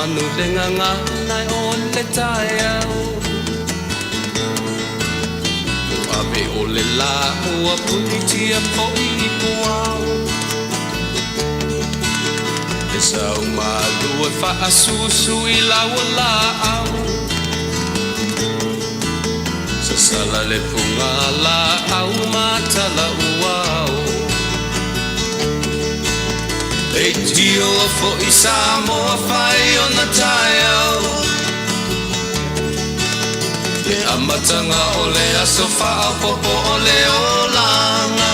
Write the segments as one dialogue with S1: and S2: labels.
S1: manu le gagana o le taeao. Ua ave o le lā ua punitia foi i puao. E sau malu e faasusu i lau laau. Sasala le puga laau ma tala uao. Leitio foi Samoa fai ona taeao. Le amataga o le aso faaopoopo o le olaga.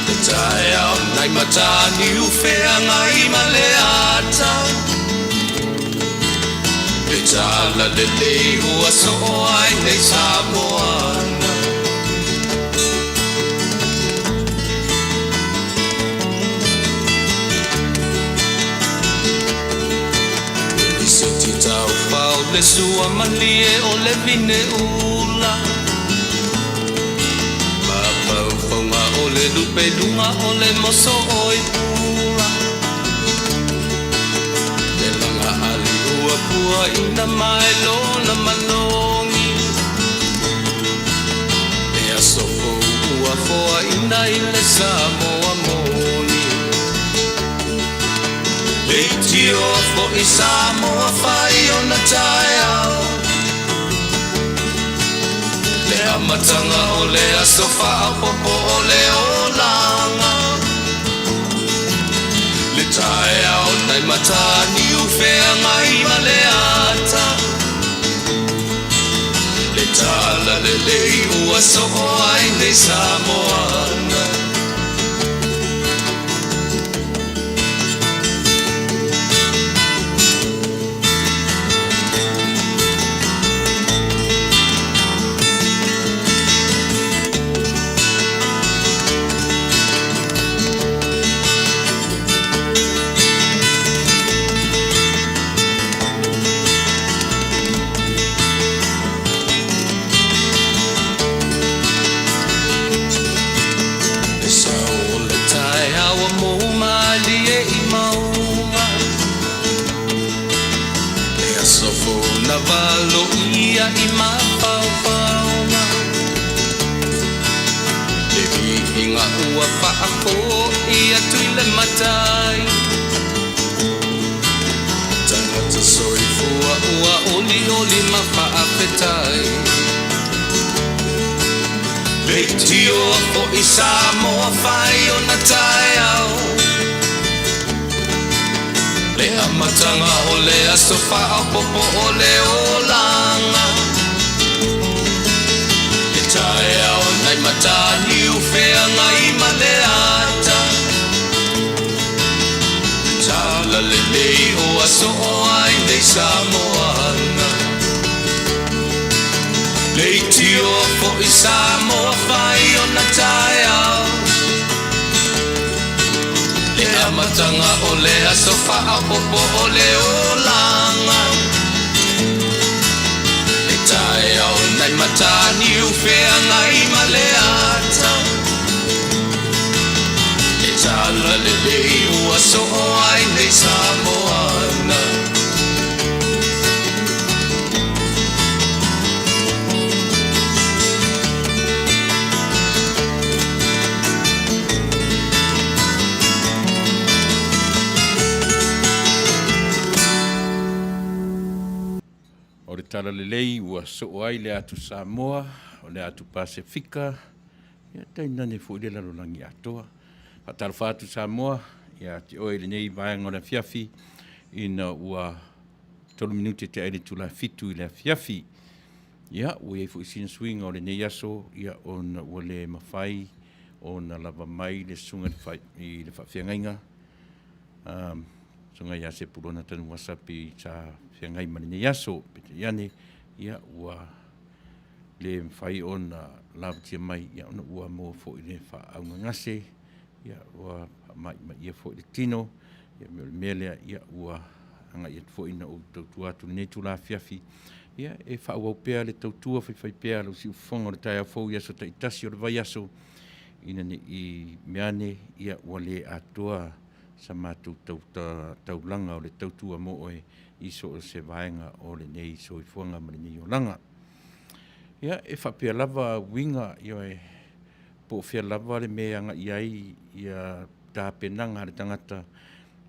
S1: Le taeao nai Mataniu Feagai ma le ata. Le talalelei ua soo ai nei Samoana. Le lisiti taufao le sua malie o le vine ula. Mafaufauga o le lupe luga o le moso oi pula. Le laga ali ua puaina mai lona manogi. Le aso fou ua foaina i le Samoa moni. Leitio foi Samoa fai ona taeao. Le amataga o le aso faaopoopo o le olaga. Le taeao nai Mataniu Feagai ma le ata. Le talalelei ua soo ai nei Samoana. Le sao o le taeao ua mou malie i mauga. Le aso fou na valoia i mafaufauga. Le viiga ua faafoi atu i le Matai. Tagata soifua ua olioli ma faafetai. Leitio foi Samoa fai ona taeao. Le amataga o le aso faaopoopo o le olaga. Le taeao nai Mataniu Feagai ma le ata. Le talalelei ua soo ai nei Samoana. Leitio foi Samoa fai ona taeao. Le amataga o le aso faaopoopo o le olaga. Le taeao nai Mataniu Feagai ma le ata. Le talalelei ua soo ai nei Samoana.
S2: O le talalelei ua soo ai le atu Samoa, o le atu Pasefika, ia tainane foi le lalolagi atoa. Faatalofa atu Samoa ia te oe i lenei vaega o le afiafi ina ua 3 minute tea ai le itula 7 i le afiafi. Ia, ua i ai foi sina suiga o lenei aso, ia, ona ua le mafai ona lava mai le susuga i le faafeagaiga, susuga ia Sepulona Tanuwasapi sa feagai ma lenei aso. Peitai ane, ia, ua le mafai ona lavatia mai, ia, ona ua maua foi le faaaugagase, ia, ua faamaimaia foi le tino, ia, o le mea lea, ia, ua agai atu foi ina ou tautua atu i lenei itula afiafi, ia, e faaauau pea le tautua faifaipea a lou siufofoga o le taeao fou i aso taitasi o le vaiaso, ina ne i meaane, ia, ua le atoa sa matou taulaga o le tautua mo oe i so o se vaega o lenei soifuaga ma lenei olaga. Ia, e faapea lava uiga, ioe, po o fea lava le mea e agai ai ia tapenaga a le tagata,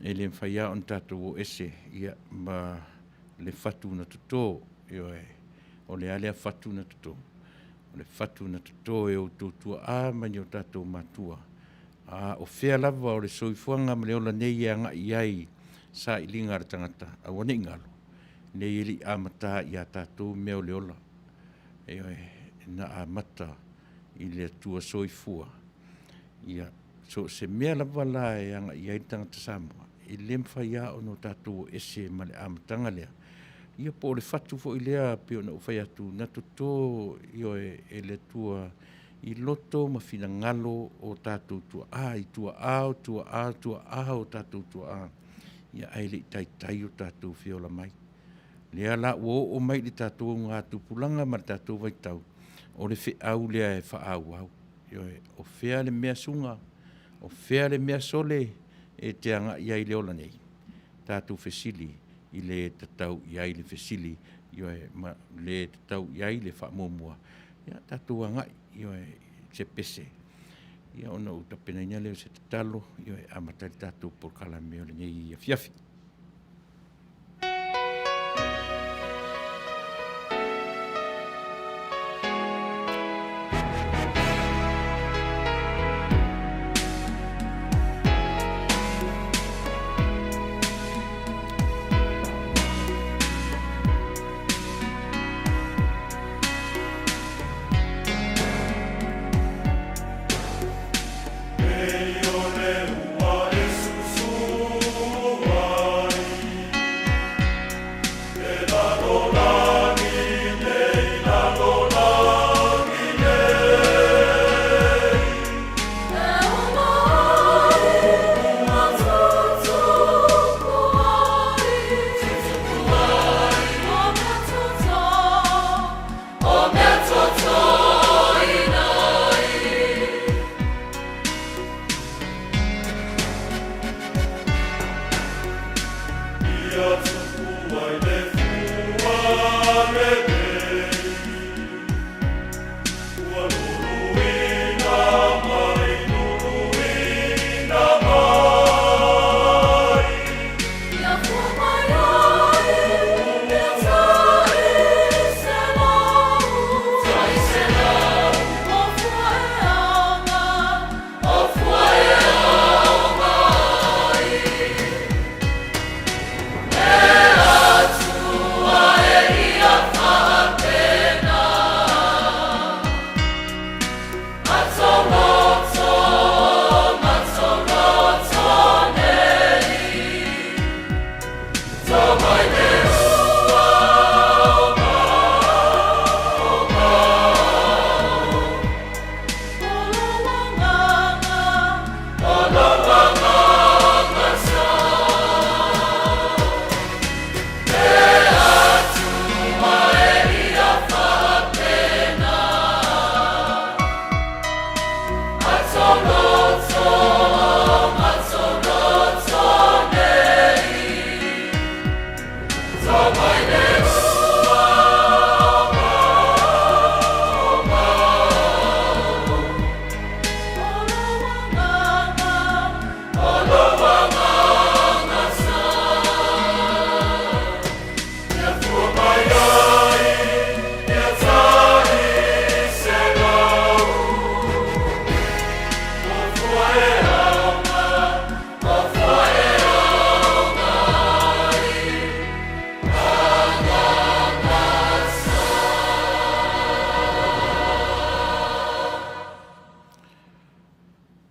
S2: e le mafai lava ona tatou o ese ia, ma le fatu na toto. Ioe, o le a lea fatu na toto? O le fatu na toto e outou tuaa ma ni o tatou matua. A o fea lava o le soifuaga ma le ola nei e agai i ai sailiga a le tagata, aua ne i galo, nei e le i amata ia tatou mea o le ola. Ioe, na amata i le Atua Soifua. Ia, so o se mea lava la e agai i ai le tagata Samoa, e le mafai lava ona o tatou o ese ma le amataga lea. Ia po o le fatu foi lea pei ona ou fai atu, na toto, ioe, e le Atua i loto ma finagalo o tatou tuaa, i tuaa o tuaa o tuaa o tatou tuaa, ia ae le i taitai o tatou feola mai. Lea la ua oo mai i le tatou augatupulaga ma le tatou vaitau, o le feau lea e faaauau. Ioe, o fea le mea suga, o fea le mea sole e te agai i ai i le ola nei? Tatou fesili i le tatau i ai le fesili, ioe, ma le tatau i ai le faamuamua, ia tatou agai, ioe, i se pese, ia ona ou tapenaina lea o se tatalo, ioe, amata ai le tatou polokalame o lenei afiafi.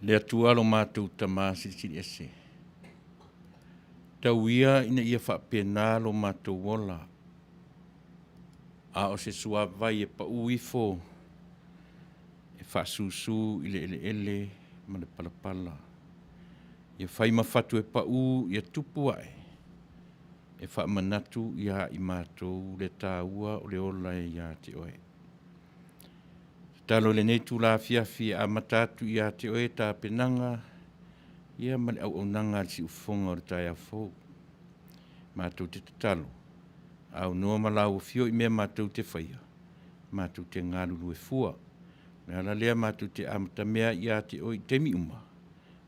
S2: Le Atua lo matou Tama Silisili Ese, tau ia ina ia faapena lo matou ola, a o se suavai e pau ifo e faasusu i le eleele ma le palapala. Ia fai ma fatu e pau ia tupu ae, e faamanatu iā i matou le taua o le ola e iā te oe. Tatalo i lenei itula afiafi e amata atu iā te oe tapenaga, ia ma le auaunaga a le siufofoga o le taeao fou. Matou te tatalo, aunoa ma lau afio i mea matou te faia, matou te galulue fua. O le ala lea matou te amatamea ia te oe i taimi uma,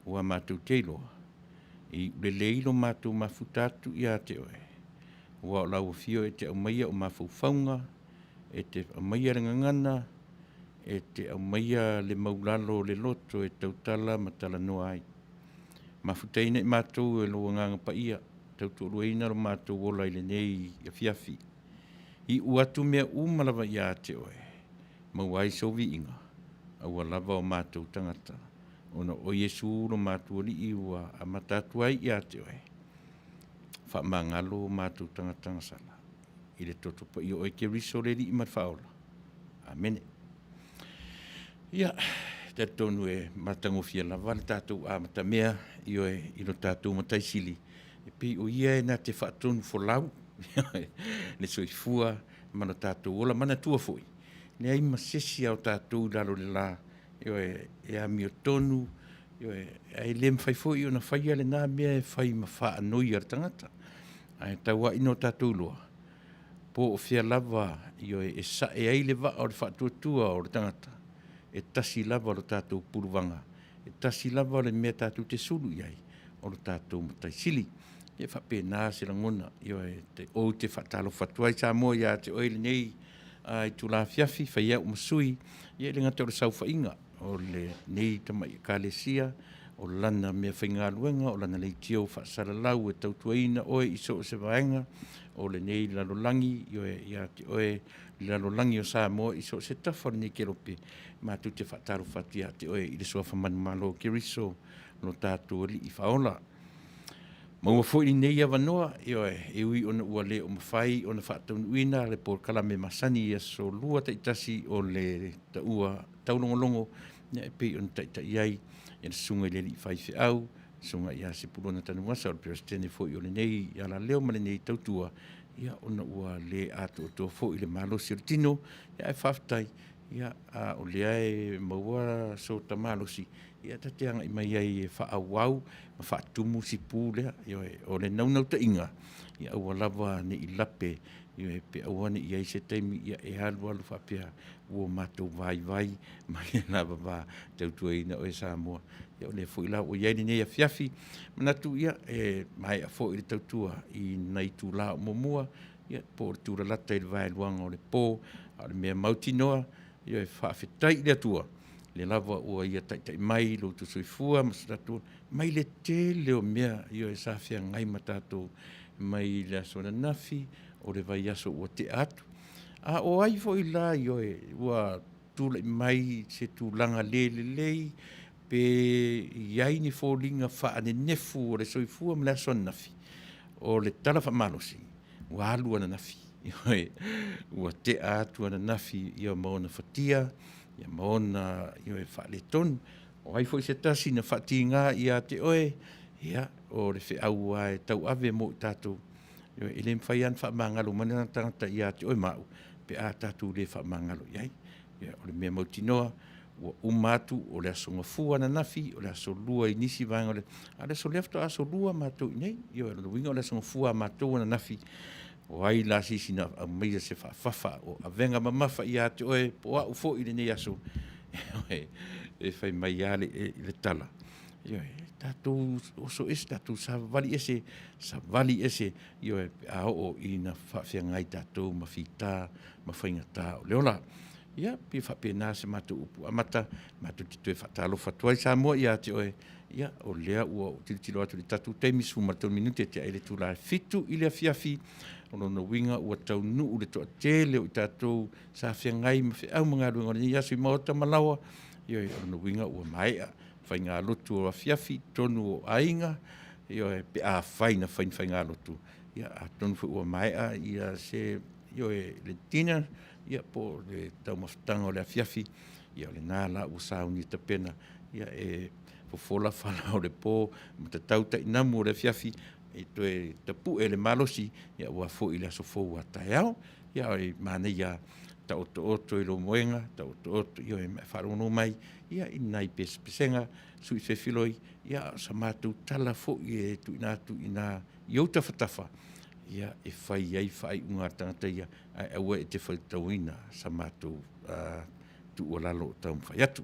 S2: ua matou te iloa, e iu lelei lo matou mafuta atu ia te oe, aua o lau afio e te aumaia o mafaufauga, e te aumaia le gagana, e te aumaia le maulalo o le loto e tautala ma talanoa ai. Mafutaina i matou e lou Agaga Paia, tautoaluaina lo matou ola i lenei afiafi. Iu atu mea uma lava ia te oe, maua ai sou viiga, aua lava o matou tagata, ona o Iesu lo matou Alii ua amata atu ai ia te oe, faamagalo o matou tagata gasala, i le toto paia o oe Keriso le Alii ma le Faaola. Amene. Ia, talitonu e matagofie lava le tatou amatamea, ioe, i lo tatou Matai Sili, e pei o Ia e na te faatonufolau le soifua ma lo tatou ola. Manatua foi, leai ma se isi lava o tatou i lalo o le la, ioe, e amiotonu, ioe, ae le mafai foi ona faia lena mea e fai ma faanoi a le tagata. Ae tau lava ina o tatou iloa, po o fea lava, ioe, e sae ai le vaa o le faatuatua o le tagata, e tasi lava lo tatou puluvaga, e tasi lava le mea tatou te sulu i ai, o lo tatou Matai Sili. E faapena se lagona, ioe, ou te faatalofa atu ai Samoa ia te oe i lenei itula afiafi, fai au ma sui, ia e le gata o le saofaiga o lenei tamai Ekalesia, o lana meafaigaluega, o lana leitio faasalalau e tautuaina oe i so o se vaega o lenei lalolagi, ioe, ia te oe le lalolagi o Samoa i so o se tafa o lenei kelope, matou te faatalofa atu ia te oe i le suafa manumalo o Keriso, lo tatou Alii Faaola. Maua foi lenei avanoa, ioe, e ui ona ua le o mafai ona faataunuuina le polokalame masani i aso lua taitasi o le taua taulogologo, e pei ona taitai ai e le Susuga i le Alii Faifeau, le Susuga ia Sepulona Tanuvasa, o le Peresetene foi o lenei alaleo ma lenei tautua, ia, ona ua le atoatoa foi le malosi o le tino, ae faafetai, ia, a o lea e maua so ta malosi, ia, ta te agai mai ai e faaauau ma faatumu si pu lea. Ioe, o le naunautaiga, ia aua lava ne i lape, ioe, pe aua ne i i ai se taimi ia e alu alu faapea ua matou vaivai mai le lavava tautuaina oe Samoa. Ia o lea foi la ua i ai lenei afiafi, manatu ia e maea foi le tautua i nai itula o muamua, ia po o le tulalata i le vaeluaga o le po, a o le mea mautinoa, ia e faafetai i le Atua, lea lava ua ia taitai mai lo outou soifua ma so tatou mai le tele o mea, ioe, sa feagai ma tatou mai le aso ananafi, o le vaiaso ua tea atu. A o ai foi la, ioe, ua tulai mai se tulaga le lelei, pe i ai ni foliga faanenefu o le soifua ma le aso ananafi, o le tala faamalosi, ua alu ananafi, ua tea atu ananafi, ia ma ona fatia, ia ma ona, ioe, faaletonu. O ai foi se tasi na faatiga ia te oe, ia, o le feau lava e tauave mo i tatou, ioe, e le mafai lava ona faamagalo mai lana tagata ia te oe ma au, pe a tatou le faamagalo i ai. Ia, o le mea mautinoa, ua uma atu o le aso Gafua ananafi, o le aso Lua i nisi vaega o le, a o le aso lea faatoa aso Lua matou i inei. Ioe, o lona uiga o le aso Gafua a matou ananafi, o ai la se isi na aumaia se faafafa o avega mamafa ia te oe po o au foi i lenei aso, e fai mai lava le tala, ioe, tatou oso ese, tatou savavali ese, savali ese, ioe, pe a oo ina faafeagai tatou ma fita ma faigata o le ola. Ia, pei faapena se matou upu amata, matou te toe faatalofa atu ai Samoa ia te oe. Ia, o lea ua ou tilotilo atu i le tatou taimi, 13 minute tea ai le itula e 7 i le afiafi. O lona uiga ua taunuu le toatele o i tatou sa feagai ma feau ma galuega o lenei aso i maota ma laoa. Ioe, o lona uiga ua maea faigalotu o afiafi i totonu o aiga, ioe, pe afai na fai ni faigalotu, ia atonu foi ua maea ia se, ioe, le dinner, ia po o le taumafataga o le afiafi, ia o lena la ua saunia tapena, ia e fofola fala o le po ma tatau tainamu o le afiafi e toe tapue le malosi, ia aua foi le aso fou a taeao. Ia e manaia Taotooto i lou moega, taotooto, ioe, ma e faalogologo mai, ia, i nai pesepesega, sui fefiloi, ia, a o sa matou tala foi e tuuina atu i ina i ou tafatafa, ia, e fai ai faaiuga a le tagata ia, ae aua e te faitauina sa matou tuualalo o taumafai atu.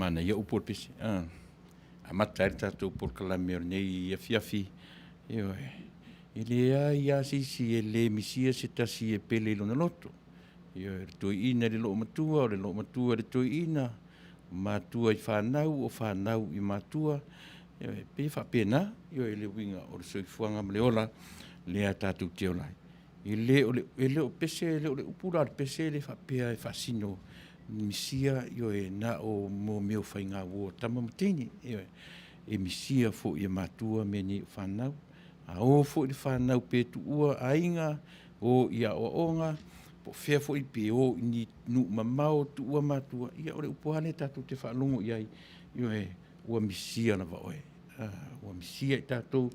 S2: Manaia upu o le pese. Amata ai le tatou polokalame o lenei afiafi. Ioe. E leai lava se isi e le misia se tasi e pele i lona loto. Ioe, o le toeaina i le loomatua, o le loomatua i le toeaina, o matua i fanau, o fanau i matua. Ioe, pei e faapena, ioe, le uiga o le soifuaga ma le ola lea tatou te ola ai. E le o le, e le o pese, e le o le upu la o le pese le faapea e faasino misia, ioe, na o mo mea o faigauo a tama ma teine. Ioe, e misia foi e matua mea nei o fanau. A o foi le fanau pe tuua aiga, o i aoaoga, po o fea foi pe o i ni nuu mamao tuua matua, ia o le upu lava lea tatou te faalogo i ai, ioe, ua misia lava oe. Ua misia i tatou,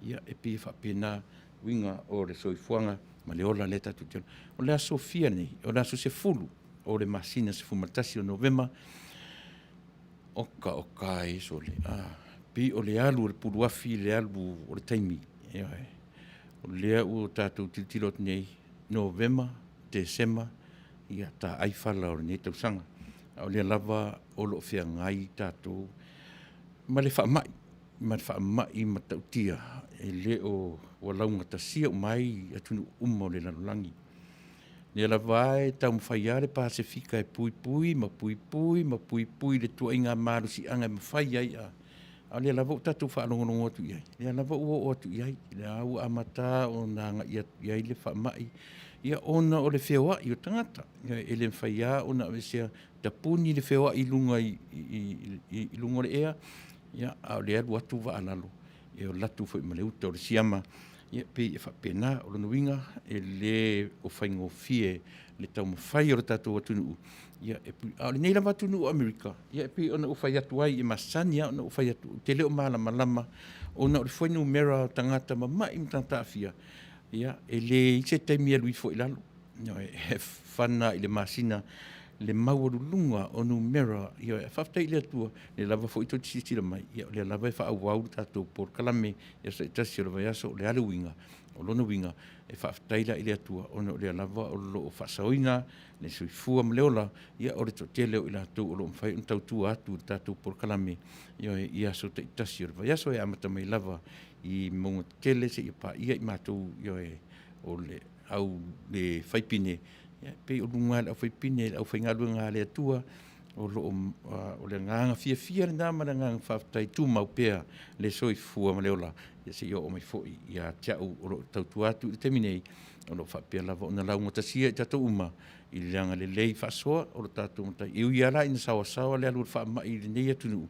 S2: ia e pei e faapena uiga o le soifuaga ma le ola lea tatou te ola. O le aso fia nei? O le aso 10 o le masina 11 o Novema. Oka oka e sole. Pei o le alu o le puluafi le alu o le taimi. Ioe. O lea ua tatou tilotilo atu nei, Novema, Tesema, ia taai fala o lenei tausaga. A o lea lava o lo o feagai tatou ma le faamai, ma le faamai matautia e le o ua laugatasia uma ai atunuu uma o le lalolagi. Lea lava e taumafai lava le Pasefika e puipui ma puipui ma puipui i le tuaiga malosiaga e mafai ai a o lea lava ua tatou faalogologo atu i ai, lea lava ua oo atu i ai, lea ua amata ona agai atu i ai le faamai, ia ona o le feoai o tagata. E le mafai lava ona aveesea, tapuni le feoai i luga i luga o le ea, ia, a o le alu atu vaa lalo, e o atu foi ma le uta o le siama, ia pei e faapena. O lona uiga, e le o faigofie le taumafai o le tatou atunuu, ia, a o lenei lava atunuu o Amerika, ia e pei ona ou fai atu ai, e masani lava ona ou fai atu, ou te le o malamalama ona o le fuainumera o tagata mamai ma tagata aafia, ia, e leai se taimi e alu ifo i lalo. E fana i le masina le maualuluga o numera. Ioe, faafetai i le Atua, lea lava foi tou te silasila mai, ia o lea lava e faaauau le tatou polokalame i aso taitasi o le vaiaso. O le a le uiga? O lona uiga, e faafetai la i le Atua ona o lea lava o lo o faasaoina le soifua ma le ola, ia o le toatele o i latou o lo o mafai ona tautua atu i le tatou polokalame, ioe, i aso taitasi o le vaiaso, e amata mai lava i mauga tetele seia paia i matou, ioe, o le au le faipine, ia pei o luga lava o le aufaipine, le aufaigaluega a le Atua, o lo o, o le agaga fiafia lena ma le agaga faafetai, tumau pea le soifua ma le ola, ia seia oo mai foi ia te au o lo o tautua atu i le taimi nei, o lo o faapea lava ona laugatasia i tatou uma i le agalelei faasoa o le tatou Matai. E ui lava la ina saoasaoa le alu o le faamai i lenei atunuu,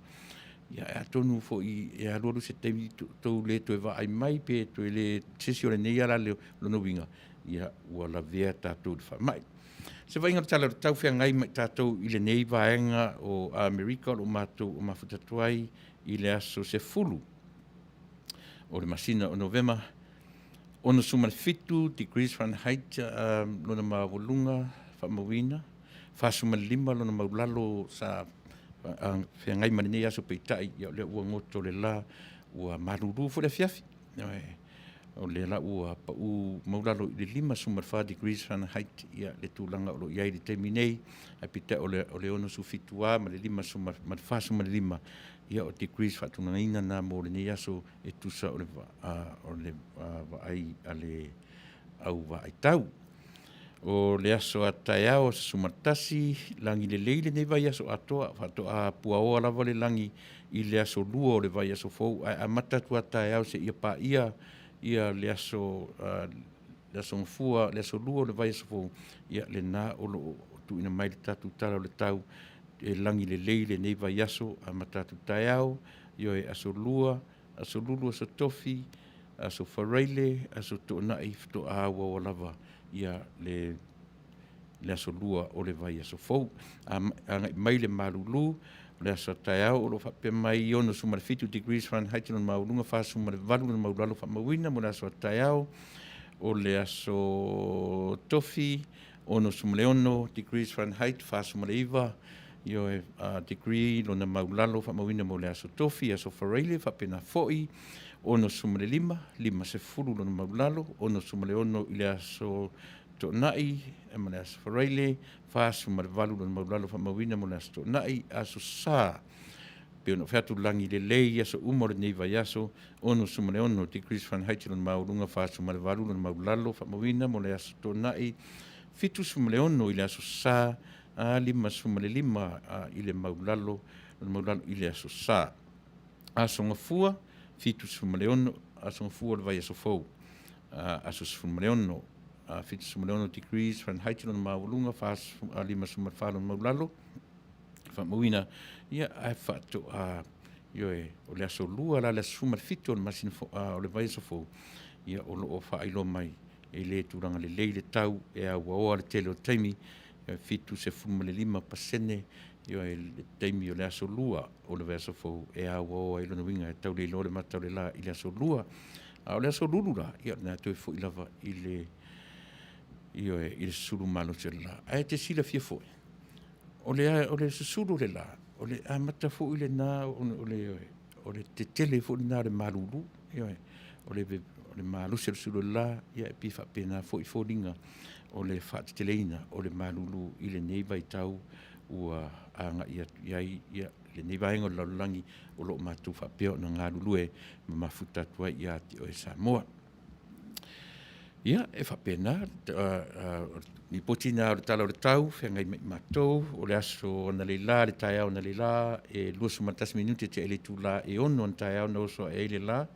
S2: ia atonu foi e alualu se taimi tou le toe vaai mai pe toe le se isi o lenei ala leo, lona uiga, ia ua lavea tatou i le faamai. Se vaaiga o le tala o le tau feagai ma i tatou i lenei vaega o Amerika o lo o matou mafuta atu ai i le aso 10 o le masina o Novema, 67 degrees Fahrenheit lona maualuga faamauina, 45 lona maulalo sa feagai ma lenei aso, peitai ia o lea ua goto le la, ua malulu foi le afiafi. O lea la ua pau maulalo i le 54 degrees Fahrenheit ia le tulaga o lo o i ai i le taimi nei, ae peitai o le 67 lava ma le 45 ia o degrees faatulagaina na mo lenei aso e tusa o le vaai a le au vaai tau. O le aso a taeao, aso Sumatasi, lagi lelei lenei vaiaso atoa, faatoa puaoa lava le lagi i le aso lua o le vaiaso fou, ae amata atu a taeao seia paia ia le aso, le aso Gafua, le aso lua o le vaiaso fou, ia lena o lo o tuuina mai le tatou tala o le tau e lagi lelei lenei vaiaso, amata atu taeao, ioe, aso lua, aso lulu, aso tofi, aso faraile, aso toonai, faatoa auaua lava ia le aso lua o le vaiaso fou. Agai mai le malulu, o le aso taeao o lo o faapea mai 67 degrees Fahrenheit lona maualuga, 48 lona maulalo faamauina mo le aso taeao. O le aso tofi, 66 degrees Fahrenheit, 49 ioe, degree lona maulalo faamauina mo le aso tofi. Aso faraile faapena foi, 65, 50 lona maulalo, 66 i le aso Toonai ma le Aso Faraile, 48 lona maulalo faamauina mo le Aso Toonai, Aso Sa. Pei ona ou fai atu lagi lelei i aso uma o lenei vaiaso, 66 degrees Fahrenheit lona maualuga, 48 lona maulalo faamauina mo le Aso Toonai, 76 i le Aso Sa, a 55 i le maulalo, lona maulalo i le Aso Sa. Aso Gafua, 76, Aso Gafua o le vaiaso fou, aso 16, 76 degrees Fahrenheit lona maualuga, 54 lona maulalo, faamauina, ia, ae faatoa, ioe, o le aso lua la, le aso 17 o le masina o le vaiaso fou, ia, o lo o faailoa mai e le tulaga lelei le tau e auaoa le tele o taimi, 75% ioe, le taimi o le aso lua o le vaiaso fou e auaoa ai lona uiga e tau le iloa le mata o le la i le aso lua. A o le aso lulu la, ia o lena e toe foi lava i le, ioe, i le susulu malosi o le la. Ae te silafia foi, o le, o le susulu o le la, o le amata foi lena o le, o le tetele foi lena o le malulu, ioe, o le, o le malosi o le susulu o le la, ia e pei e faapena foi foliga o le faateteleina o le malulu i lenei vaitau ua agai atu i ai ia, lenei vaega o le lalolagi o lo o matou faapea ona galulue ma mafuta atu ai ia te oe Samoa. Ia, e faapena, lipoti na o le Tala o le Tau, feagai ma i matou, o le aso analeila, le taeao analeila, e 21 minute tea i le itula e 6 o le taeao na oso ae ai le la,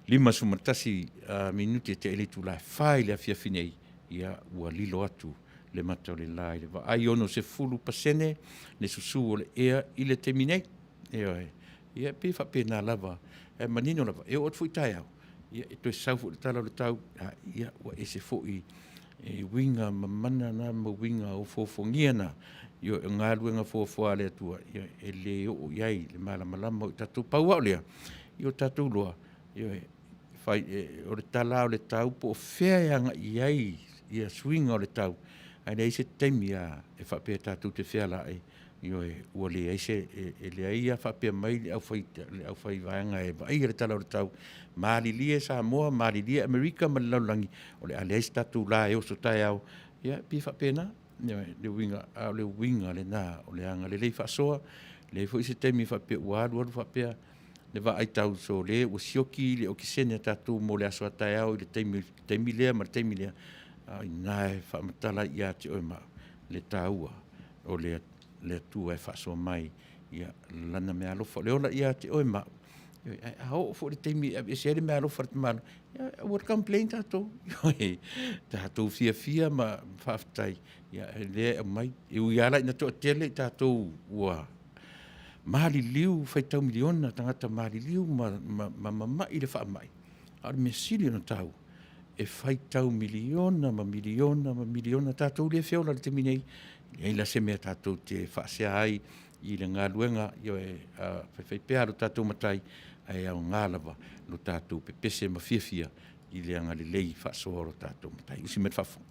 S2: 51 minute tea i le itula e 4 i le afiafi nei, ia ua lilo atu le mata o le la i le vaai 60% le susu o le ea i le taimi nei. Ioe. Ia, e pei e faapena lava, e manino lava, e oo atu foi taeao, ia, e toe sau foi le tala o le tau, a, ia, ua ese foi e uiga mamana na ma uiga ofoofogia na, ioe, o galuega fuafua a le Atua, ia, e le oo i ai le malamalama o i tatou. Pau lava o lea, ia o tatou iloa, ioe, fai, o le tala lava o le tau po o fea e agai i ai ia suiga o le tau, ae leai se taimi lava e faapea tatou te feala ai, ioe, ua leai se, e leai lava faapea mai le aufai, le aufaivaega e vaaia le tala o le tau, malilie Samoa, malilie Amerika ma le lalolagi, o le a leai se tatou la e oso taeao. Ia, e pei e faapena, ioe, le uiga, a o le uiga lena o le agalelei faasoa. E leai foi se taimi faapea ua alu alu faapea le vaai tau sole ua sioki le okesene a tatou mo le aso a taeao i le taimi, taimi lea ma le taimi lea, a o i ina e faamatala ai ia te oe ma au le taua o le Atua e faasoa mai ia Lana meaalofa. O le ola ia te oe ma au. Ae a oo foi le taimi e aveese ai le meaalofa a le tamaloa, ia aua le complain tatou. Tatou fiafia ma faafetai, ia lea e aumai. E ui lava la ina toatele i tatou ua maliliu, faitau miliona tagata maliliu ma, ma, ma mamai le faamai, a o le mea sili ona taua, e faitau miliona ma miliona ma miliona tatou lea e feola i le taimi nei. E leai la se mea tatou te faasea ai i le galuega, ioe, faifai pea lo tatou Matai, ae aoga lava lo tatou pepese ma fiafia i le agalelei faasoa o lo tatou Matai. Usi mai le faafofoga.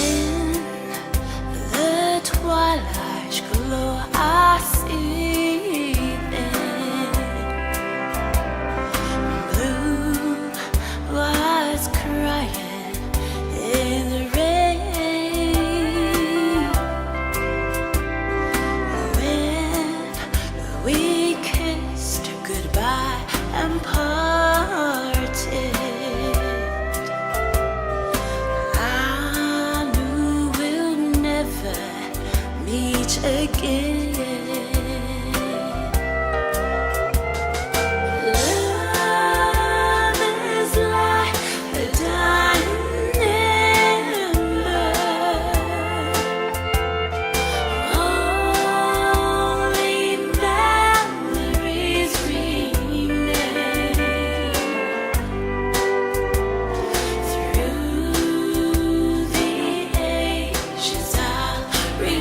S3: In the twilight glow, I see them. Blue eyes crying in the rain. When we kissed goodbye and parted, I knew we'll never meet again. Love is like a dying ember. Only memories remain. Through the ages, I'll remember.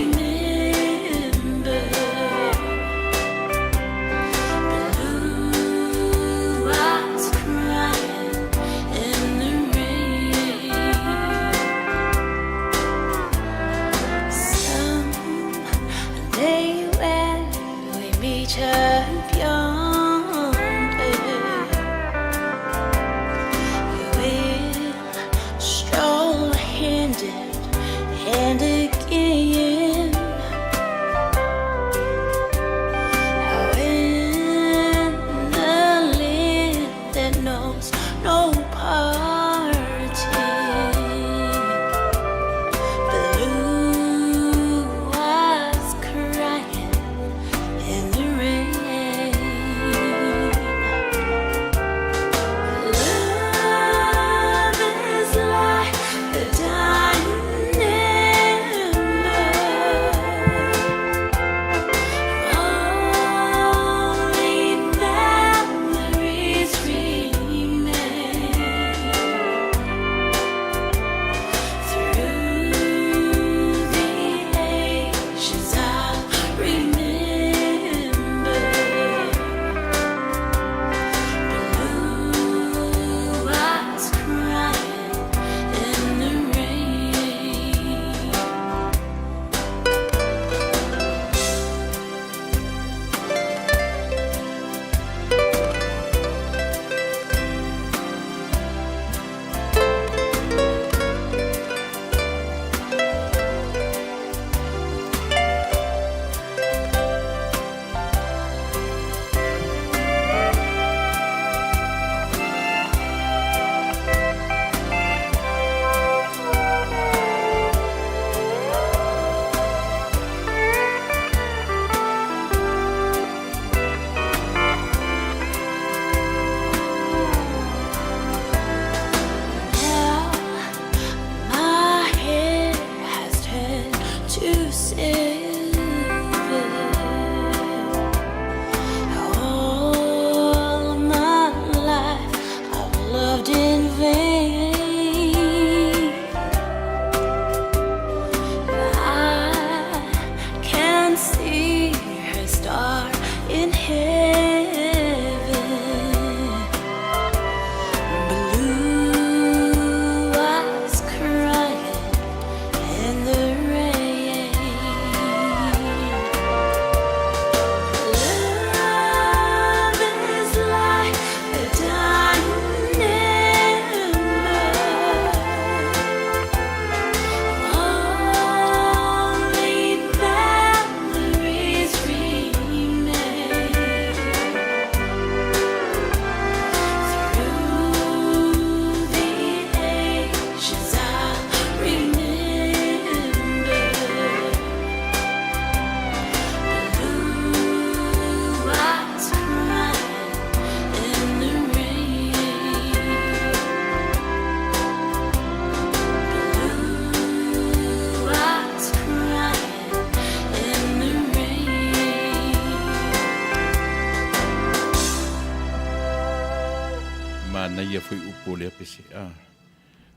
S2: foi upu o lea pese. Ah,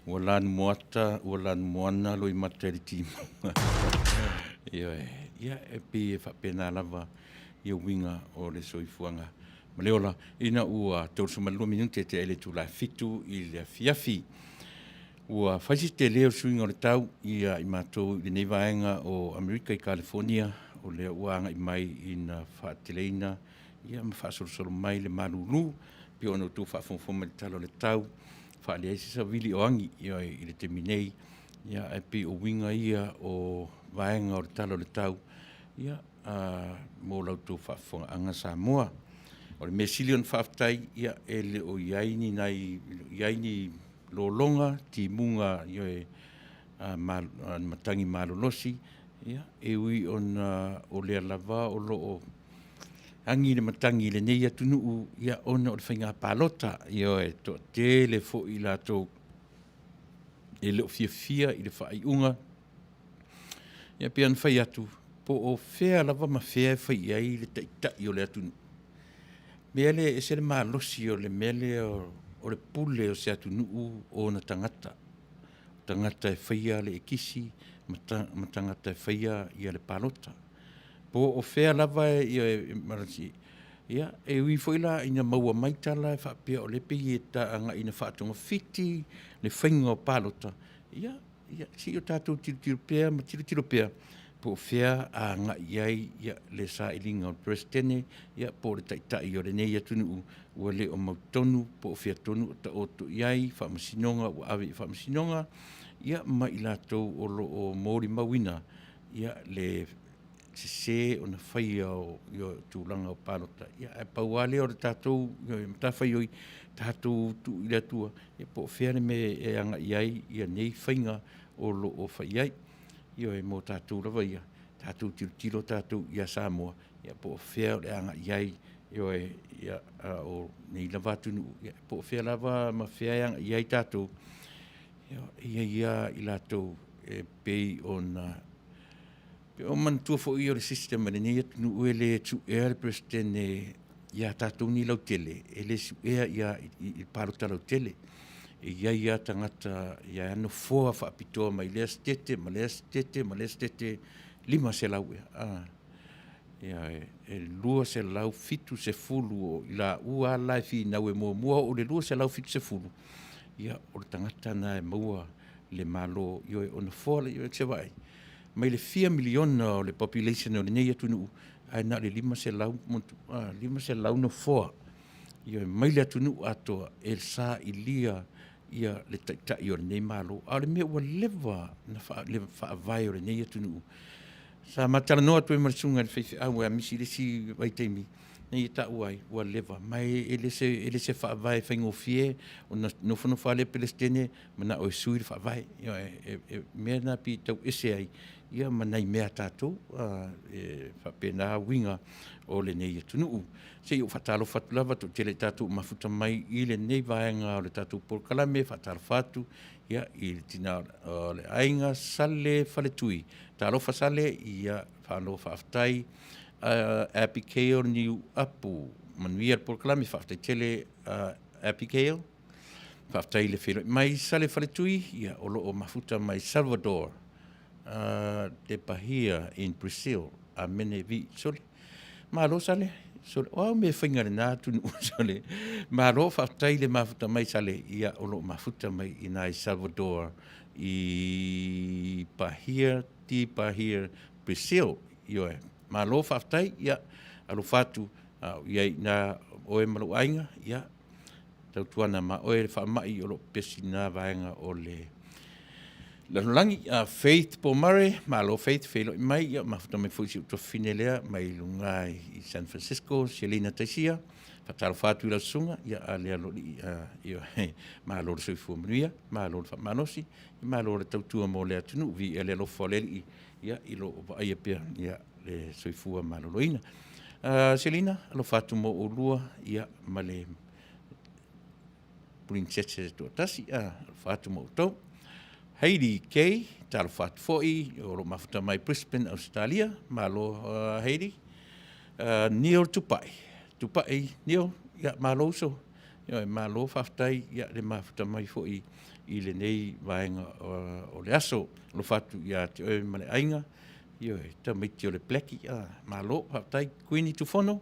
S2: ua lanumoata, ua lanumoana loimata i le timuga. Ioe, ia e pei e faapena lava ia uiga o le soifuaga ma le ola ina ua 32 minute tea i le itula e 7 i le afiafi. Ua fai si tele o le suiga o le tau ia i matou i lenei vaega o Amerika i California, o lea ua agai mai ina faateleina ia ma faasolosolo mai le malulu pei ona outou faafogafoga mai i le tala o le tau, faaleai se savili o agi i le taimi nei, ia ae pei o uiga ia o vaega o le tala o le tau ia mo la outou faafofogaaga Samoa. O le mea sili ona faafetai, ia e le o i ai ni nai, i ai ni lologa, timuga ioe, matagi malolosi, ia, e ui ona o lea lava o lo o agi le matagi i lenei atunuu, ia, ona o le faiga palota, ioe, toatele foi i latou e le o fiafia i le faaiuga. Ia pei ona fai atu, po o fea lava ma fea e fai i ai le taitai o le atunuu, mea lea e ese le malosi o le mea lea o le pule o se atunuu o ona tagata, o tagata e faia le ekisi ma tagata e faia le palota. Po o fea lava e ia, e ui foi la ina maua mai tala e faapea o lea e pei e agai ina faatogafiti le faiga o palota, ia, ia se i o tatou tilotilo pea ma tilotilo pea po o fea a agai i ai le sailiga o le Peresetene po o le Taitai o lenei atunuu ua le o mautonu po o fea tonu o taoto i ai faamasinoga ua ave i faamasinoga ia ma i latou o lo o molimauina ia le sese ona faia o tulaga o palota. Ia, ae pau lava lea o le tatou matafaioi, tatou tuu i le Atua ia po o fea le mea e agai i ai ia nei faiga o lo o fai ai. Ioe, mo tatou lava ia, tatou tilotilo tatou ia Samoa, ia po o fea o le a agai i ai, ioe, ia, a o nei lava atunuu, ia, po o fea lava ma fea e agai i ai tatou, ia, e i ai lava i latou e pei ona E manatua foi o le system a lenei atunuu e le suea le Peresetene ia tatou nei lautele, e le suea ia i le palota lautele. E i ai lava tagata, e i ai lava nofoa faapitoa mai lea setete ma lea setete ma lea setete, 500 ea. A, ia e 270 o i laua lava la e finau e muamua oo i le 270, ia o le tagata lena e maua le Malo, ioe, o nofoa la, e te vaai, mai le fia miliona o le population o lenei atunuu, ae na o le 500, 500 nofoa ioe, mai le atunuu atoa e sailia ia le taitai o lenei Malo. A o le mea ua leva na le faavae o lenei atunuu. Sa ma talanoa atu ai ma le susuga i le faifeau e Amisi i le isi vaitaimi, na ia taua ai, ua leva, ma e le se faavae faigofie ona nofonofo lava lea Peresetene manao e sui le faavae. E mea lena pei e tau ese ai ia ma nai mea a tatou, e faapena uiga o lenei atunuu. Se i ou faatalofa atu lava, toatele i tatou ua mafuta mai i lenei vaega o le tatou polokalame, faatalofa atu ia, i le tina o le aiga Sale Faletui. Talofa Sale, ia faalogo faafetai. Abigail Niuapu, manuia le polokalame, faafetai tele Abigail. Faafetai i le feiloai mai Sale Faletui, ia, o lo o mafuta mai Salvador de Bahia in Brazil. Amene vi sole. Malo Sale, sole. O a mea faiga lena atunuu sole. Malo faafetai le mafuta mai Sale, ia, o lo o mafuta mai i nai Salvador i Bahia de Bahia, Brazil. Ioe. Malo faafetai, ia, alofa atu a o i ai i oe ma lou aiga, ia, tautuana ma oe le faamai o lo o pepesi i lena vaega o le lalolagi. Faith Pomare, malo Faith, feiloai mai, ia mafuta mai foi si ou tuafafine lea mai luga i San Francisco, Selina Taisia, faatalofa atu i lau susuga, ia a lea lolii, ia, malo le soifua manuia, malo le faamalosi, malo le tautua mo le atunuu, viia le alofa o le Alii, ia, i lo vaaia pea, ia, le soifua maloloina. Selina, alofa atu mo oulua, ia, ma le princess e toatasi, alofa atu mo outou. Heidi K, talofa atu foi, o lo mafuta mai Brisbane, Australia, malo Heidi. Neil Tupai, Tupai, Neil, ia, malo uso. Ioe, malo faafetai ia le mafuta mai foi i lenei vaega o le aso. Alofa atu ia te oe ma le aiga, ioe, tamaiti o le Blackie, ah, malo faafetai Queenie Tufono.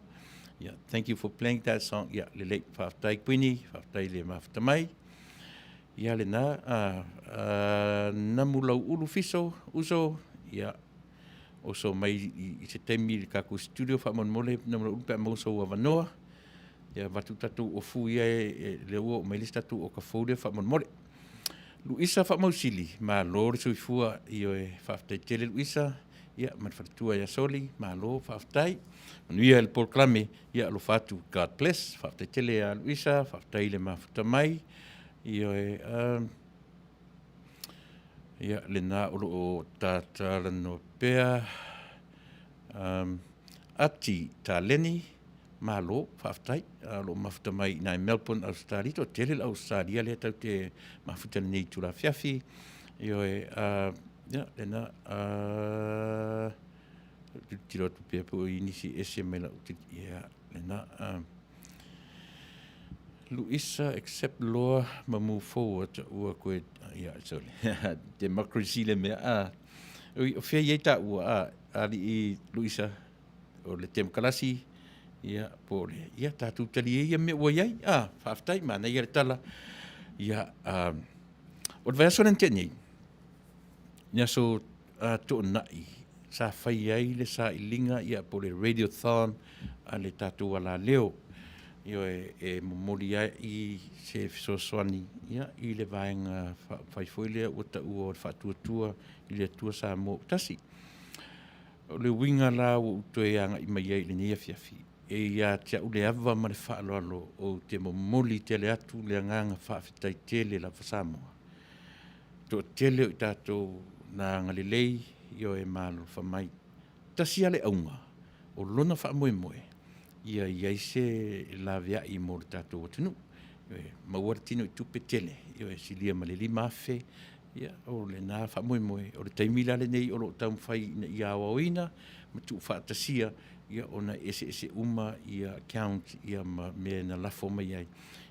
S2: Yeah, thank you for playing that song. Yeah, lelei, faafetai Queenie, faafetai le mafuta mai. Ia lena, ah, ah, namu lau ulu fiso, uso, ia, oso mai i, i se taimi i le tatou studio faamolemole namu lau ulu pe a maua sou avanoa. Ia avatu tatou ofu ia e, e lea ua oo mai le isi tatou oka fou lea faamolemole. Luisa Faamausili, malo le soifua, ioe, faafetai tele Luisa, ia ma le faletua ia Soli, malo faafetai. Manuia le polokalame, ia alofa atu, God bless. Faafetai tele ia Luisa, faafetai le mafuta mai. Ioe, um, ia lena o lo o tatalanoa pea. Um, Ati Taleni, Malo, faafetai. O lo o mafuta mai i ina i Melbourne, Ausetalia. Toatele le Ausetalia lea tatou te mafuta i lenei itula afiafi. Ioe, uh, ia, lena, uh, tilotilo atu pea po o i nisi ese mai lau, ia, lena, uh, Luisa accept loa ma move forward ua koe, ia, sorry, democracy le mea, ah, oi, o fea i ai taua, ah, alii Luisa, o le temokalasi, ia, po o le, ia, tatou talie ia mea ua i ai, ah, faafetai, manaia le tala, ia, um, o le vaiaso lea na tea nei, ni aso uh, toonai, sa fai ai le sailiga, ia, po o le radiothon a le tatou alaleo, ioe, e momoli ai i se fesoasoani, ia, i le vaega fai foi lea ua taua o le faatuatua i le Atua Samoa ua tasi. O le uiga la ua ou toe agai mai ai i lenei afiafi, e ia te au le ava ma le faaaloalo ou te momoli tele atu le agaga faafetai tele lava Samoa. Toatele o i tatou na agalelei, ioe ma alofa mai. Tasi lava le auga o lona faamoemoe, ia i ai se laveai mo le tatou atunuu. Ioe, maua le tino i tupe tele, ioe, silia ma le 5,000, ia, o lena faamoemoe. O le taimi la lenei o lo o taumafai ina ia aoaoina ma tuufaatasia, ia, ona e eseese uma ia account ia ma mea na lafo mai ai.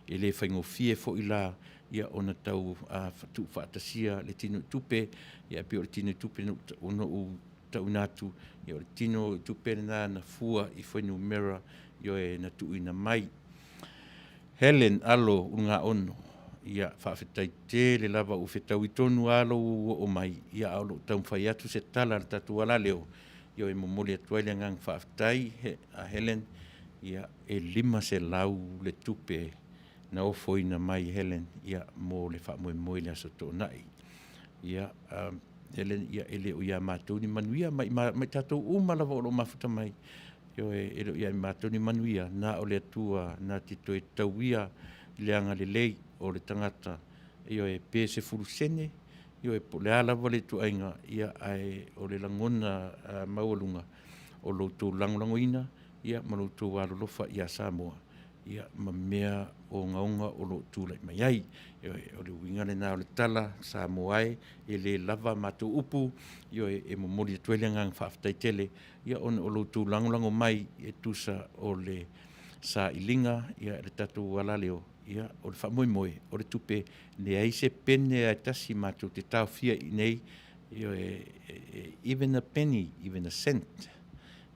S2: E le faigofie foi la ia ona tau tuufaatasia le tino i tupe, ia e pei o le tino i tupe na ou tauina atu, ia o le tino i tupe lena na fua i fuainumera ioe na tuuina mai. Helen Alo Ulugaono, ia faafetai tele lava ua fetaui tonu lava lou oo mai, ia a o lo o taumafai atu se tala a le tatou alaleo, ioe e momoli atu ai le agaga faafetai a Helen, ia e 500 le tupe na ofoina mai Helen ia mo le faamoemoe i le Aso Toonai. Ia Helen, ia e le o ia matou ni manuia, ma i tatou uma lava o lo o mafuta mai, ioe, e le o ia matou ni manuia, na o le Atua na te toe tauia i le agalelei o le tagata, ioe, pe 10 sene, ioe, po o le a lava le ituaiga, ia, ae o le lagona maualuga o lo outou lagolagoina, ia, ma lo outou alolofa ia Samoa, ia, ma mea ogaoga o lo o tulai mai ai. Ioe, o le uiga lena o le tala, Samoa e, e le lava a matou upu, ioe, e momoli atu ai le agaga faafetai tele, ia, ona o lo outou lagolago mai e tusa o le sailiga, ia, le tatou alaleo, ia, o le faamoemoe, o le tupe, leai se pene lava e tasi matou te taofia i inei, ioe, even a penny, even a cent,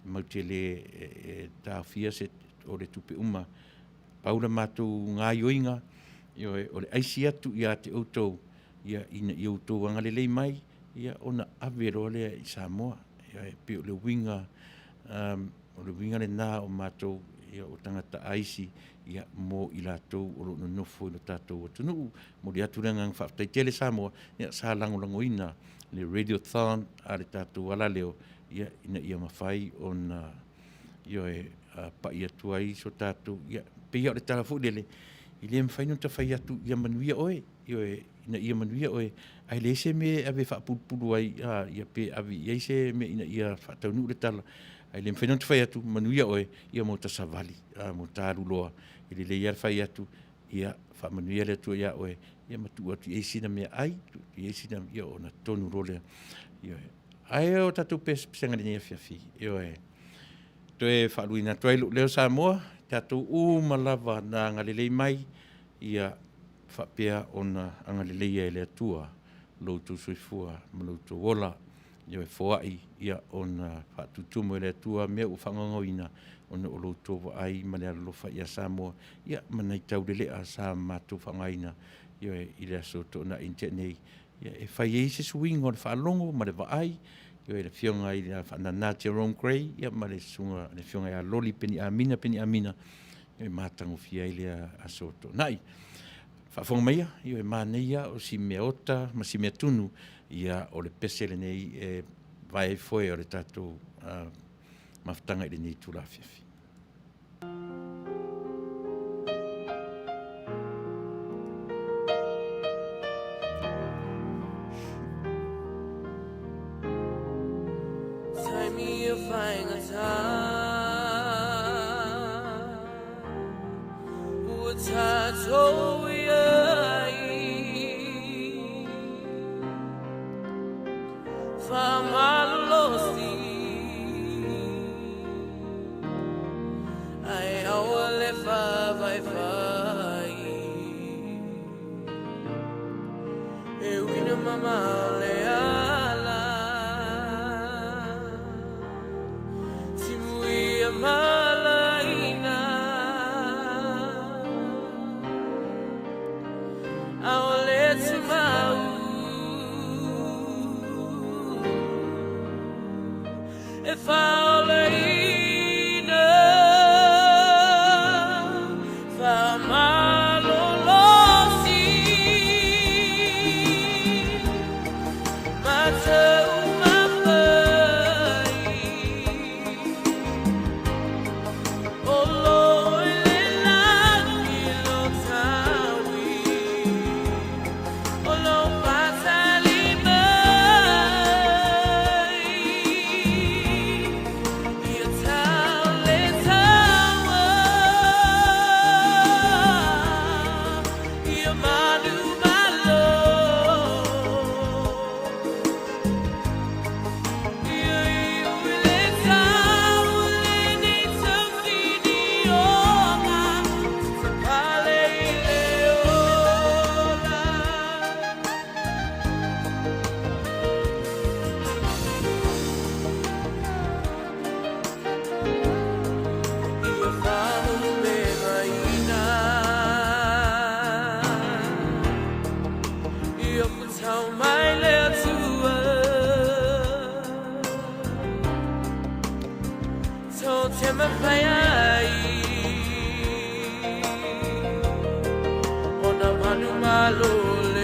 S2: matou te le taofia se o le tupe uma. Pau le matou gaoioiga, ioe, o le aisi atu ia te outou, ia, ina ia outou agalelei mai, ia, ona ave loa lea i Samoa. Ia, e pei o le uiga, um, o le uiga lena o matou, ia, o tagata aisi, ia, mo i latou o lo o nonofo i lo tatou atunuu. Momoli atu le agaga faafetai tele Samoa, ia, sa lagolagoina le Radiothon a le tatou alaleo, ia, ina ia mafai ona ioe, pai atu ai so tatou, ia, pei lava o le tala foi lele, e le mafai ona ta fai atu ia manuia oe, ioe, ina ia manuia oe, ae leai se mea e ave e faapulupulu ai, a, ia, pe ave i ai se mea ina ia faataunuu le tala, ae le mafai ona ta fai atu, manuia oe, ia mo ta savali, a, mo ta alu loa, e lelei lava le fai atu, ia, faamanuia le Atua iā oe, ia ma tuu atu i ai sina meaai, tuu atu i ai sina, ia ona tonu loa lea, ioe. Ae o tatou pesepesega i lenei afiafi, ioe, toe faaluina atu ai lou leo Samoa, tatou uma lava na agalelei mai, ia faapea ona agaleleia e le Atua lo outou soifua ma lo outou ola. Ia e foai ia ona faatutumu e le Atua mea ua faagaogoina ona o lo outou vaai ma le alolofa ia Samoa, ia ma nai taulelea sa matou faaaogaina, ioe, i le Aso Toonai na tea nei, ia e fai ai se suiga o le faalogo ma le vaai, ioe, le Afioga ia Faanana Jerome Gray, ia ma le Susuga le Afioga ia Loli Peniamina Peniamina, e matagofie ai lea Aso Toonai. Faafofoga maia, ioe, manaia o si mea ota ma si mea tunu, ia o le pese lenei e vae ai foe o le tatou mafutaga i lenei itula afiafi.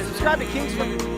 S4: Subscribe to Kingsman.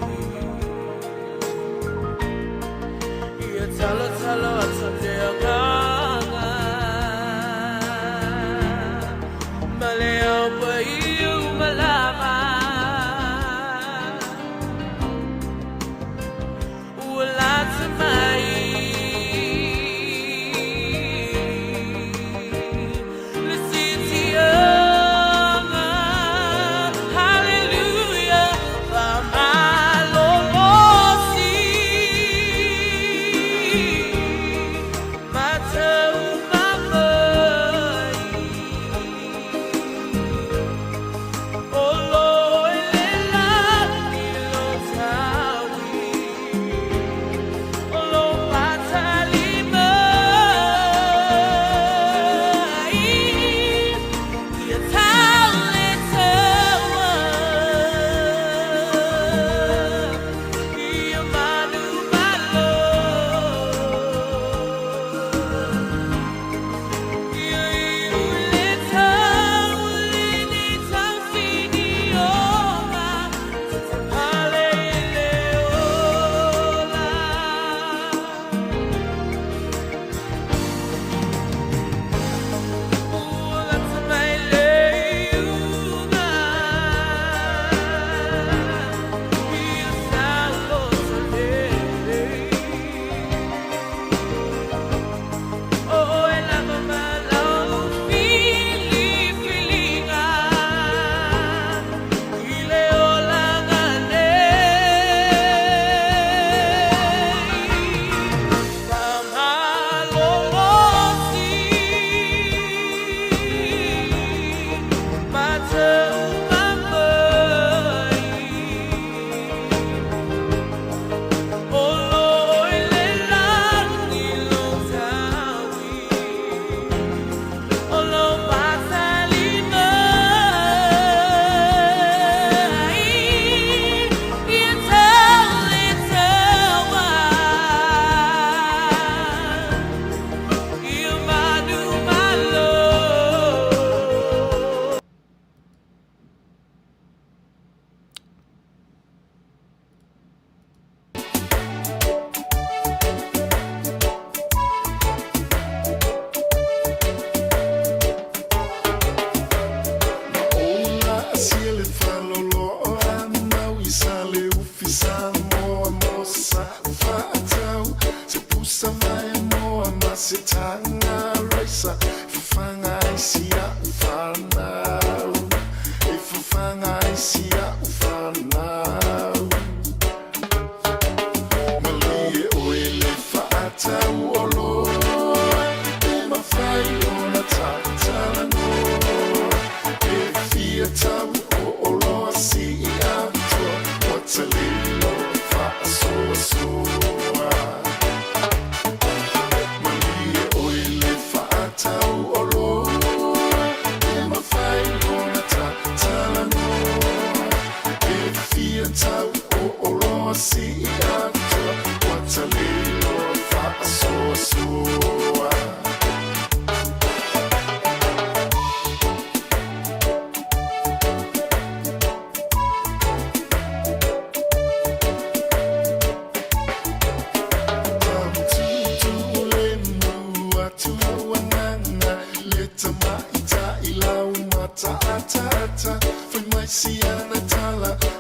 S5: se taga raisa E fafaga ai si a'u fanau E fafaga ai si a'u fanau Malie ʻoe le faatau oloa E mafai ona talatalanoa E fia tau o oloa sii atoa Ua talilo faasoasoa Malie ʻoe le faatau oloa E mafai ona talatalanoa E fia tau o oloa sii atoa Ua talilo faasoasoa.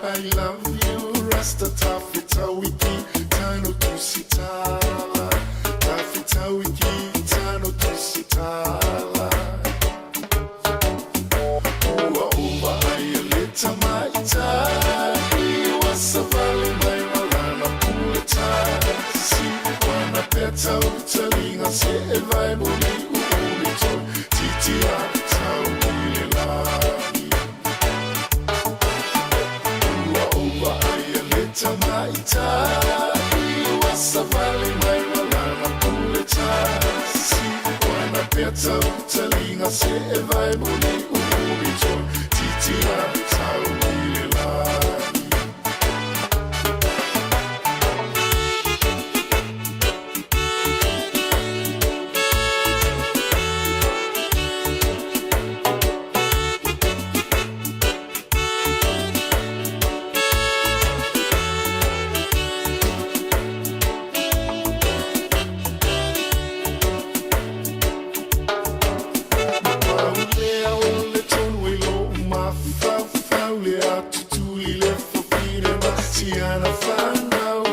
S5: I love you Rasta tafetauiki tano tusitala tafetauiki tano tusitala Ua ova ai le tamaitai ua savali mai ma lana pule tasi wana peta utaliga se e vae muli uuli toi titi a tau i le lagi. Ua ova ai le tamaitai ua savali mai ma lana pule tasi wana peta utaliga se e vae muli uuli toi titi a tau i le lagi. Paulea o le tonu i lou mafaufau le atutuli le fafine ma siana fanau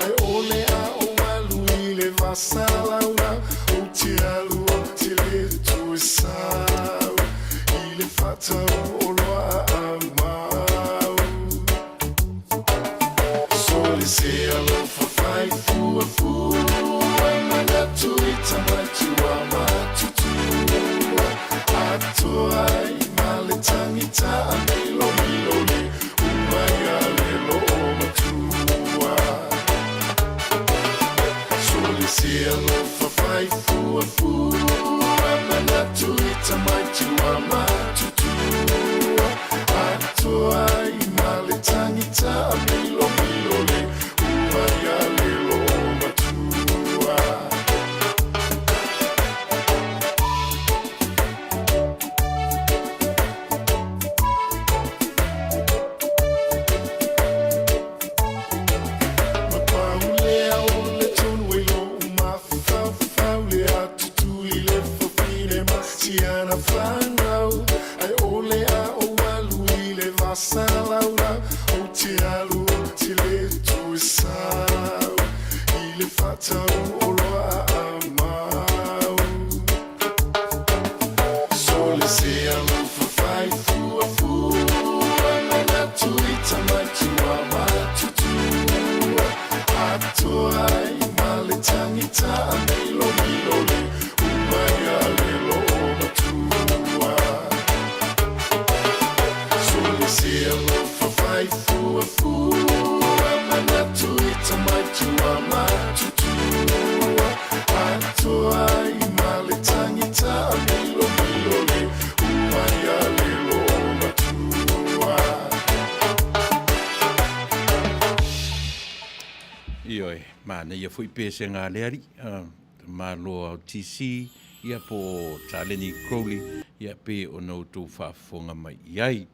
S5: ai ole a o alu i le vasalaulau ou te alu ou te le toe sau i le faatau oloa a mau. Sole se alofa fai fuafua manatu i tamaitua matutua atoa ai ma le tagita a milomilo le umai a le loomatua. Sole se alofa fai fuafua manatu i tamaitua matutua atoa ai ma le tagita a milomilo le umai a le loomatua. Ma paulea o le tonu i lou mafaufau le atutuli le fafine ma siana fanau ai ole a o alu i le vasalaulau ou te alu ou te le toe sau i le faatau oloa a mau. Sole se alofa fai fuafua manatu i tamaitua matutua atoa ai ma le tagita a milomilo le umai a le loomatua. Sole se alofa fai fuafua manatu i tamaitua matutua atoa ai ma le tagita a milomilo le umai a le loomatua.
S2: Ioe, manaia foi pesega a le alii, Malo ao TC, ia po o Taleni Crowley, ia pe ona outou faafofoga mai i ai.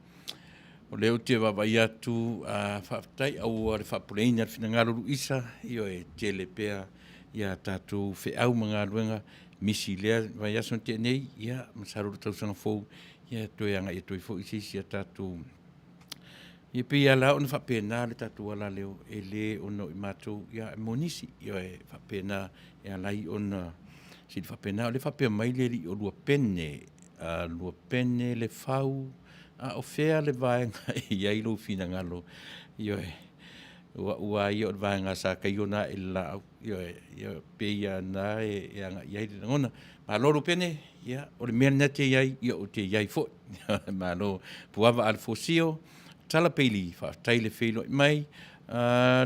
S2: O lea ou te vaavaai atu, a faafetai aua le faapuleina le finagalo Luisa, ioe, tele pea ia tatou feau ma galuega misi i lea vaiaso na tea nei, ia, masalo le tausaga fou, ia toe agai atu ai foi se isi a tatou. Ia pei lava la ona faapena le tatou alaleo, e le ona o i matou, ia mo nisi, ioe, faapena e ala ai ona Sili faapena, o lea e faapea mai le alii o Luapene, a Luapene Lefau, a o fea le vaega e i ai lou finagalo? Ioe, o au lava ia o le vaega a Sakaio na ae i le laau, ioe, e pei lava o lena e agai i ai le lagona. Malo Luapene, ia, o le mea lena e te i ai, ia ou te i ai foi. Malo. Puava Alefosio, Tala Peili, faafetai le feiloai mai.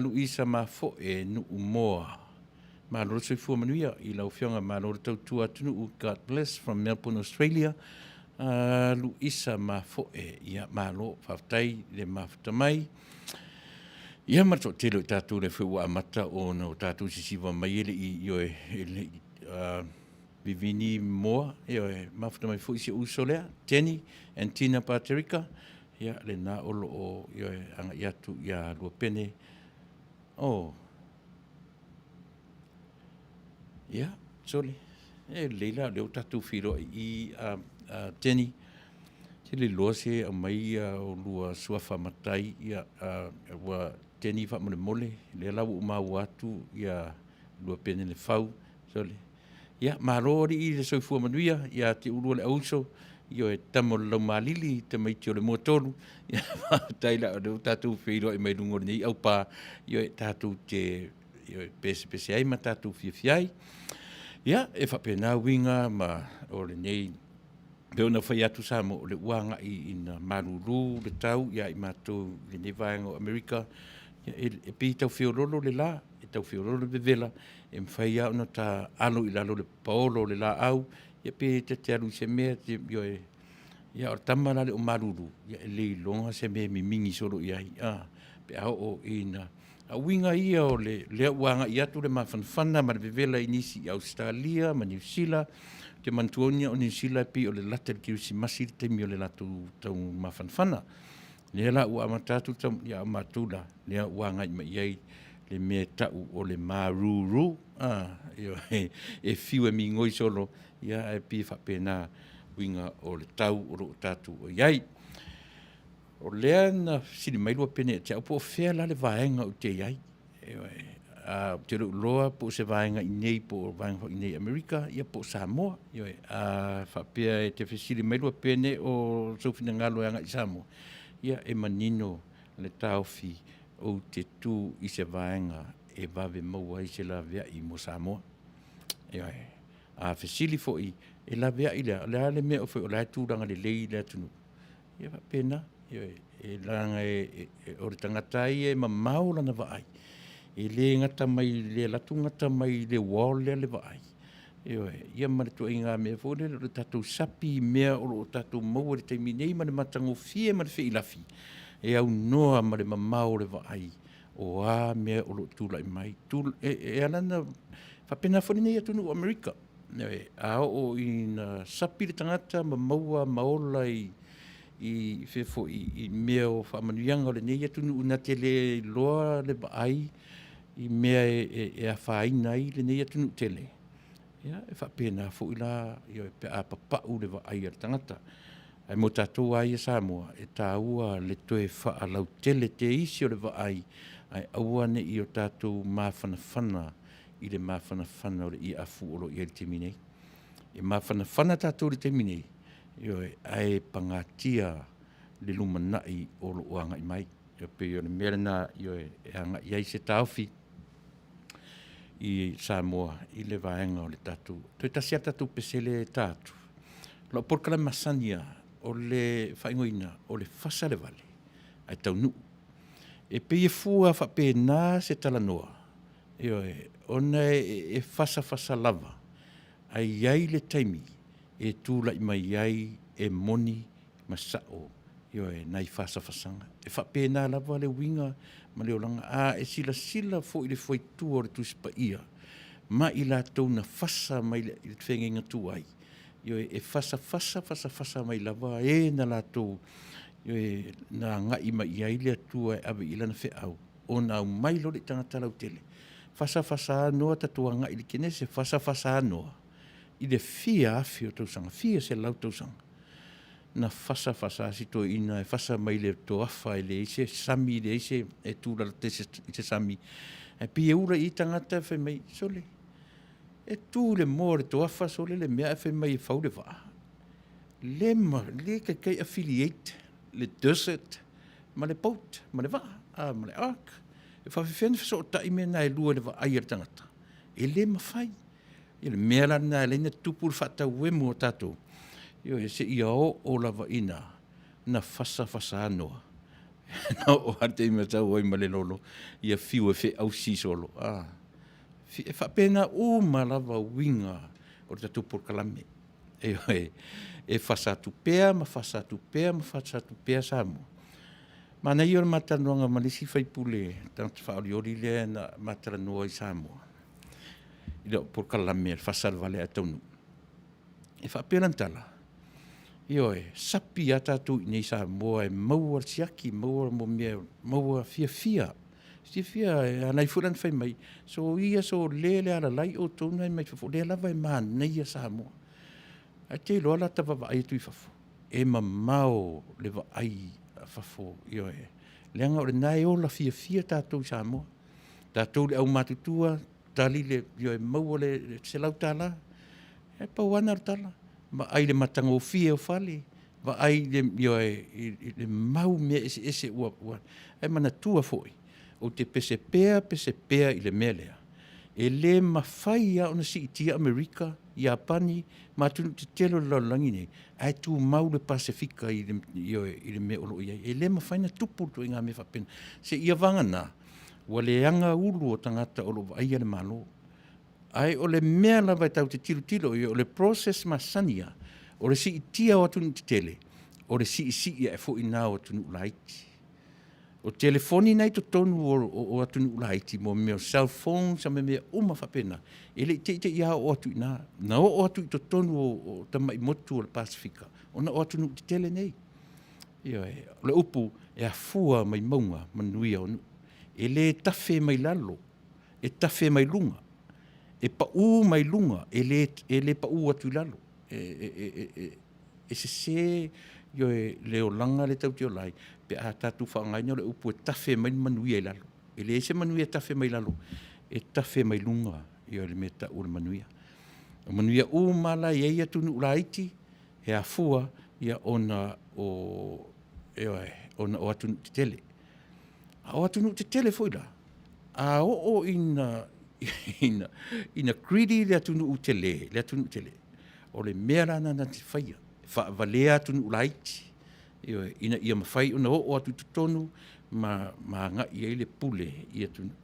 S2: Luisa Mafoe, Nuumoa. Malo le soifua manuia i lau Afioga, malo le tautua atunuu, God bless from Melbourne, Australia. Luisa Mafoe, ia malo, faafetai le mafuta mai. Ia ma le toatele o i tatou lea foi ua amata ona o tatou sisiva mai e le i, ioe, e le i vivini moa, ioe, mafuta mai foi si ou uso lea, Jenny and Tina Paterika, ia lena o lo o, ioe, agai atu ia Luapene. Oh. Ia, sole, e lelei la o lea ua tatou feiloai i i, a, a Jenny, te le iloa se aumai ia olua suafa matai, ia, a, ua Jenny faamolemole, lea la ua ou maua atu ia Luapene Lefau, sole. Ia, malo alii le soifua manuia ia te ulua le auuso, ioe, tama o le laumalili, tamaiti o le muatolu, ia, faafetai la o lea ua tatou feiloai mai luga o lenei aupā, ioe, tatou te ioe, pesepese ai ma tatou fiafia ai. Ia, e faapena uiga ma o lenei, pei ona fai atu Samoa, o lea ua agai ina malulu le tau ia i matou i lenei vaega o Amerika, ia, e pei e tau feololo le la, e tau feololo le vevela, e mafai lava ona ta alo i lalo le paolo o le laau, ia pe ta te alu i se mea, ioe, ia o le tama la le o malulu, ia e le iloga se mea e mimigi solo i ai, a, pe a oo ina, a uiga ia o le, lea ua agai atu le mafanafana ma le vevela i nisi i Ausetalia ma Niu Sila, ou te manatua o Niu Sila e pei o le lata i le Kerisimasi le taimi o le latou tau mafanafana. Lea la ua amata atu le ia o matou la, lea ua agai mai i ai le mea e tau o le maruru, a, e fiu e migoi solo, ia ae pei e faapena uiga o le tau o lo o tatou o i ai. O lea na fesili mai Luapene ia te au po o fea la le vaega ou te i ai. A, ou te le o iloa po o se vaega i inei po o vaega foi i inei i Amerika, ia po o Samoa. Ioe, a faapea e te fesili mai Luapene o sou finagalo e agai i Samoa, ia e manino le taofi ou te tu i se vaega e vave maua ai se laveai mo Samoa. Ioe, a fesili foi e laveai le a, o le a le mea o fai o la e tulaga lelei le atunuu. Ia faapena, ioe, e leaga o le tagata lava ia e mamao lana vaai, e le gata mai i le alu atu gata mai i le wall lea le vaai, ioe, ia ma le ituaiga mea foi lele o le tatou sapi i mea o lo o tatou maua i le taimi nei ma le matagofie ma le feilafi, e aunoa ma le mamao o le vaai o a mea o lo o tulai mai. E ala ona faapena foi lenei atunuu o Amerika. A oo ina sapi le tagata ma maua ma ola i i fea foi i mea o faamanuiaga o lenei atunuu na te le iloa le vaai i mea e afaina ai lenei atunuu tele, ia e faapena foi la pe a papau le vaai a le tagata. Ae mo tatou lava ia Samoa, e taua le toe faalautele teisi o le vaai ae aua ne i o tatou mafanafana i le mafanafana o le iafu o lo o i ai i le taimi nei. E mafanafana tatou i le taimi nei, ioe, ae pagatia le lumanai o lo o agai mai. E pei o le mea lena, ioe, e agai ai se taofi i Samoa i le vaega o le tatou, toe tasi lava le tatou pesele e ta atu. O lau polokalame masani lava, o le faaigoaina o le fasa le vale ae taunuu. E pei e fua faapena se talanoa, ioe, ona e fasafasa lava, ae i ai le taimi e tulai mai ai e moni ma sao, ioe, nai fasafasaga. E faapena lava le uiga ma le olaga. A e silasila foi i le fuaitua o le Tusi Paia ma i latou na fasa mai le feagaiga tuai, ioe, e fasafasa fasafasa mai lava e na latou, ioe, na agai mai i ai le Atua e ave i ai lana feau, ona aumai loa le tagata lautele. Fasafasa noa tatou agai i le Kenese, fasafasa noa i le fia afe o tausaga, fia selau tausaga. Na fasafasa si toeaina e fasa mai le toafa e leai se sami, leai se e tulalata i se sami. Ae pei e ula i ai tagata fai mai, sole, E tu i le moa o le toafa sole le mea ae fai mai e fau le vaa. Le ma, le taitai affiliate le desert ma le boat, ma le vaa, a, ma le ark. E faafefea ona fesootai mea na e lua i le vaai a le tagata? E le mafai. Ia le mea la lena e ala ai ona tupu le faatauemu o tatou, ioe, seia oo lava ina na fasafasa noa. Na oo lava le taimi na sau ai ma le lolo, ia fiu e feausi solo. A, e faapena uma lava uiga o le tatou polokalame. Ioe, e fasa atu pea ma fasa atu pea ma fasa atu pea Samoa. Manaia o le ma talanoaga ma le isi sui usufono tagata faaolioli lea na ma talanoa i Samoa i lau polokalame e fasa le vale ae taunuu. E faapea lana tala, ioe, sapi lava tatou i inei i Samoa e maua le siaki, maua mo mea, maua fiafia. Fiafia e ala ai foi lana fai mai, soia sole le alalai outou na e mai fafo, o lea lava e manaia Samoa. Ae te iloa la ta vaavaai atu i fafo, e mamao le vaai a fafo, ioe, leaga o lena e ola fiafia tatou i Samoa. Tatou le aumatutua, tali le, ioe, maua le $100, e pau lava lena o le tala. Vaai i le matagofie o fale, vaai i le, ioe, i le mau mea eseese ua, ua, ae manatua foi, ou te pese pea, pese pea i le mea lea, e le mafai lava ona siitia Amerika, Iapani ma atunuu tetele o le lalolagi nei, ae tumau le Pasefika i le, ioe, i le mea o lo o i ai. E le mafai ona tupu le ituaiga mea faapena. Seia vagana, ua leaga ulu o tagata o lo o vaaia le Malo. Ae o le mea lava e tatou te tilotilo i ai, o le process masani lava, o le siitia o atunuu tetele, o le siisii ae foi lena o atunuu laiti. O telefoni na i totonu o atunuu laiti, mo mea o cell phones a me mea uma faapena, e le i teitei lava oo atu i ina. Na oo atu i totonu o tamai motu o le Pasefika, ona o atunuu tetele nei. Ioe, o le upu, e afua mai mauga manuia o nuu. E le tafe mai lalo, e tafe mai luga. E pau mai luga, e le, e le pau atu i lalo. E, e, e, e, e sese ioe, le olaga lea tatou te ola ai, pe a tatou faaaogaina le upu e tafe mai le manuia i lalo. E leai se manuia e tafe mai lalo, e tafe mai luga ioe, le mea e tau o le manuia. O manuia uma la e i ai atunuu laiti, e afua ia ona o, ioe, ona o atunuu tetele. A o atunuu tetele foi la, a oo ina, ina, ina greedy le atunuu tele, le atunuu tele, o le mea la lena na te faia, e faavalea atunuu laiti, ioe, ina ia mafai ona oo atu i totonu ma, ma agai ai le pule i atunuu.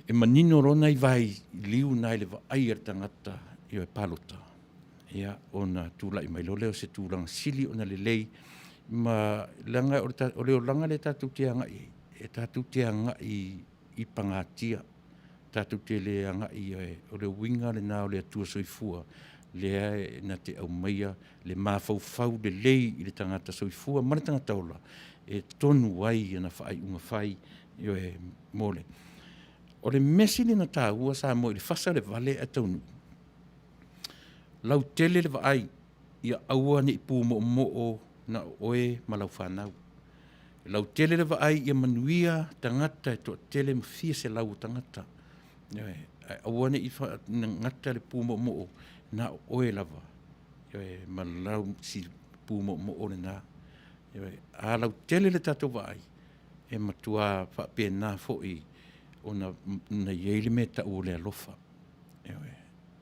S2: E manino loa nai vailiu na i le vaai a le tagata, ioe, palota, ia, ona tulai mai loa lea o se tulaga sili ona lelei, ma leaga o le olaga lea tatou te agai i ai, e tatou te agai i pagatia, tatou te le agai i, o le uiga lena o le Atua Soifua, lea e na te aumaia le mafaufau lelei i le tagata soifua ma le tagata ola, e tonu ai ana faaiuga fai, ioe, mo le. O le mea sili ona taua Samoa i le fasa o le vale ae taunuu, lautele le vaai ia aua ne i pumoomoo na o oe ma lau fanau. Lautele le vaai ia manuia tagata e toatele ma fia selau o tagata. Ioe, ae aua ne i gata le pumoomoo na o oe lava. Ioe, ma lau si pumoomoo lena. Ioe, a lautele le tatou vaai, e matua faapena foi ona i ai le mea e tau o le alofa. Ioe,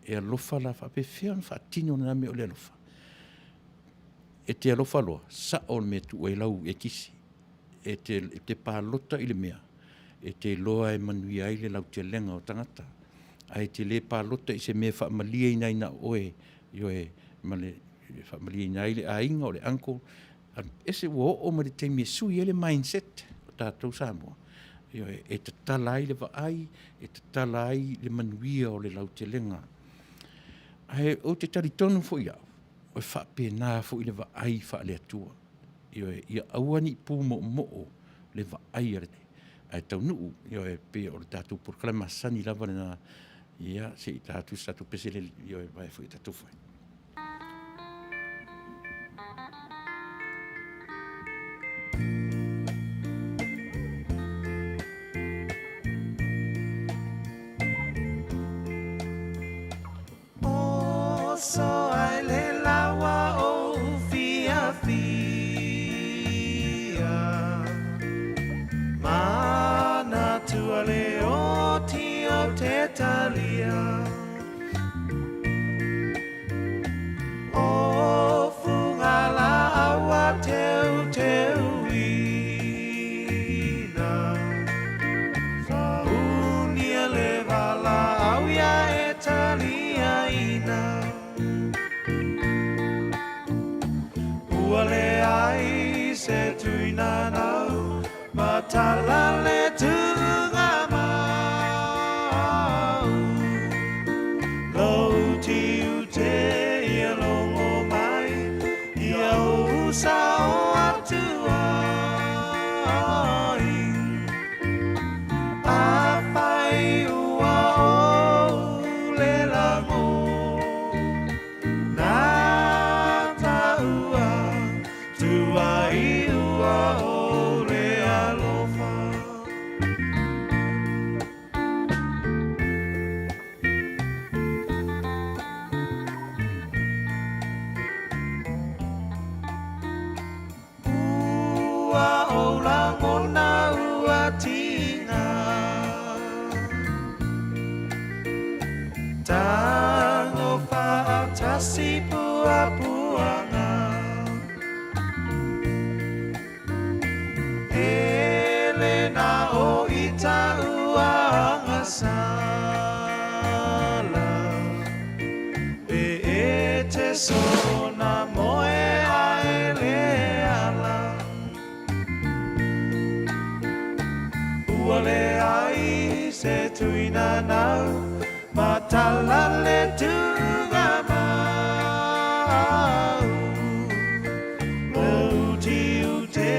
S2: e alofa la faapefea ona faatino lena mea o le alofa? E te alofa loa, sao le mea e tuu ai lau ekisi. E te, e te palota i le mea, e te iloa e manuia ai le lautelega o tagata. Ae e te le palota i se mea e faamalieina ai na o oe, ioe, ma le faamalieina ai le aiga, o le uncle. Ese ua oo mai le taimi e sui ai le mindset o tatou Samoa. Ioe, e tatala ai le vaai, e tatala ai le manuia o le lautelega. Ae ou te talitonu foi au, e faapena foi le vaai faale-Atua. Ioe, ia aua ne i pumoomoo le vaai a le ae taunuu, ioe, pei o le tatou polokalame masani lava lena, ia, se i ta atu se tatou pese le, ioe, vae foi tatou fai.
S6: te talia. O Fugala aua teuteuina. Saunia le valaau ia e taliaina. Ua leai se tuina nau ma tala le tuuga mau. Lou tiute ia longo mai ia ou sao atu ai. Afai ua ou le lago na taua tuai ua ou le alofa. Ua ou lagona ua tiga. Tago faatasi puapuaga. E le na o i taua agasala. E e te sona moe ae le ala. Ua leai se tuina nau ma tala le tuuga mau. Lou tiute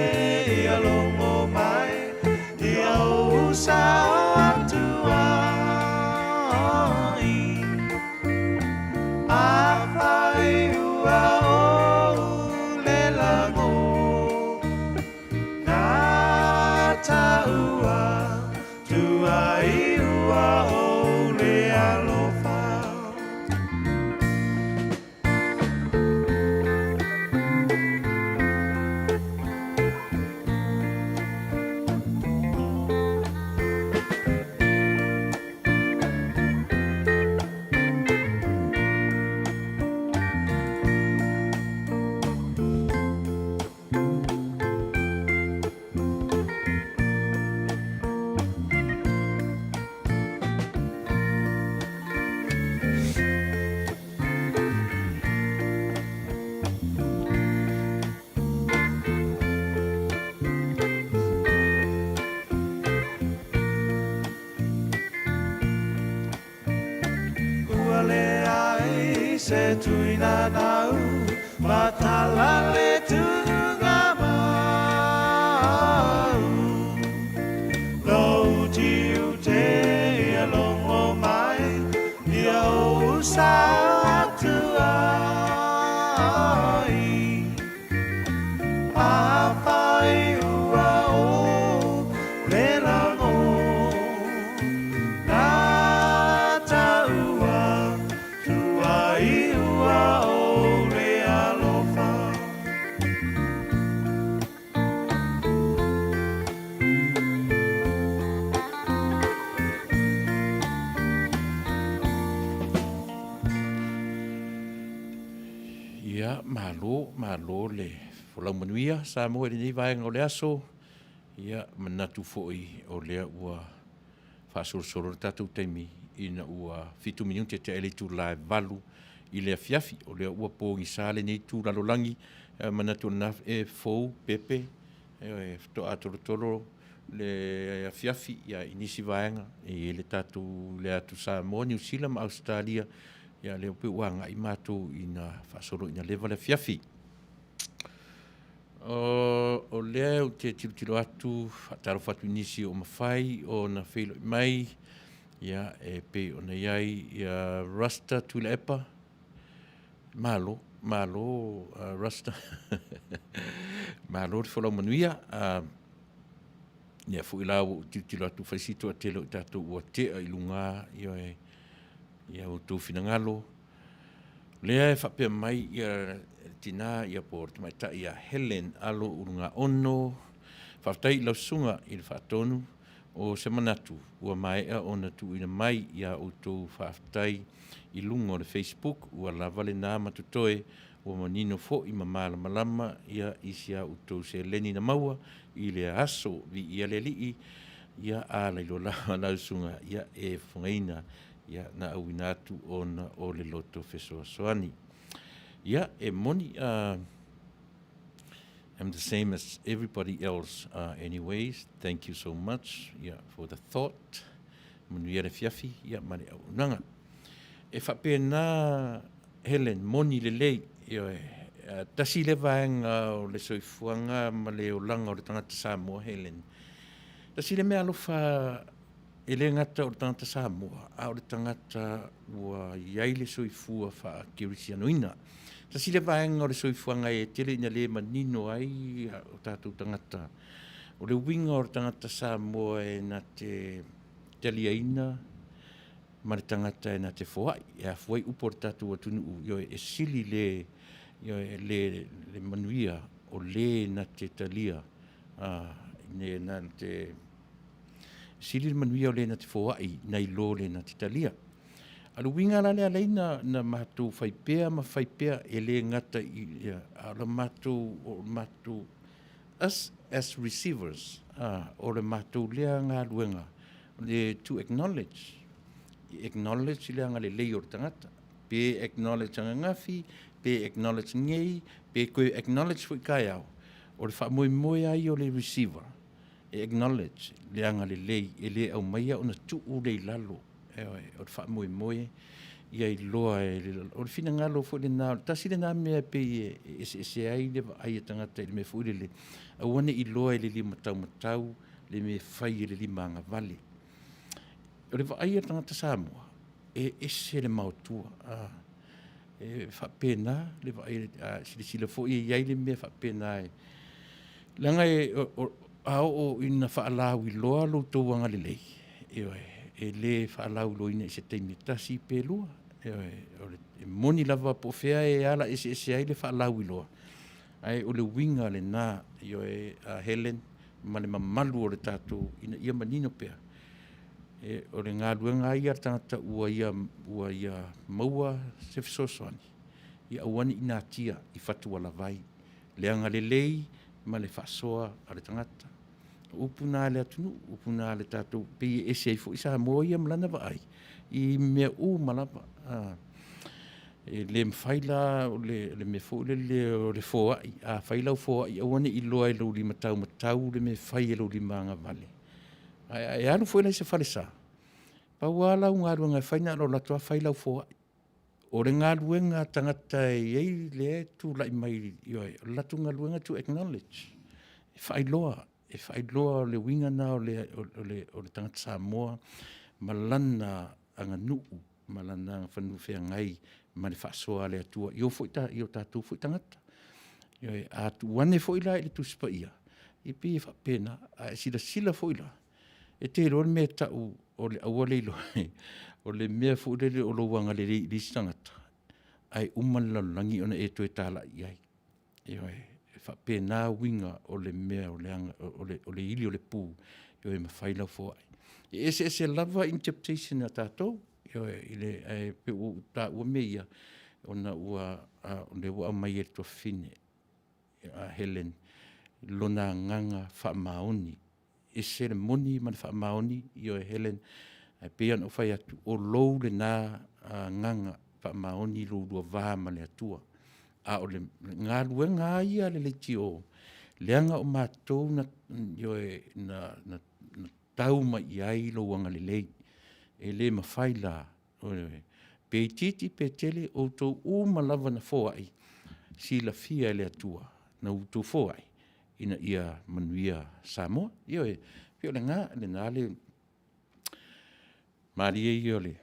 S6: ia longo mai ia ou sao atu ai. Afai ua ou le lago na taua tuai ua ou le alofa. Ua leai se tuina nau ma tala le tuuga mau. Lou tiute ia longo mai ia ou sao atu ai. Afai ua ou le lago na taua tuai ua ou le alofa.
S2: Ia, malo, malo le folau manuia Samoa i lenei vaega o le aso. Ia, manatu foi o lea ua faasolosolo le tatou taimi ina ua fitu minute tea i le itula e 8 i le afiafi. O lea ua pogisa lenei itu lalolagi. Manatu o lena e fou pepe e faatoa tolotolo le afiafi ia i nisi vaega e i ai le tatou le atu Samoa, Niu Sila ma Ausetalia, ia lea pei ua agai matou ina faasolo ina leva le afiafi. O lea ou te tilotilo atu, faatalofa atu i nisi o mafai ona feiloai mai, ia e pei ona i ai ia Rasta Tuilaepa. Malo, malo Rasta. Malo le folau manuia. Ia foi la ua ou tilotilo atu fai si toatele o i tatou ua tea i luga ioe ia outou finagalo. Lea e faapea mai ia tina ia po o le tamaitai ia Helen Alo Ulugaono. Faafetai i lau susuga i le faatonu. O se manatu, ua maea ona tuuina mai iā outou faafetai i luga o le Facebook, ua lava lena ma totoe, ua manino foi ma malamalama ia i si a outou seleni na maua i lea aso. Viia le Alii, ia a lailoa lava lau susuga ia e fofogaina ia na auina atu ona o le loto fesoasoani. Ia, e moni a I'm the same as everybody else anyways, thank you so much ia for the thought. Manuia le afiafi ia ma le auaunaga. E faapena Helen, moni lelei, ioe, tasi lea vaega o le soifuaga ma le olaga o le tagata Samoa Helen. Tasi le mea alofa e le gata o le tagata Samoa, a o le tagata ua i ai le soifua faakerisianoina. Tasi lea vaega o le soifuaga e tele ina le manino ai o tatou tagata. O le uiga o le tagata Samoa e na te taliaina ma le tagata e na te foai, e afua ai upu a le tatou atunuu, ioe, e sili le, ioe, le, le manuia o le na te talia, a, ne na te sili le manuia o le na te foai nai lo le na te talia. A o le uiga la lea alai na, na matou fai pea ma fai pea e le gata i, ia, a o le matou, o le matou, us as receivers, a, o le matou lea galuega, le to acknowledge, acknowledge le agalelei o le tagata, pe acknowledge ananafi, pe acknowledge nei, pe toe acknowledge foi taeao, o le faamoemoe lava ia o le receiver, e acknowledge le agalelei, e le aumaia ona tuu lea i lalo, ioe, o le faamoemoe ia iloa e le, o le finagalo foi lena, tasi lena mea e pei e eseese ai le vaai a tagata i le mea foi lele, aua ne i iloa e le lima taumatau le mea e fai e le lima agavale. O le vaai a le tagata Samoa, e ese le maotua. A, e faapena le vaai, a silasila foi e i ai le mea faapena e, leaga e, o, o, a oo ina faalauiloa lo outou agalelei, ioe, e le faalauiloaina i se taimi e tasi pe lua. Ioe, o le, e moni lava po o fea e ala eseese ai le faalauiloa, ae o le uiga lena, ioe, a Helen, ma le mamalu o le tatou, ina ia manino pea, e, o le galuega lava ia a le tagata ua ia, ua ia maua se fesoasoani, ia aua ne i natia i fatualavai le agalelei ma le faasoa a le tagata. O upu na a le atunuu, upu na a le tatou, pei e ese ai foi Samoa ia ma lana vaai i mea uma lava. A, e le mafai la o le, le mea foi lele o le foai, a fai lau foai, aua ne i iloa e lou lima taumatau le mea e fai e lou lima agavale. Ae e alu foi la i se falesa, pau lava lau galuega e fai na o lou alu atu lava fai lau foai. O le galuega a tagata e i ai lea e tulai mai, ioe, o le latou galuega to acknowledge, e faailoa, e faailoa le uiga lena o le, o le, o le tagata Samoa ma lana aganuu ma lana agafanua feagai ma le faasoa a le Atua i o foi ta, i o tatou foi tagata. Ioe, a tuu ane foi la i le Tusi Paia, e pei e faapena, a e silasila foi la, e te iloa le mea e tau o le aua le iloa, o le mea foi lele o lou agalelei i le isi tagata, ae uma le lalolagi ona e toe talai i ai. Ioe, e faapena uiga o le mea o le, o le, o le ili o le pu, ioe, ma fai lau foai. E eseese lava interpretation a tatou, ioe, i le, ae pei ua ou taua mea ia, ona ua, a, o lea ua aumai e le tuafafine, a Helen, lona agaga faamaoni ese le moni ma le faamaoni, ioe Helen, ae pei ona ou fai atu, o lou lena agaga faamaoni i lou lua va ma le Atua. A o le galuega lava ia a le leitio, leaga o matou na, ioe, na, na, na tau mai i ai lou agalelei. E le mafai la, ioe, pe itiiti pe tele, outou uma lava na foai, silafia e le Atua, na outou foai, ina ia manuia Samoa. Ioe, pei o lena, lena le malie ia o le,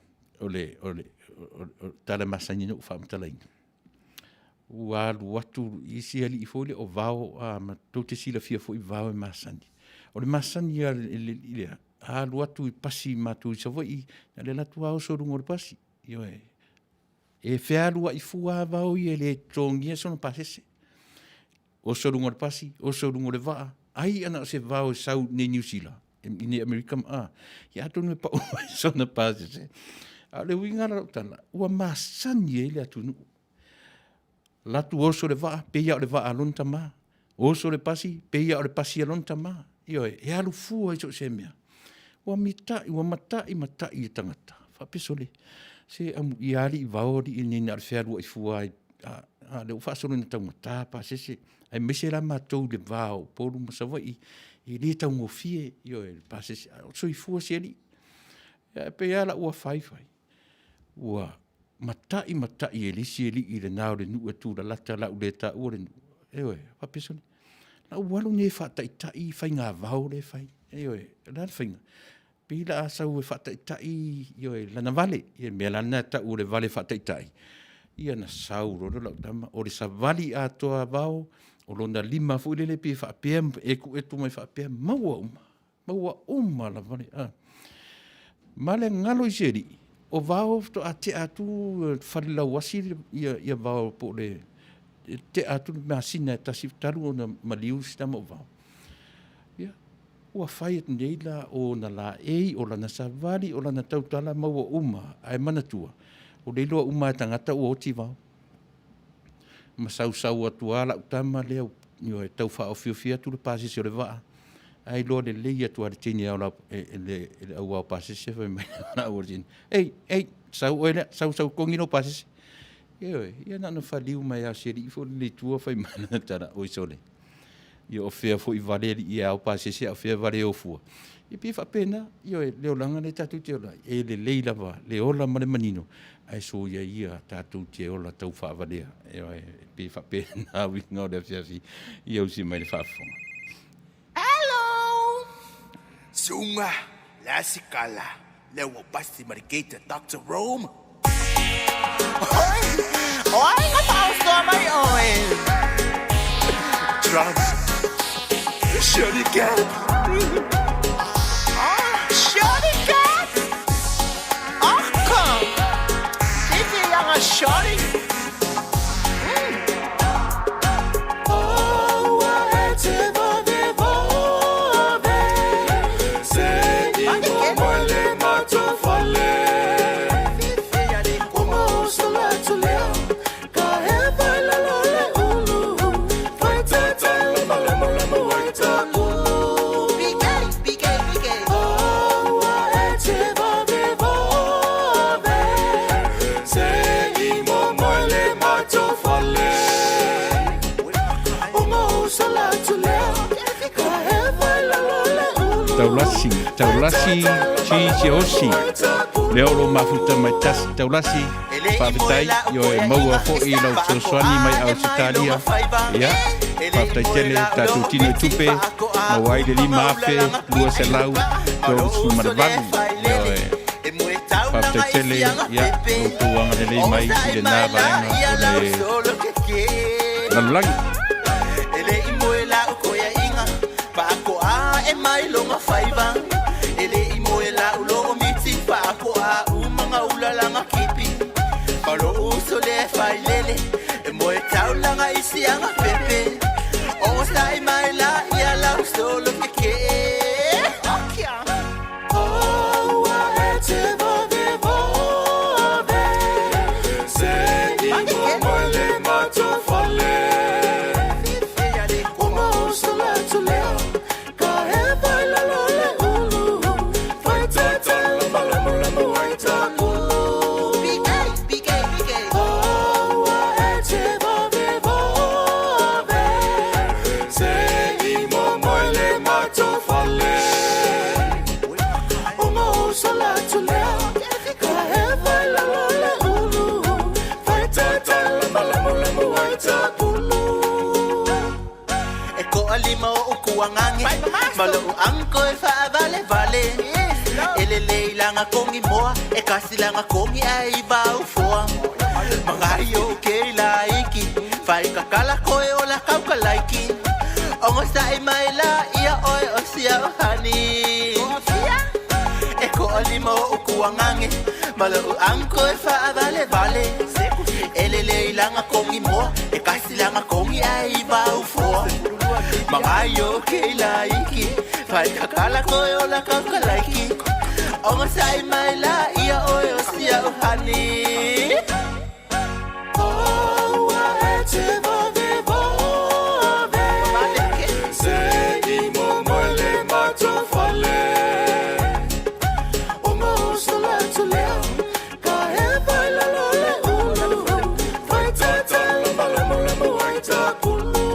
S2: o le, o le, o le tala masani na ou faamatalaina. Ua alu atu isi alii foi lea o Vao, a, ma tou te silafia foi Vao e masani. O le masani lava o le alii lea, a alu atu i pasi matou i Savaii, na o le alu atu lava oso i luga o le pasi. Ioe. E fealuai fua lava Vao ia e le totogia sona pasese. Oso i luga o le pasi, oso i luga o le vaa, ai ana o se vao e sau i inei i Niu Sila, i nei Amerika ma, a, ia atonu e pau mai sona pasese. A o le uiga la o lau tala, ua masani ai le atunuu. Latu oso le vaa, pei lava o le vaa a lona tama. Oso le pasi, pei lava o le pasi a lona tama. Ioe, e alu fua i so o se mea. Ua mitai, ua matai matai e tagata. Faapea sole, se amuia alii vao alii nei na o le fealuai fua ai, a, a lea ua faasolo ina taugata pasese. Aemaise la matou i le va o Upolu ma Savaii, e le taugofie, ioe, le pasese. A o le soifua si alii. Ia, e pei lava la ua faifai, ua matai matai e le isi alii lena o le nuu e tulalata o le a ou le taua le nuu. Ioe, faapea sole, la ua alu nei e faataitai faiga vao lea e fai. Ioe, o le a le faiga? Pei la a sau e faataitai, ioe, lana vale. Ia, le mea la lena e tau o le vale faataitai. Ia na sau loa lea o lau tama, o le savali atoa a vao, o lona lima foi lele pei e faapea, etuetu mai faapea, maua uma. Maua uma lava le, a. Ma le galo i se alii, o vao faatoa tea atu fale lauasi ia, ia vao po o le tea atu le masina e tasi talu ona maliu si tama o vao. Ia, ua fai atu nei la o ona laei, o lana savali, o lana tautala maua uma, ae manatua, o le iloa uma e tagata ua oti vao. Ma sausau atu lava lau tama lea, ioe, tau faaofiofi atu le pasese o le vaa, ae iloa lelei atu lava e le teine ao e le au ao pasese fai mai la au teine, ei, ei, sau oe lea, sau, sau togi lou pasese. Ioe, ia na ona faliu mai lava o si alii foi le tua fai mai lana tala, oi sole. Ia o fea foi vale alii e ao pasese a o fea vale e o fua. Ia pei e faapena, ioe, le olaga lea tatou te ola ai, e lelei lava le ola ma le manino, ae soia ia tatou te ola tau faavalea. Ioe, e pei e faapena uiga o le afiafi ia usi mai le faafofoga.
S7: Hello! Sunga, le sikala, le ua pasi ma le gate Dr. Rome. Oi, oi, ka faaosoa mai oe. Drums. Shorty cat. Ah, shorty cat. Ach komm. Fifi langa shorty.
S2: Taulasi, Taulasi, Chi Osi, lea o lo mafuta mai tasi, Taulasi, faafetai, ioe, maua foi lau fesoasoani mai Ausetalia, ia, faafetai tele, tatou tino i tupe, maua ai le 5238, ioe, faafetai tele, ia, lo outou agalelei mai i lena vaega o le lalolagi.
S7: E le i moe la o koiaʻiga Faakoa e mai loga faiva E le i moe la ulo o miti Faakoa umaga ulalanga kipi Malo uso le failele E moe taulaga i siaga pepe Ogasai mai la ia lau solo keke Okia E koʻalima oʻu kuagage Ma loʻu anko e faavalevale E lelei langa kongi moa E kasi langa kongi ae i vaufoa Mangai o ke laiki Fai kakala koe o la kauka laiki Ogosaʻi mai la ia oe o sia o hani E koʻalima oʻu kuagage Ma loʻu anko e faavalevale E lelei langa kongi moa E kasi langa kongi ae i vaufoa Mangai o ke laiki. Faikakala koe o la kaukalaiki Ogasai mai la ia oe o sia o hani.
S5: Aua e te vave vave Se i momoe le matofale O maosola atu lea Ka hewa i lalo le ulu Whai tatalo malamulamu ai takulu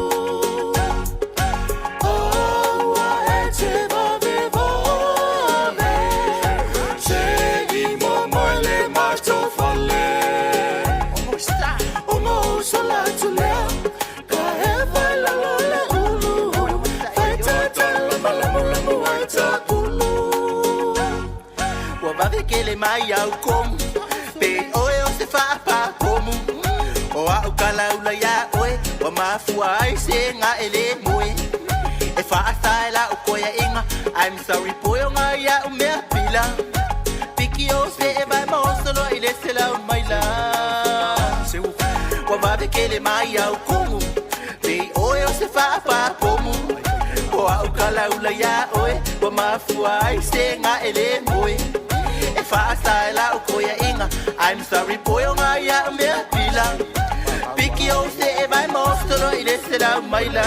S5: Aua e te vave vave Se i momoe le matofale O maosola atu lea Ka hewa i lalo le ulu Whai tatalo malamulamu ai takulu
S7: Ua vave kele mai au komu Pe oe o se faapapomu O a'u kalaula iā oe Ua mafua ai se gaʻe lē moe E faasa e la'u koeaʻiga I'm sorry poe o ga ia'u mea pila Piki o se e vae ma osoloa i le selau maila Ua vave kele mai au kumu Pe oe o se faapapomu O a'u kalaula iā oe Ua mafua ai se gaʻe lē moe E faasa e la'u koeaʻiga I'm sorry poe o ga ia'u mea pila Piki o se e vae ma osoloa i le selau maila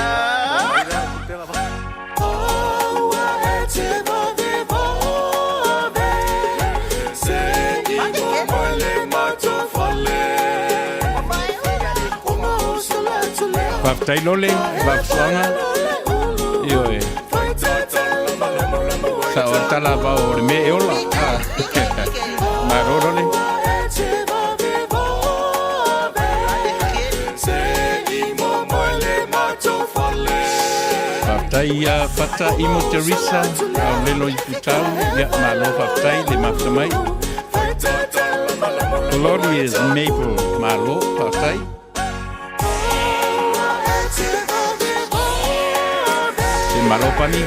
S5: Aua e te vave vave Se i momoe le matofale O maosola atu lea
S2: Faafetai Lole, Vaafusuaga. Ioe. Sa o tala vao o le mea e ola. Ah. Malo Lole.
S5: E te vave vave Se i momoe le matofale
S2: Faafetai ia Fata Imo Teresa, Aolelo i Putau, ia malo faafetai le mafuta mai. Glorious Maple, malo faafetai. Le malo pani.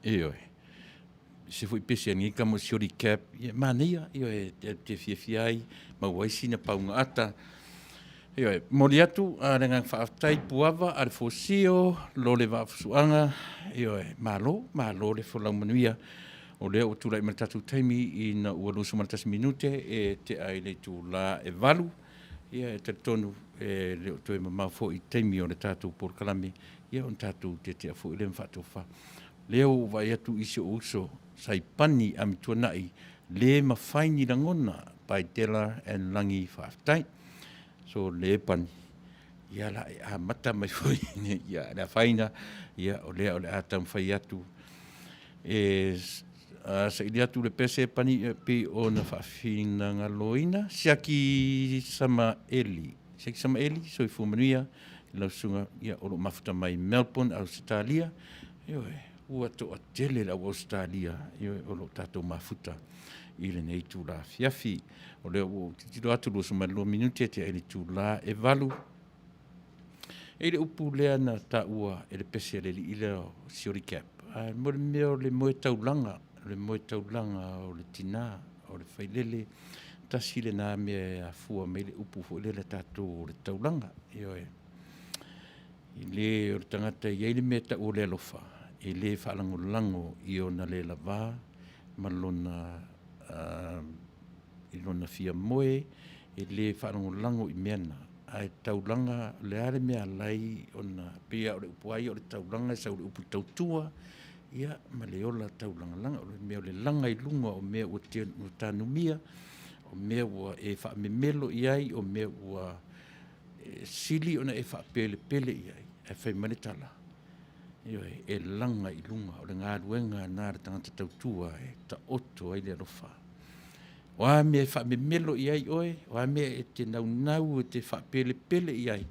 S2: Ioe. Se foi pese a ngika mo siori cap, ia manaia, ioe, te, te fiafia ai, maua ai sina paunga ata. Ioe, moli atu, a le ngang whaaftai puava, a le fosio, lo le vaafusuaga, ioe, malo, malo le folau manuia. O lea ua tulai mai le tatou taimi ina ua 21 minute e tea i le itulā e 8. Ia e talitonu e le o toe mamao foi i taimi o le tatou polokalame, ia ona tatou tetea foi lea ma faatofa. Lea ua ou vaai atu i si ou uso Saipani Amituanai, le mafai ni lagona by Della and Lagi Faafetai. So le pani, ia la e amata mai foi ia le afaina, ia o lea o le a taumafai atu e saili atu le pese pani e pei ona faafinagaloina Siaki Samaeli. Siaki Samaeli, soifua manuia i lau susuga, ia o lo o mafuta mai Melbourne, Ausetalia. Ioe, ua toatele le au Ausetalia, ioe, o lo o tatou mafuta i lenei itula afiafi. O lea ua ou tilotilo atu 22 minute tea i le itula e 8. E i le upu lea na taua e le pese a le alii lea o Siori Cap, ae mo le mea o le moe taulaga, o le moe taulaga o le tinā, o le failele, tasi lenā mea e afua mai le upu foi lele a tatou o le taulaga. Ioe. I le o le tagata e i ai le mea e tau o le alofa, e le faalagolago i ona le lavā ma lona uh, i lona fia moe, e le faalagolago i mea na. Ae taulaga, o le a le mea alai ona, pei lava o le upu lava ia o le taulaga e sau i le upu tautua, ia, ma le ola taulagalaga. O le mea o le laga i luga o mea ua tanumia, o mea ua e faamemelo i ai, o mea ua sili ona e faapelepele i ai, ae fai mai le tala, ioe, e laga i luga, o le galuega na a le tagata tautua e taoto ai le alofa. O a mea e faamemelo i ai oe, o a mea e te naunau e te faapelepele i ai,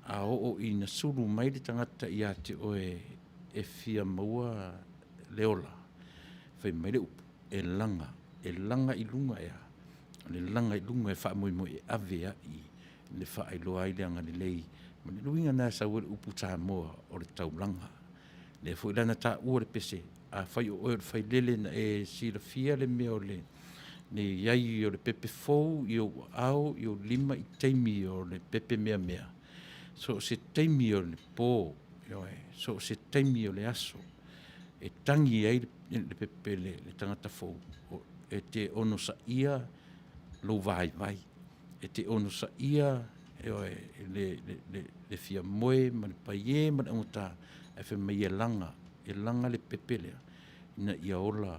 S2: a oo ina sulu mai le tagata ia te oe e fia maua le ola, fai mai le upu, e laga, e laga i luga e a? O le laga i luga e faamoemoe e ave ai le faailoa ai le agalelei ma le uiga lena e sau ai le upu Samoa o le taulaga. Lea foi la na taua le pese, afai o oe o le failele na e silafia le mea o le le i ai o le pepe fou i ou aao i ou lima i taimi o le pepe meamea, so o se taimi o le po, ioe, so o se taimi o le aso e tagi ai le pepe le tagata fou, e te onosaia lou vaivai, e te onosaia ioe, le fia moe ma le paie ma le augata, ae fai mai e laga, e laga le pepe lea ina ia ola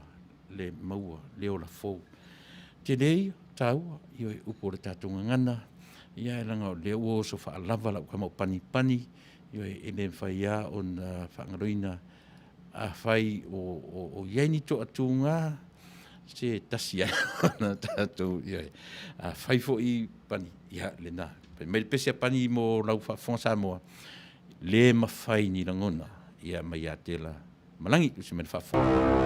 S2: le maua le ola fou. Tele ia taua, ioe, upu o le tatou gagana, ia e leaga o lea ua oso faalava lau tama o Panipani, ioe, e le mafai lava ona faagaloina afai o i ai ni toatuga, se tasi lava ona tatou, ioe. Afai foi Pani, ia lena. Fai mai le pese a Pani mo lau faafofoga Samoa, le mafai ni lagona, ia mai ia Tela Malagi, tusi mai le faafofoga.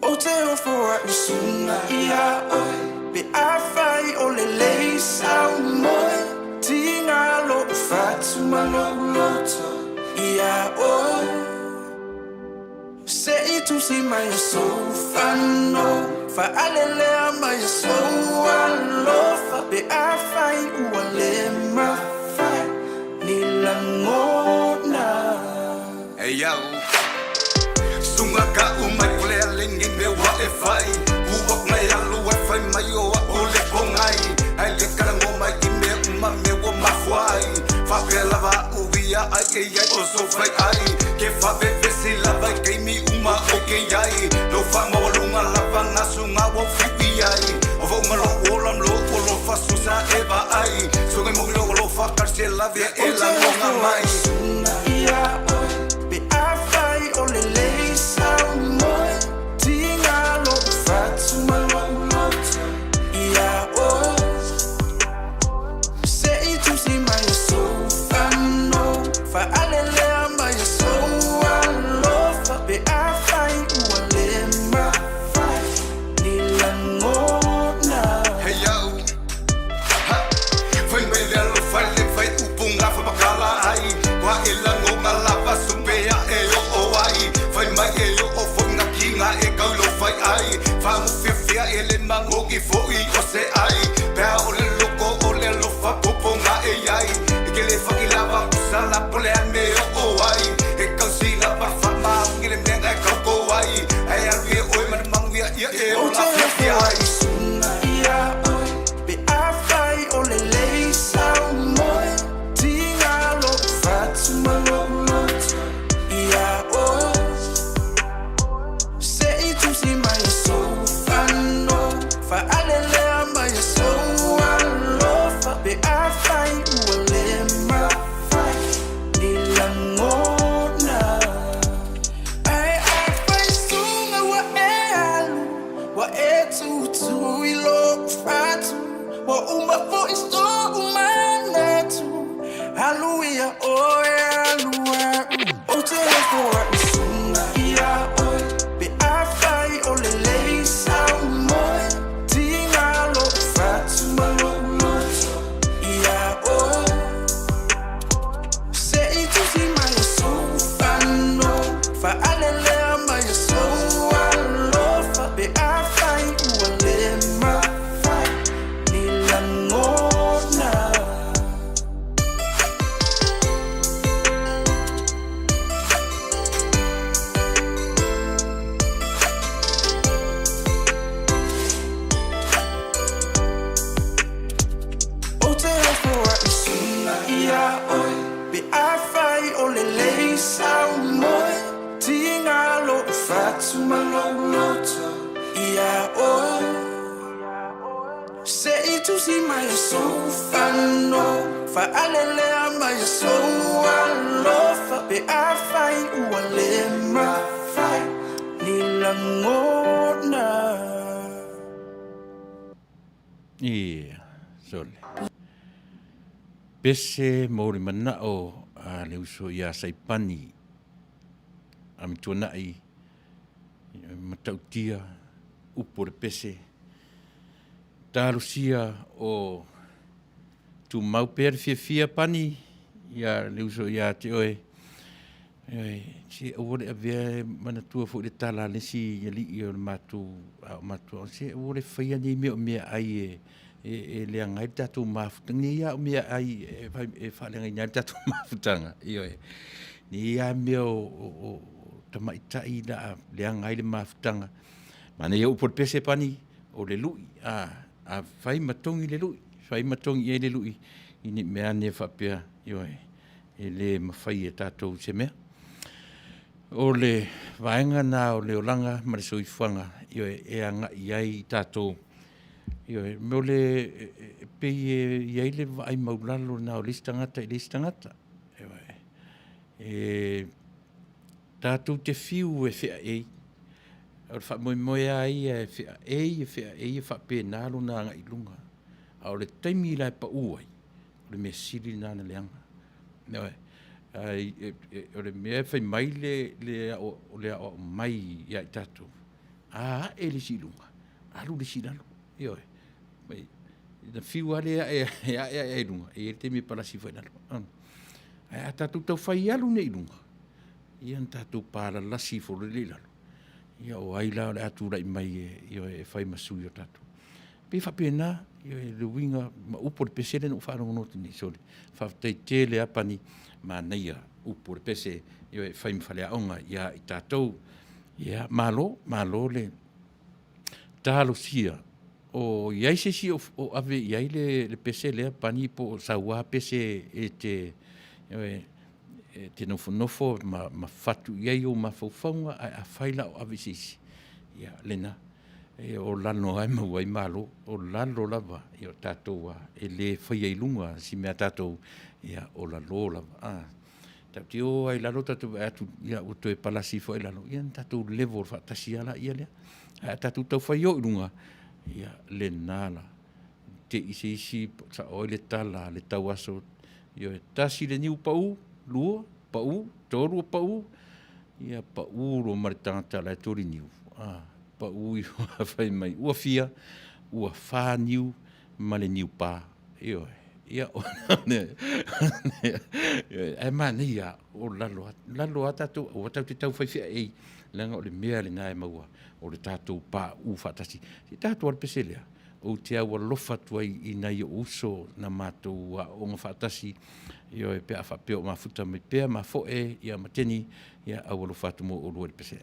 S5: Ou te ofo a'u suga iā ʻoe Pe afai o lelei sau moe Tiga lo'u fatu ma lo'u loto iā ʻoe Se i tusi mai o sou fano Faalelea mai o sou alofa Pe afai ua le mafai ni lagona.
S8: Hey yo Sunga ka umai o le alengi me wa e fai Uwak mai alu e fai mai o a o le kongai Ai le kalango mai i me uma me wa mahuai Whapea lava uia ai e ai o so fai ai Ke whawe vesi lava i keimi uma o ke ai Lo wha mawalunga lava ngā sunga wa whiwi ai O wa unga lo olam lo o lo fa susa e va ai Sunga mo lo lo fa karse lave e la ngonga mai.
S5: Pe afai o lelei sau moe Tiga lo'u fatu ma lo'u loto Ia oe Se i tusi mai o sou fano Faalelea mai o sou alofa Pe afai ua le mafai ni lagona.
S8: Hey yo Ha! Fai mai le alofa le fai upu gafa makala ai Kua e lagoga lava supe a e oo ai Fai mai e oo foi nga kinga e kau lo fai ai Fagu fiafia e le mangogi foi o se ai Pea o le loko o le alofa popo nga e iai E ke le faki lava usala pole a me oo ai E kau sila marfa maungi le mea nga e kau ko ai Ai alu e oe ma le manuia ia e
S5: Ou
S8: ola
S5: te
S8: fiafia
S5: ofo
S8: ai.
S5: a'u suga iā ʻoe Pe afai o lelei sau moe Tiga lo'u fatu ma lo'u loto iā ʻoe Se i tusi mai o sou fano Faalelea mai o sou alofa Pe afai ua le mafai ni lagona Ae afai suga ua e alu Ua e tūtū i lo'u fatu Ua uma fo'i so'u manatu Alu ia ʻoe alu a'u Ou te ofo a'u suga iā ʻoe Pe afai o lelei sau moe Tiga lo'u fatu ma lo'u loto iā ʻoe Se i tusi mai o sou fano Faalelea mai o sou alofa Pe afai ua le mafai ni lagona. Ou te ofo a'u suga iā ʻoe Pe afai o lelei sau moe Tiga lo'u
S9: Alofa atu ma lou loto iā oe. Se i tusi mai sou fano, faalelea mai sou alofa pe afai ua le mafai ni lagona.
S2: Ia, sole. Pese mo le manao a le uso iā Saipani Amituanai matautia upu o le pese talosia o tumau pea le fiafia pani ia le uso ia te oe se aua le avea e manatua foi le tala a le isi alii o le matou a o matou se aua le faia nei mea o meaai e e leaga ai le tatou mafutaga nei lava o meaai e faaleagaina ai le tatou mafutaga ioe nei lava mea o tamaitai la a leaga ai le mafutaga manaia upu o le pese pani o le lui a fai ma togi le lui fai ma togi i ai le lui i ni mea ane faapea ioe e le mafai e tatou se mea o le vaega na o le olaga ma le soifuaga ioe e agai ai i tatou Ioe, mo le e pei e i ai le vaai maulalo lena o le isi tagata i le isi tagata. Ioe. E tatou te fiu e feaei, o le faamoemoe lava ia e feaei, e feaei, e faapena lona agai i luga. A o le taimi la e pau ai, o le mea sili lena ona leaga. Ioe. Ai, o le mea e fai mai le aoao mai ia i tatou, a ae le isi i luga, alu le isi i lalo. Ioe. Na fiu lava le ae e ae ae i luga, e i ai le taimi e palasi ifo ai i lalo. Ae a tatou taufai alu nei i luga, ia ona tatou palalasi ifo loa lea i lalo, ia o ai la o le a tulai mai e, ioe, e fai ma sui o tatou. E pei e faapena, ioe, le uiga ma upu o le pese lea na ou faalogologo atu nei, sole, faafetai tele lava Pani, manaia upu o le pese, ioe, e fai ma faleaoga ia i tatou. Ia, malo, malo le talosia o i ai se isi o ave i ai le pese lea pani po o sau lava pese e te, e te nofonofo ma fatu i ai ou mafaufauga, ae afai la o ave i se isi, ia lena, e o lalo lava e maua ai malo, o lalo lava, ia o tatou lava, e le faia i luga si mea a tatou, ia o lalo lava. Tatou te o lava i lalo tatou vaai atu ia ua toe palasi ifo i lalo, ia ona tatou level faatasi lava laia lea. Ae a tatou taufai o i luga, ia lena la, te i se isi sao ai le tala a le tauaso, ioe, tasi le niu pau, lua pau, tolu pau, ia pau loa ma le tagata la e toli niu, a, pau ifo fai mai, ua fia? Ua fa niu ma le niu pa. Ioe. Ia, ae manaia o lalo, lalo lava tatou, aua tatou te tau fai feaei, leaga o le mea lena e maua, o le tatou pauu faatasi. Se tatou alu pese lea, ou te aualofa atu ai i nai ou uso na matou aooga faatasi, ioe, pe a faapea o mafuta mai pea, mafoe, ia ma Teni, ia aualofa atu mo oulua i le pese.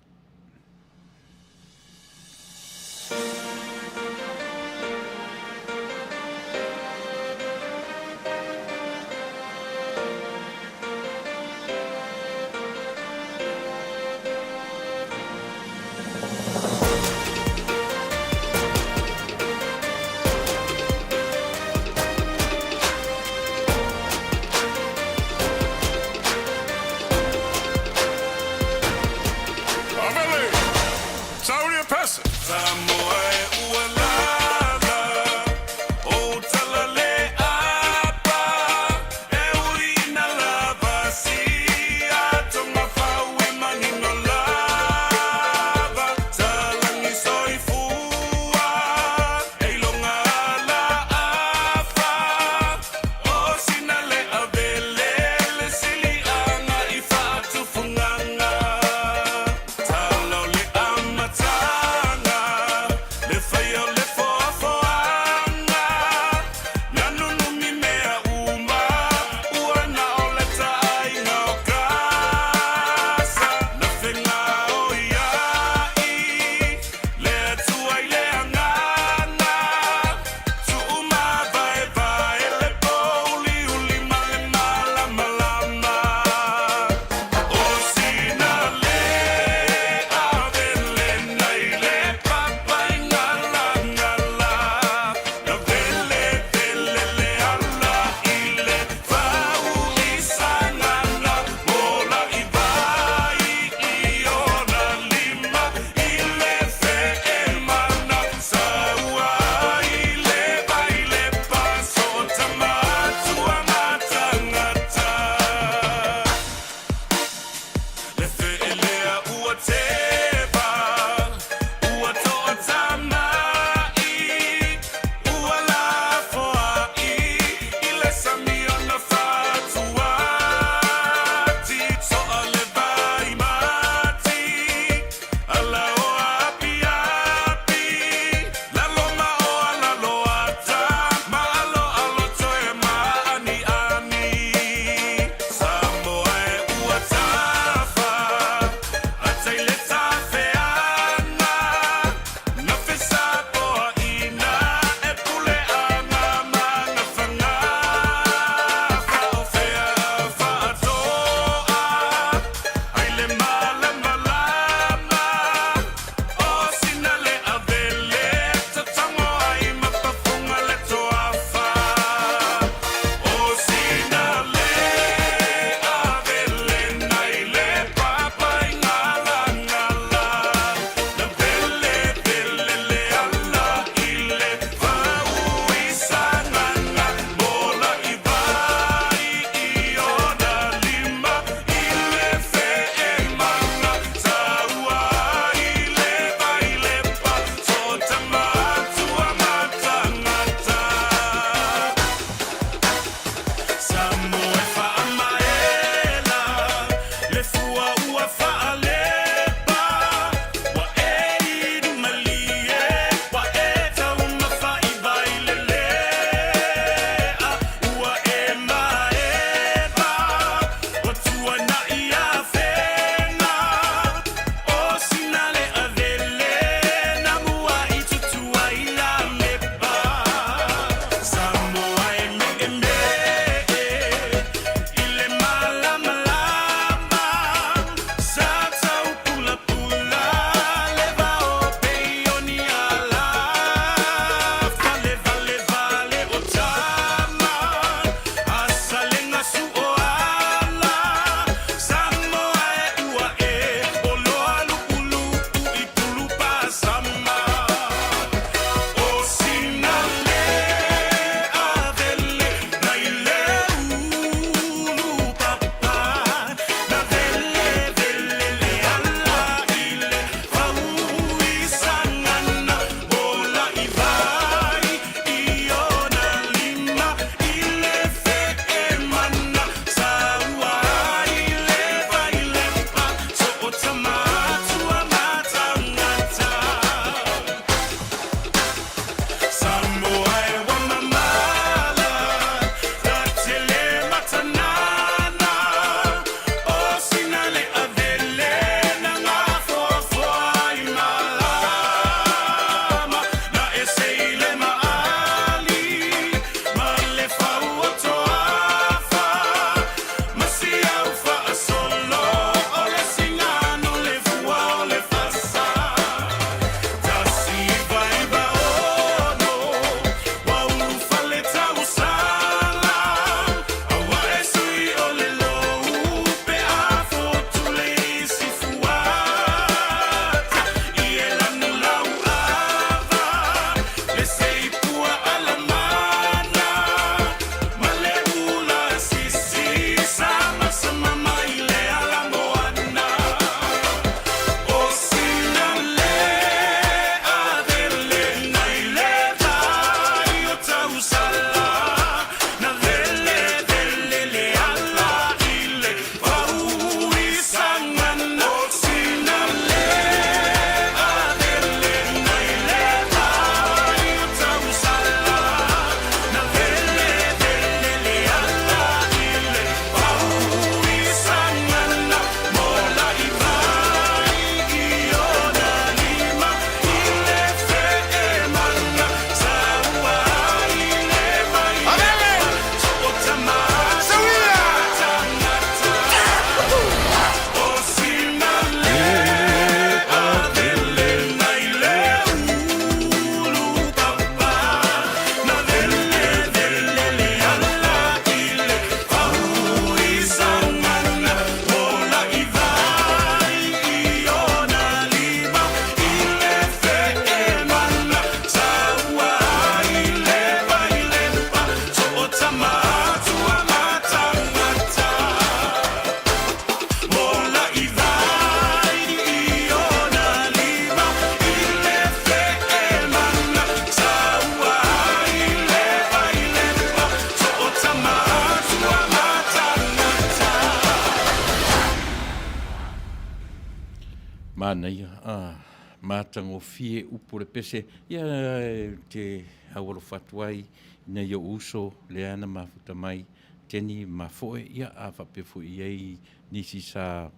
S2: Manaia, a, matagofie upu o le pese, ia e te aualofa atu ai i nai ou uso lea na mafuta mai, Teni ma Foe, ia a faapea foi i ai nisi sa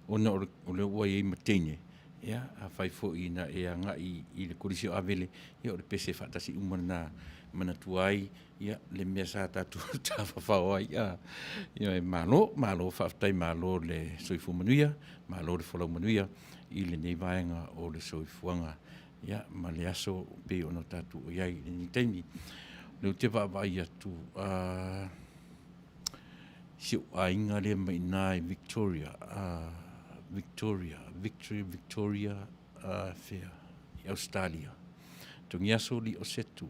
S2: ona o lea ua i ai ma teine, ia afai foi na e agai i le Kolisi o Avele, ia o le pese faatasi uma lena e manatua ai ia le mea sa tatou tafafao ai. A, ioe, malo, malo faafetai, malo le soifua manuia, malo le folau manuia i lenei vaega o le soifuaga, ia, ma le aso pei ona tatou i ai i lenei taimi. O lea ou te vaavaai atu, a, si ou aiga lea mai i ina i Victoria, Victoria, Victory, Victoria, fea, i Ausetalia. Togiaso Lio Setu,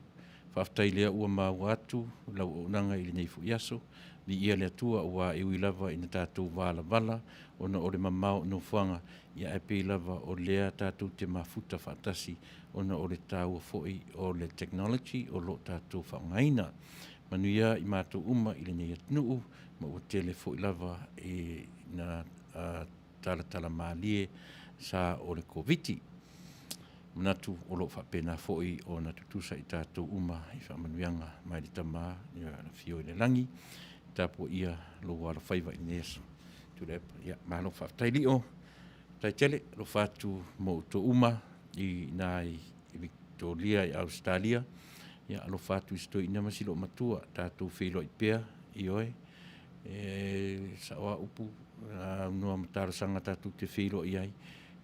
S2: faafetai lea ua maua atu lau auaunaga i lenei foi aso. Viia le Atua aua e ui lava ina tatou valavala ona o le mamao o nofoaga, ia ae pei lava o lea tatou te mafuta faatasi ona o le taua foi o le technology o lo o tatou faaaogaina. Manuia i matou uma i lenei atunuu, ma ua tele foi lava i na talatala malie sa o le Koviti. Manatu o lo o faapena foi ona tutusa i tatou uma i faamanuiaga mai le Tama i le Afio i le lagi, tapuaia lou alofaiva i lenei aso. Tuilaepa, ia malo faafetai Lio, faafetai tele, alofa atu mo outou uma i ina i Victoria i Ausetalia, ia alofa atu i si toeaina ma si loomatua, tatou feiloai pea, ioe, e sao a upu, aunoa ma talosaga tatou te feiloai ai,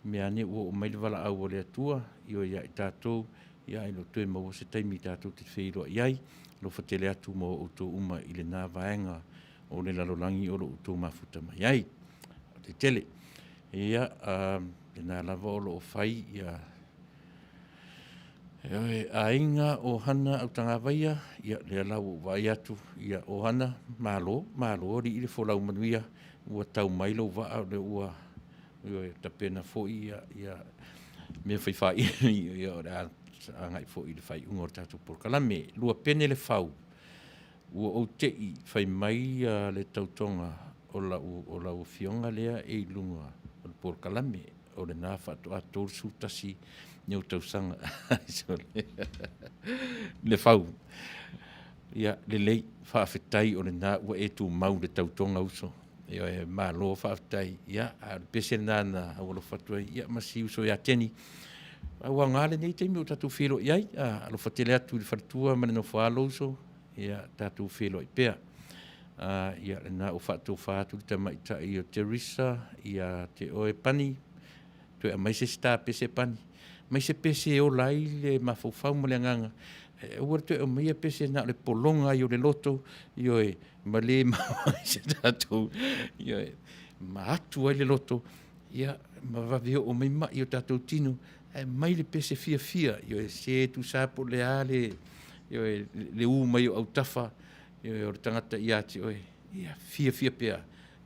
S2: mea ane ua oo mai le valaau a le Atua, ioe, ia i tatou, ia e le o toe maua se taimi tatou te feiloai ai. Alofa tele atu mo outou uma i lena vaega o le lalolagi o lo o outou mafuta mai ai. Faafetai tele. Ia, lena lava o lo o fai ia Ioe, aiga o Hana Autagavaia, ia lea la ua ou vaai atu, ia o Hana, malo, malo alii le folau manuia, ua tau mai lou vaa o lea ua, ioe, tapena foi ia, ia mea fai faaivi, ia o le a agai foi i le faaiuga o le tatou polokalame. Luapene Lefau, ua ou te'i fai mai le tautoga o lau, o lau afioga lea e i luga o le polokalame. O lena faatoa 31 ni ou tausaga. Lefau, ia lelei, faafetai o lena ua e tumau i le tautoga uso. Ioe, malo faafetai. Ia, a o le pese lena na aualofa atu ai, ia ma si uso ia Teni. Ua aoga lenei taimi ua tatou feiloai ai. Alofa tele atu i le faletua ma le nofoaalo uso, ia tatou feiloai pea. Ia lena ua faatofa atu le tamaitai o Teresa ia te oe Pani, toe aumai se isi ta pese Pani, aumai se pese e ola ai le mafaufau ma le agaga. Aua le toe aumaia pese na o le pologa ai o le loto, ioe, ma le maua ai se tatou, ioe, ma atu ai le loto, ia, ma vave oo mai mai o tatou tino, ae aumai le pese fiafia, ioe, se tusa po o le a le, ioe, le u mai o autafa, Ioe, o le tagata ia te oe, ia fiafia pea.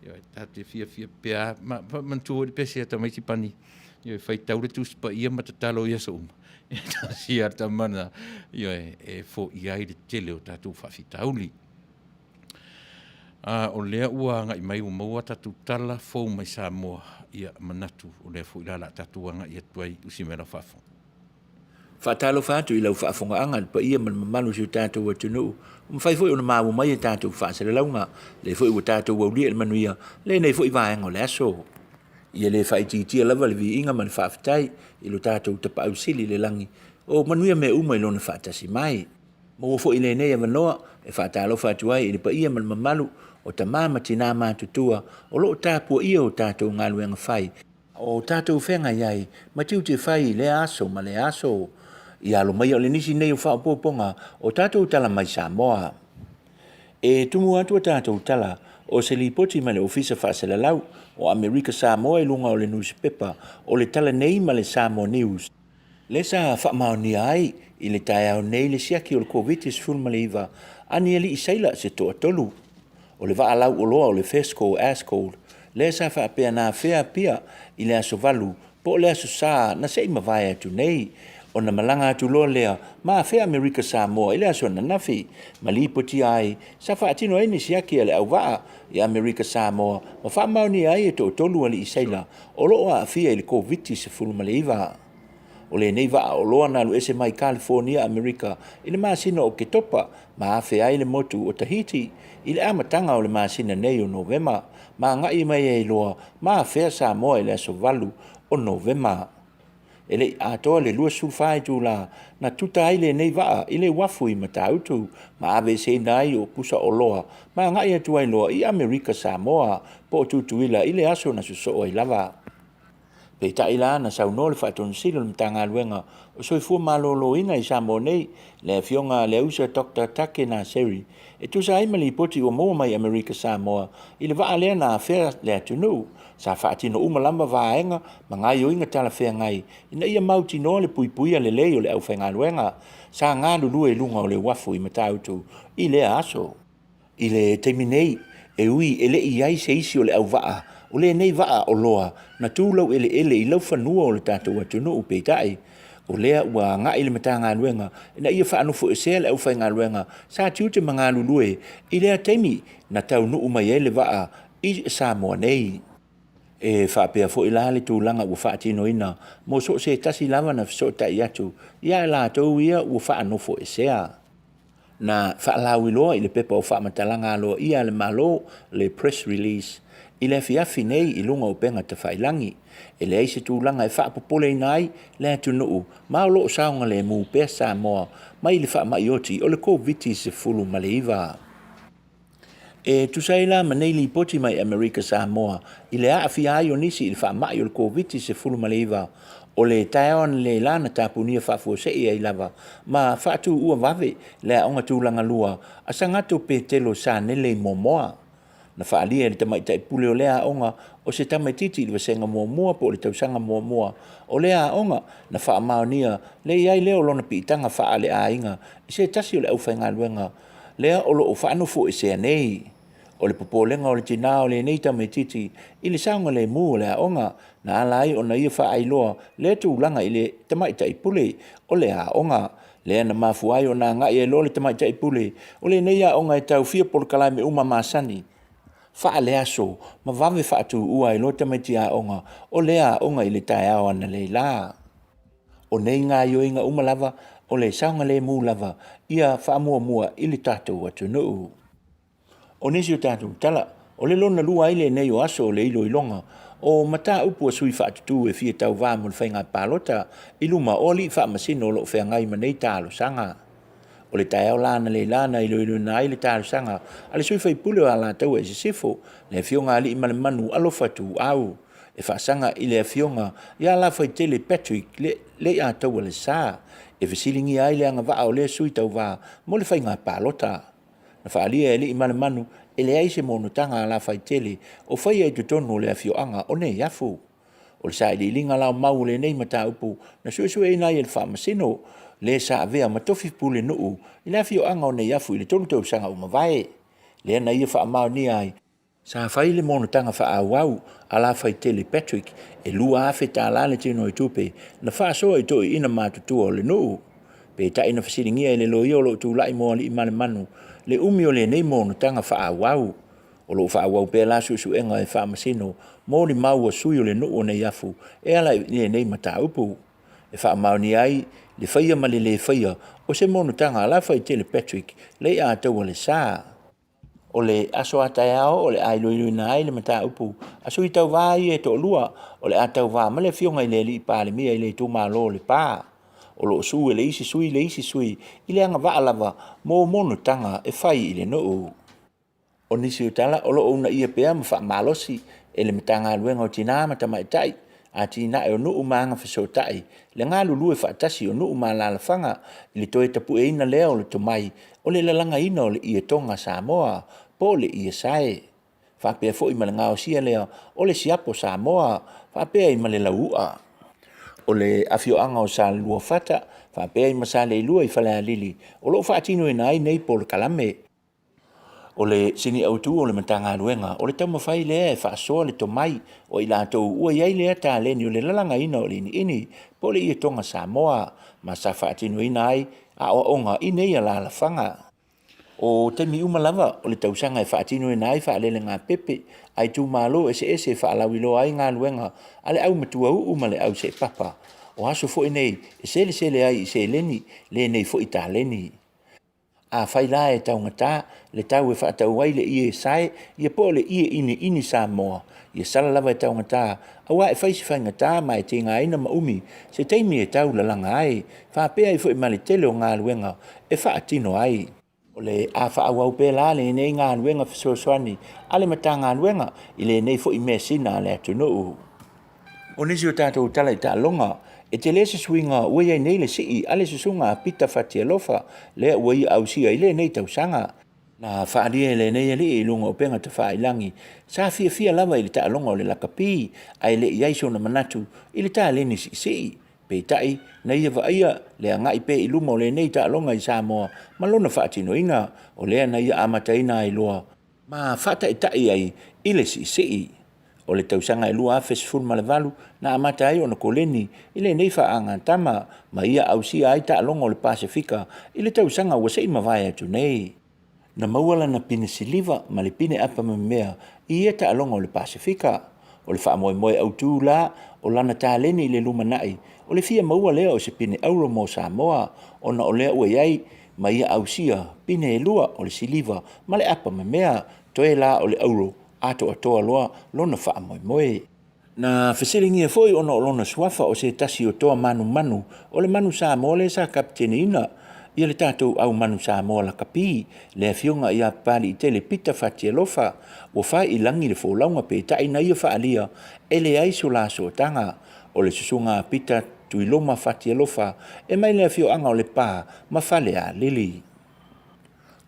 S2: Ioe, ta te fiafia pea. Ma, manatua foi le pese a tamaiti pani. Ioe, faitau le Tusi Paia ma tatalo i aso uma. E tasi lava le tama lena, ioe, e foia ai le tele o tatou faafitauli. A o lea ua agai mai ua maua tatou tala fou mai Samoa, ia manatu o lea foi la o le a tatou agai atu ai usi mai lau faafofoga.
S10: Faatalofa atu i lau faafogaaga i le paia ma le mamalu o si o tatou atunuu. Ua mafai foi ona maua mai a tatou faasalalauga, lea foi ua tatou aulia i le manuia lenei foi vaega o le aso. Ia le faaitiitia lava le viiga ma le faafetai i lo tatou Tapaau Sili i le lagi, o manuia mea uma i Lona faatasi mai. Maua foi lenei avanoa e faatalofa atu ai i le paia ma le mamalu o tama ma tina matutua o lo o tapuaia o tatou galuega fai, o tatou feagai ai ma tiute fai i lea aso ma lea aso. Ia alo maia o le nisi nei o faaopoopoga o tatou tala mai Samoa. E tumu atu a tatou tala o se lipoti mai le Ofisa Faasalalau o Amerika Samoa i luga o le nusipepa o le tala nei ma le Samoa News, lea sa faamaonia ai i le taeao nei le siaki o le Koviti-19 a ni alii saila se toatolu. O le vaa lauoloa o le Fesco Ascold lea sa faapea na afea Apia i le aso 8 po o le aso Sa na se i mavae atu nei. Ona malaga atu loa lea ma afea Amerika Samoa i le aso ananafi, ma lipotia ai sa faatino ai ni siaki a le auvaa i Amerika Samoa ma faamaonia ai e toatolu alii sailor o lo o aafia i le Koviti-19. O lenei vaa oloa na alu ese mai Kalifonia, Amerika i le masina o Oketopa ma afe ai le motu o Tahiti i le amataga o le masina nei o Novema ma agai mai ai loa ma afea Samoa i le aso 8 o Novema. E le i atoa le 24 itula na tuta ai lenei vaa i le uafu i Matautu ma aveeseina ai o pusa oloa ma agai atu ai loa i Amerika Samoa po o Tutuila i le aso na sosoo ai lava. Peitai la na saunoa le Faatonusili o le Matagaluega o Soifua Maloloina i Samoa nei, le Afioga a Leausa Doctor Take Naseri, e tusa ai ma lipoti ua maua mai Amerika Samoa i le vaa lea na afea le atunuu. Sa faatino uma lava vaega ma gaoioiga talafeagai ina ia mautinoa le puipuia lelei o le aufaigaluega sa galulue i luga o le uafu i Matautu i lea aso. I le taimi nei, e ui e le i i ai se isi o le auvaa o lenei vaa oloa na tu laueleele i laufanua o le tatou atunuu, peitai, o lea ua agai le Matagaluega ina ia faanofoesea le aufaigaluega sa tiute ma galulue i lea taimi na taunuu mai ai le vaa i Samoa nei. E faapea foi la le tulaga ua faatinoina mo so o se tasi lava na fesootai atu ia i latou ia ua faanofoesea. Na faalauiloa i le pepa o faamatalaga aloaia a le Malo, le press release, i le afiafi nei i luga o upega tafailagi. E leai se tulaga e faapopoleina ai le atunuu ma o lo o saogalemu pea Samoa mai le faamai oti o le Koviti-19. E tusa ai la ma nei lipoti mai Amerika Samoa i le aafia ai o nisi i le faamai o le Koviti-19, o le taeao analeila na tapunia faafuasei ai lava ma faatuua vave le aoga tulaga lua a Sagato Petelo Sanele i Moamoa. Na faaalia e le tamaitai pule o lea aoga o se tamaitiiti i le vasega muamua po o le tausaga muamua o lea aoga na faamaonia le i ai lea o lona piitaga faaleaiga i se tasi o le aufaigaluega lea o lo o faanofoesea nei. O le popolega o le tinā o lenei tamaitiiti i le saogalemu o le aoga na ala ai ona ia faailoa lea tulaga i le tamaitai pule o le aoga, lea na mafua ai ona agai ai loa le tamaitai pule o lenei aoga e taofia polokalame uma masani faaleaso ma vave faatuua ai loa tamaiti aoga o lea aoga i le taeao analeila. O nei gaoioiga uma lava o le saogalemu lava ia faamuamua i le tatou atunuu. O nisi o tatou tala, o le lona lua ai lenei o aso o le iloiloga o mataupu a sui faatutu e fia tauva mo le faiga palota i luma o alii faamasino o lo o feagai ma nei talosaga. O le taeao la analeila na iloiloina ai le talosaga a le sui faipule o Alataua i Sisifo, le Afioga Aliimalemanu Alofa Tuuau, e faasaga i le Afioga ia Lafaitele Patrick Leiataualesa e fesiligia ai le agavaa o lea sui tauva mo le faiga palota. Na faaalia e Aliimalemanu e leai se monotaga a Lafaitele o faia i totonu o le afioaga o Neiafu. O le sailiiliga la o mau o lenei mataupu na suesueina ai e le Faamasino le sa avea ma tofi pulenuu i le afioaga o Neiafu i le 3 tausaga ua mavae, lea na ia faamaonia ai Sa fai le monotaga faaauau a Lafaitele Patrick e $2,000 le tino i tupe na faasoa i toeaiina matutua o le nuu. Peitai na fesiligia e le loia o lo o tulai mo Aliimalemanu le umi o lenei monotaga faaauau. O lo o faaauau pea la suesuega e faamasino molimau a sui o le nuu o Neiafu e ala i lenei mataupu. E faamaonia ai le faia ma le le faia o se monotaga a Lafaitele Patrick Leiataualesa. O le aso a taeao o le a iloiloina ai le mataupu a sui tauva ia e toalua o le a tauva ma le afioga i le alii Palemia i le itumalo o Lepa. O lo o sue e le isi sui le isi sui i le agavaa lava mo monotaga e fai i le nuu. O nisi o tala o lo o uunaia pea ma faamalosi e le Matagaluega o Tina ma Tamaitai, Atinae o Nuu ma Agafesootai, le galulue faatasi o nuu ma alaalafaga i le toe tapueina lea o le tomai o le lalagaina o le ietoga Samoa po o le iesae, faapea foi ma le gaosia lea o le siapo Samoa faapea ai ma le lauua. O le afioaga o Saleluafata faapea ai ma Saleilua i Falealili o lo o faatinoina ai nei polokalame. O le sini autu o le Matagaluega, o le taumafai lea e faasoa le tomai o i latou ua i ai lea taleni o le lalagaina o le iniini po o le ietoga Samoa ma sa faatinoina ai aoaoga i nei alaalafaga. O taimi uma lava o le tausaga e faatinoina ai faalelegāpepe a itumalo eseese e faalauiloa ai galuega a le au matuauu ma le au seepapa. O aso foi nei e selesele ai i seleni lenei foi taleni. Afai la e taugata le tau e faatau ai le ie sae ia po o le ie iniini Samoa, ia sala lava e taugata aua e fai si faigata ma e tigaina ma umi se taimi e tau lalaga ai, faapea ai foi ma le tele o galuega e faatino ai. O le a faaauau pea la lenei galuega fesoasoani a le Matagaluega i lenei foi measina a le atunuu. O nisi o tatou tala i taaloga, e tele se suiga ua i ai nei le sii a le susuga a Pita Fatialofa lea ua ia ausia i lenei tausaga. Na faaalia e lenei alii i luga o upega tafailagi, sa fiafia lava i le taaloga o le lakapi ae le i i ai sona manatu i le taleni siisii. Peitai, na ia vaaia le agai pea i luma o lenei taaloga i Samoa ma lona faatinoina, o lea na ia amataina ai loa ma faataitai ai i le siisii. O le tausaga e 2018 na amata ai ona koleni i lenei faagatama ma ia ausia ai taaloga o le Pasefika i le tausaga ua se i mavae atu nei. Na maua lana pine siliva ma le pine apa memea i ia taaloga o le Pasefika. O le faamoemoe autu la o lana taleni i le lumanai o le fia maua lea o se pine auro mo Samoa ona o lea ua i ai ma ia ausia pine e lua o le siliva ma le apa memea, toe la o le auro atoatoa loa lona faamoemoe. Na fesiligia foi ona o lona suafa o se tasi o toa manumanu o le manu Samoa lea sa kapiteneina ia le tatou au manu Samoa lakapi, le afioga ia Papaliitele Pita Fatialofa, ua fai i lagi le folauga peitai na ia faaalia e leai so la sootaga. O le susuga a Pita Tuiloma Fatialofa e mai le afioaga o Lepa ma Falealili.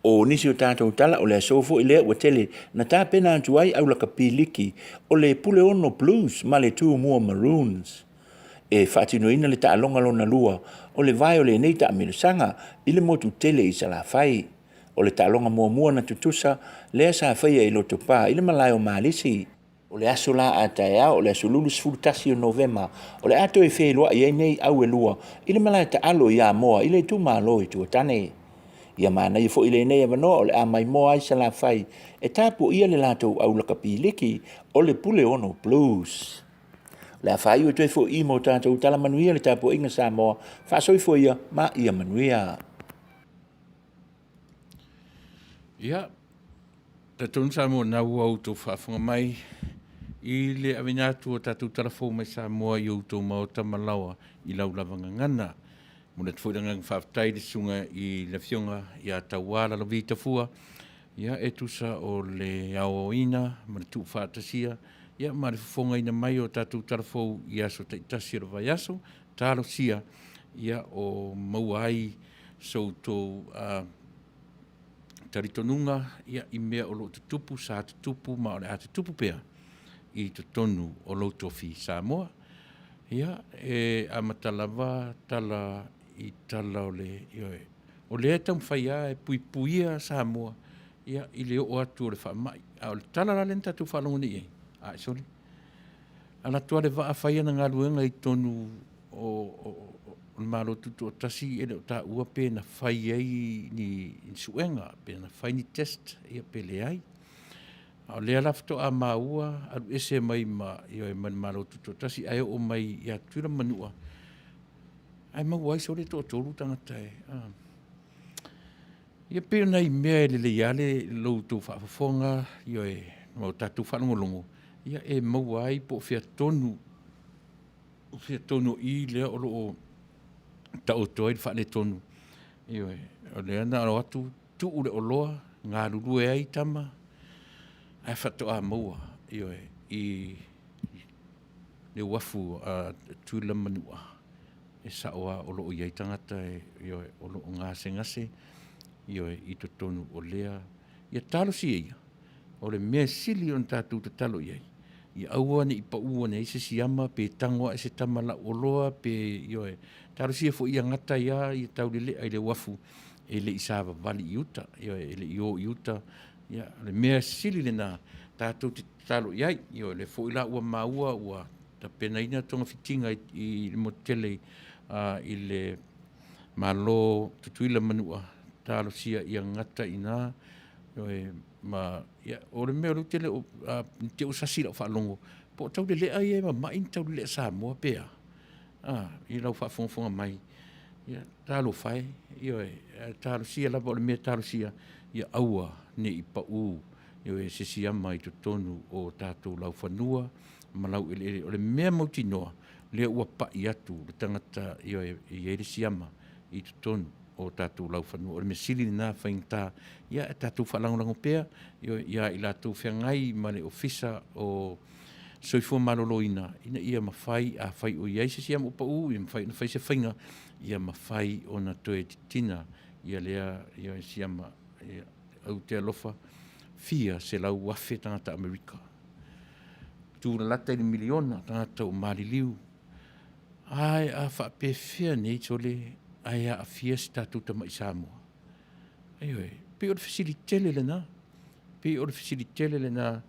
S10: O nisi o tatou tala o le aso foi lea ua tele na tapena atu ai au lakapi liki o le Puleono Blues ma le Tumua Maroons e faatinoina le taaloga lona lua o le vae o lenei taamilosaga i le motu tele i Salafai. O le taaloga muamua na tutusa lea sa faia i Lotopa i le malae o Malisi. O le aso la a taeao o le aso 21 o Novema o le a toe feiloai ai nei au e lua i le malae taalo i Amoa i le itumalo i Tuatane. Ia manaia foi lenei avanoa o le a maimoa ai Salafai e tapuaia le latou au lakapi liki o le Puleono Blues. O le a faaiu atu ai foi i mo tatou tala manuia le tapuaiga Samoa, faasoifua ia ma ia manuia.
S2: Ia, Talitonu Samoa na ua outou faafofoga mai i le aveina atu o tatou tala fou mai Samoa i outou maota ma laoa i lau lava gagana. Momoli atu foi le agaga faafetai i le susuga i le Afioga ia Tauā Lalovi Tafua, ia e tusa o le aoaoina ma le tuufaatasia ia ma le fofogaina mai o tatou tala fou i aso taitasi o le vaiaso. Talosia ia o maua ai so outou talitonuga ia, i mea o lo o tutupu, sa tutupu ma o le a tutupu pea i totonu o lou tofi Samoa. Ia, e amata lava tala i tala o le, ioe, o lea e taumafai lava e puipuia Samoa ia, i le oo atu o le faamai. A o le tala la lea na tatou faalogo nei i ai, ae sole, Alu atu lava le vaa fai ana galuega i totonu o le Malo Tutoatasi e le o taua pe na fai ai ni suega, pe na fai ni test, ia pe leai. A o lea la faatoa maua alu ese mai ma, ioe, mai le Malo Tutoatasi ae oo mai ia Tutuila ma Manua, ae maua ai sole toatolu tagata e, a. Ia pei o nai mea e lelei lava le lo outou faafofoga, ioe, ma o tatou faalogologo, ia e maua ai po o fea tonu, o fea tonu o i lea o lo o taoto ai le faaletonu. Ioe, o lea na o atu tuu le oloa, galulue ai tama, ae faatoa maua, ioe, i le uafu a Tutuila ma Manua. E sao lava o lo o i ai tagata e, ioe, o lo o gasegase, ioe, i totonu o lea. Ia talosia ia, o le mea sili ona tatou tatalo i ai, ia aua ne i pau ane ai se siama, pe tago ae se tama lauoloa, pe, ioe, talosia foi ia gata ai lava ia taulelea i le uafu e le i savavali i uta, ioe, e le i o i uta. Ia, o le mea sili lena tatou te tatalo i ai. Ioe, o lea foi la ua maua ua tapenaina togafitiga i le motu tele i le Malo Tutuila Manua, talosia ia gata i ina. Ioe, ma ia, o le mea o lea ou te le o, te o sasi lau faalogo, po o taulelea ia e mamai ni taulelea Samoa pe a? I lau faafogafoga mai, ia, talofa e, ioe, talosia lava o le mea talosia, ia aua ne i pau, ioe, se siama i totonu o tatou laufanua ma laueleele. O le mea mautinoa, lea ua pai atu le tagata, ioe, e i ai le siama i totonu o tatou laufanua. O le mea sili lena faigata, ia, e tatou faalagolago pea, ioe, ia i latou feagai ma le Ofisa o Soifua Maloloina, ina ia mafai, afai o i ai se siama ua pau, ia mafai ona fai se faiga, ia mafai ona toe titina ia lea, ia siama. Ia, ou te alofa, fia 100,000 tagata Amerika. Tūlalata i le miliona tagata o maliliu. Ae a faapefea nei sole ae aafia si tatou tamai Samoa. Ioe, pei o le fesili tele lena. Pei o le fesili tele lena.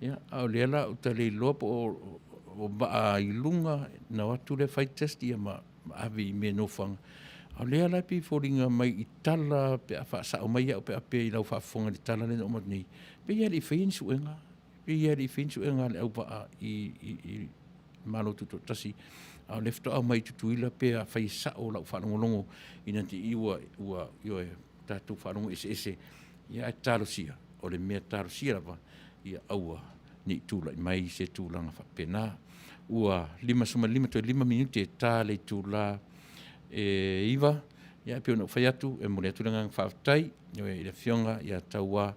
S2: Ia, a o lea la ou te le iloa po o, o vaa i luga na o atu lea fai test ia ma, ma ave i mea nofoaga. A o lea la e pei e foliga mai i tala pe a faasao mai au pe a pei i lau faafofoga i le tala lea na uma atu nei, pei lava e le i faia ni suega. Pei lava e le i faia ni suega a le auvaa i, i, i Malo Tutoatasi, a o lea faatoa aumai i Tutuila pe afai e sao lau faalogologo ina te i ua, ua, ioe, tatou faalogo eseese, ia ae talosia, o le mea talosia lava, ia aua ne i tulai mai se tulaga faapena. Ua 55 toe 5 minute e ta le itula e 9, ia e pei ona ou fai atu, e momoli atu le agaga faafetai, ioe, i le Afioga ia Taua,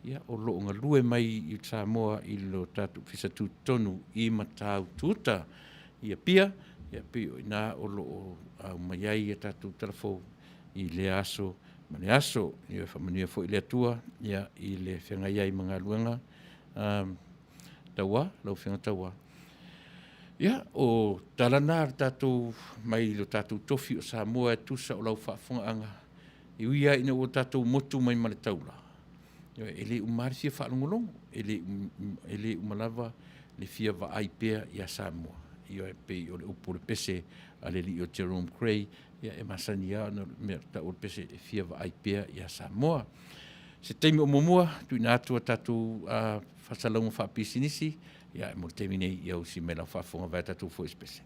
S2: ia, o lo o galue mai i Samoa i lo tatou Ofisa Tutotonu i Matautuuta i Apia, ia, pei o i ina o lo o aumai ai a tatou talafou i lea aso ma le aso. Ia faamanuia foi le Atua, ia, i le feagai ai ma galuega Taua, lau Afioga Taua. Ia, o tala na a le tatou, mai lo tatou tofi o Samoa e tusa o lau faafofogaaga, e ui lava ina ua tatou motu mai ma le taula, e le uma lava le fia faalogologo, e le, e le uma lava le fia vaai pea ia Samoa. Ioe, pei o le upu o le pese a le alii o Jerome Gray, ia e masani lava ona mea tau o le pese e fia vaai pea ia Samoa. Se taimi o muamua, tuuina atu a tatou faasalalauga faapisinisi, ia mo le taimi nei, ia usi mai lau faafofoga vaea tatou foi se pese.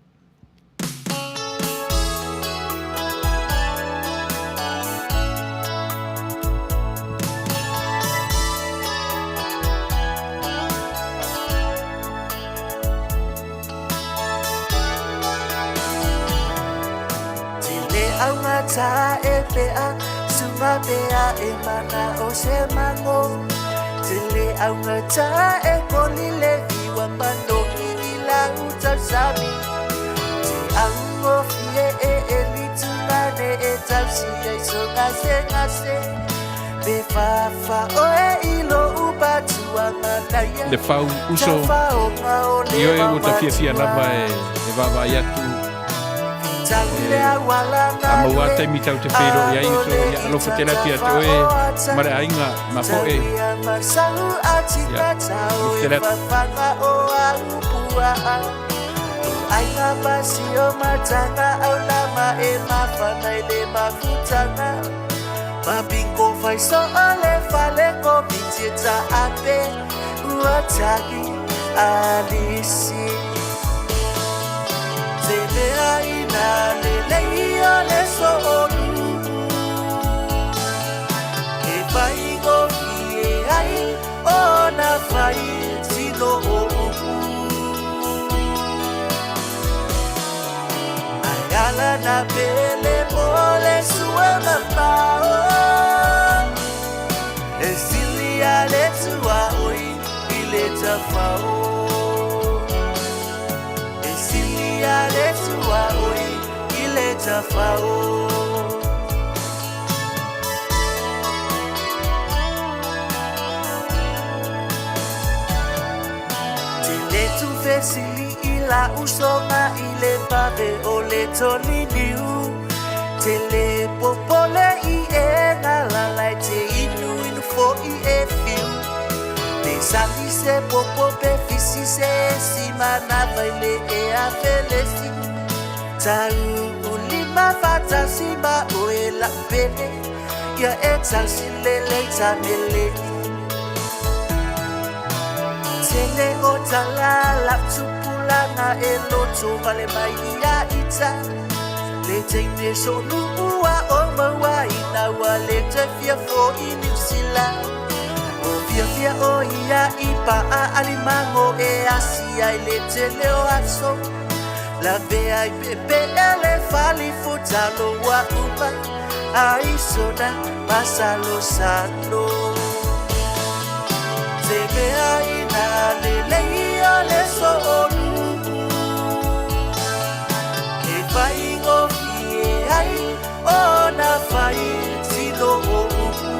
S9: Tele augata e pea Sunga pea e mana o se mango Tele augata e koli le iwa manogi i la utausami Te aungo fie e e litumane e tausi ai so ngase ngase Pe fafa oe i lo upatuanga naia
S2: Le fau uso Ioe ua ta fiafia lava e vaavaai atu a maua a taimi tau te feiloai ai uso ia alofa tele atu ia te oe ma le aiga ma foe ia alofa tele atu.
S9: Aiga pasio matanga au lama e mafana i le mafutanga Mapingo fai so ole fale ko mitita ape ua taki alisi Te mea ina le lei o le so olu E pai ko e ai o na fai tino o upu Ai ala na pele mo le sua mamao E sili a le tuaoi i le tafao E sili a le tuaoi i le tafao Te le tufesili i la usoga i le vave o le toliliu Te le popole i e ngalalai te inu inu fo'i e fiu. se popo pe fisi se esi manava i le ea felesi. Tau ulima fatasi ma oe la pele ia e tasi lele tamele. Tele o tala la tupulanga e loto vale mai ia ita. Le teine so nuua o maua ina ua le te fia fo i New Zealand. O fia fia o ia i paa alimango e asia i le tele o aso. La vea i pepe ele fali futalo wa upa. Ai sona masalo salo. Te mea ina le lei o le so olu. E whai ngofi e ai o na whai tino o upu.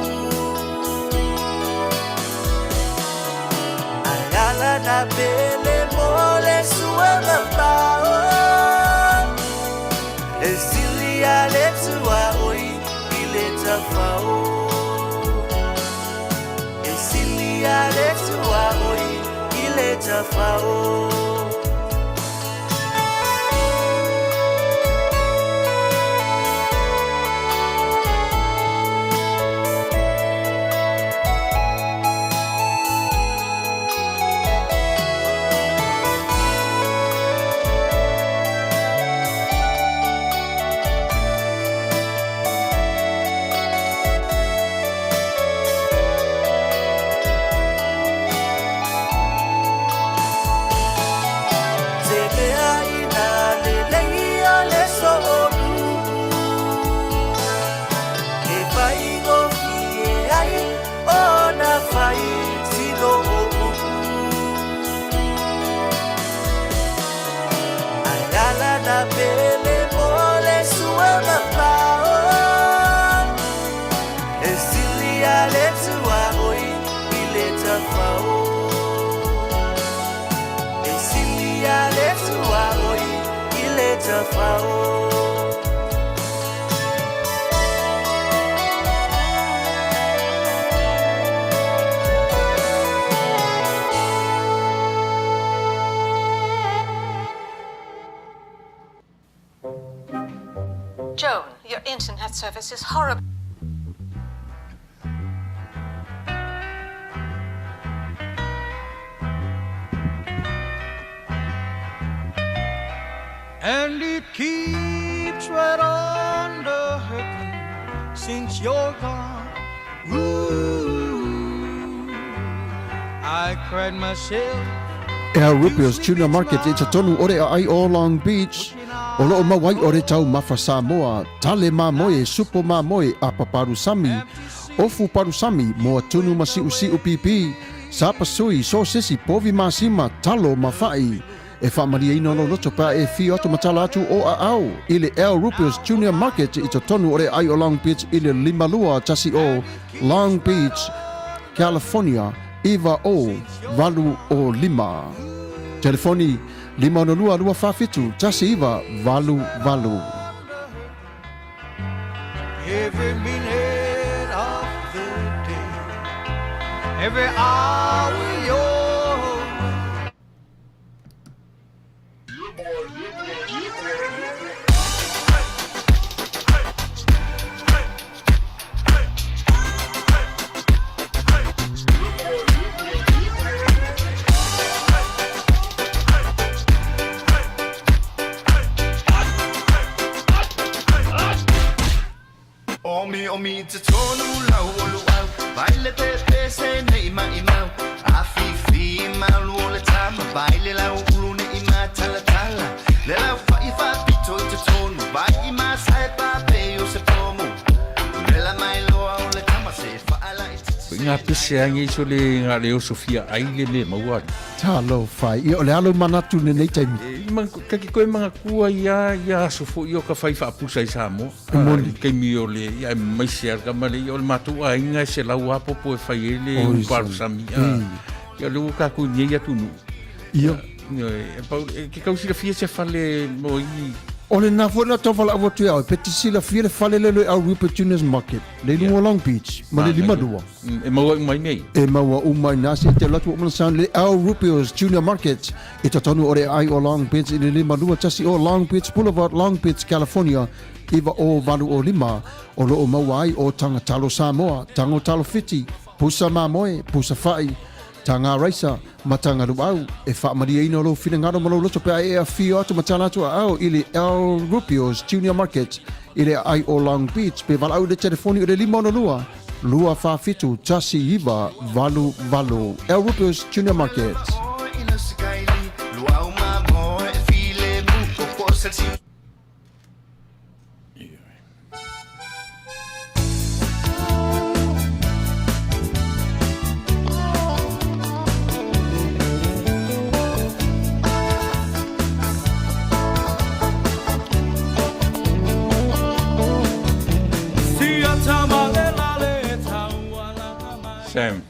S9: Ai ala na pele mo le sua mapao. E sili a le tua oi i le tafao. E sili a le tua oi i le tafao. Te mea ina le lei o le so olu. E whai ngofi e ai o na whai tino o upu. Ai ala na pele mo le sua mapao. E sili a le tua oi i le tafao. E sili a le tua oi i le tafao.
S11: Joan, your internet service is horrible.
S1: And it keeps right on the hurting since you're gone. Ooh, I cried myself.
S12: Al Rupio's Tuna Market i totonu o le aai o Long Beach. O loo mau ai o le taumafa Samoa, tale mamoe, supo mamoe, apa palusami, ofu palusami, moa tunu ma siusiu pipi, sapasui, sosesi, povi masima, talo ma fa'i. E faamalieina lou loto pe a e afio atu ma tala atu o aao i le Al Rupio's Junior Market i totonu o le aai o Long Beach i le 5210 Long Beach, California 90805. Telefoni 562 247 1988.
S1: Every minute of the day, every hour you're away.
S7: Omi omi te tonu lau o luau Vai le pepe se nei mai mau A fifi malu o le tama Vai le lau ulu ne i ma tala tala Le lau fai fa pito i te tonu Vai i ma sai pa pe o se pomu Vela mai loa o le tama se whaala i te
S2: Ngā pese angi so le ngā leo Sofia ai le le maua.
S12: Talofa e. Ia, o le a lou manatu i lenei taimi?
S2: E, man, kake koe mangatua ia, ia aso foi o ka whai whaapusa i Samoa.
S12: E moni.
S2: I kaimi o le, ia e maise a ka male, ia o le mātou aiga e se lau apopo e whai e le
S12: Oi,
S2: uparusami.
S12: Mm.
S2: Ia le ua kākou nei atu nu.
S12: Ia.
S2: Ia, e, pau, e, ke kausilafia se fale mo i
S12: O lena foi la tau valaau atu ia oe, pe te silafia le fale lea le Al Rupert Juniors Market, le i luga o Long Beach, ma le 52.
S2: E maua uma i nei.
S12: E maua uma i nā se te alu atu ua uma sound le Al Rupio's Junior Market i totonu o le aai o Long Beach i le 521 o Long Beach Boulevard, Long Beach, California 90805 o lo o maua ai o taga talo Samoa, tago talo Fiti, pusa mamoe, pusa fa'i, taga raisa, ma taga luau. E faamalieina lou finagalo ma lou loto pe a e afio atu ma tala atu aao i le Al Rupio's Junior Market i le aai o Long Beach pe valaau i le telefoni o le 562 247 1988. Al Rupio's Junior Market.
S2: Sam,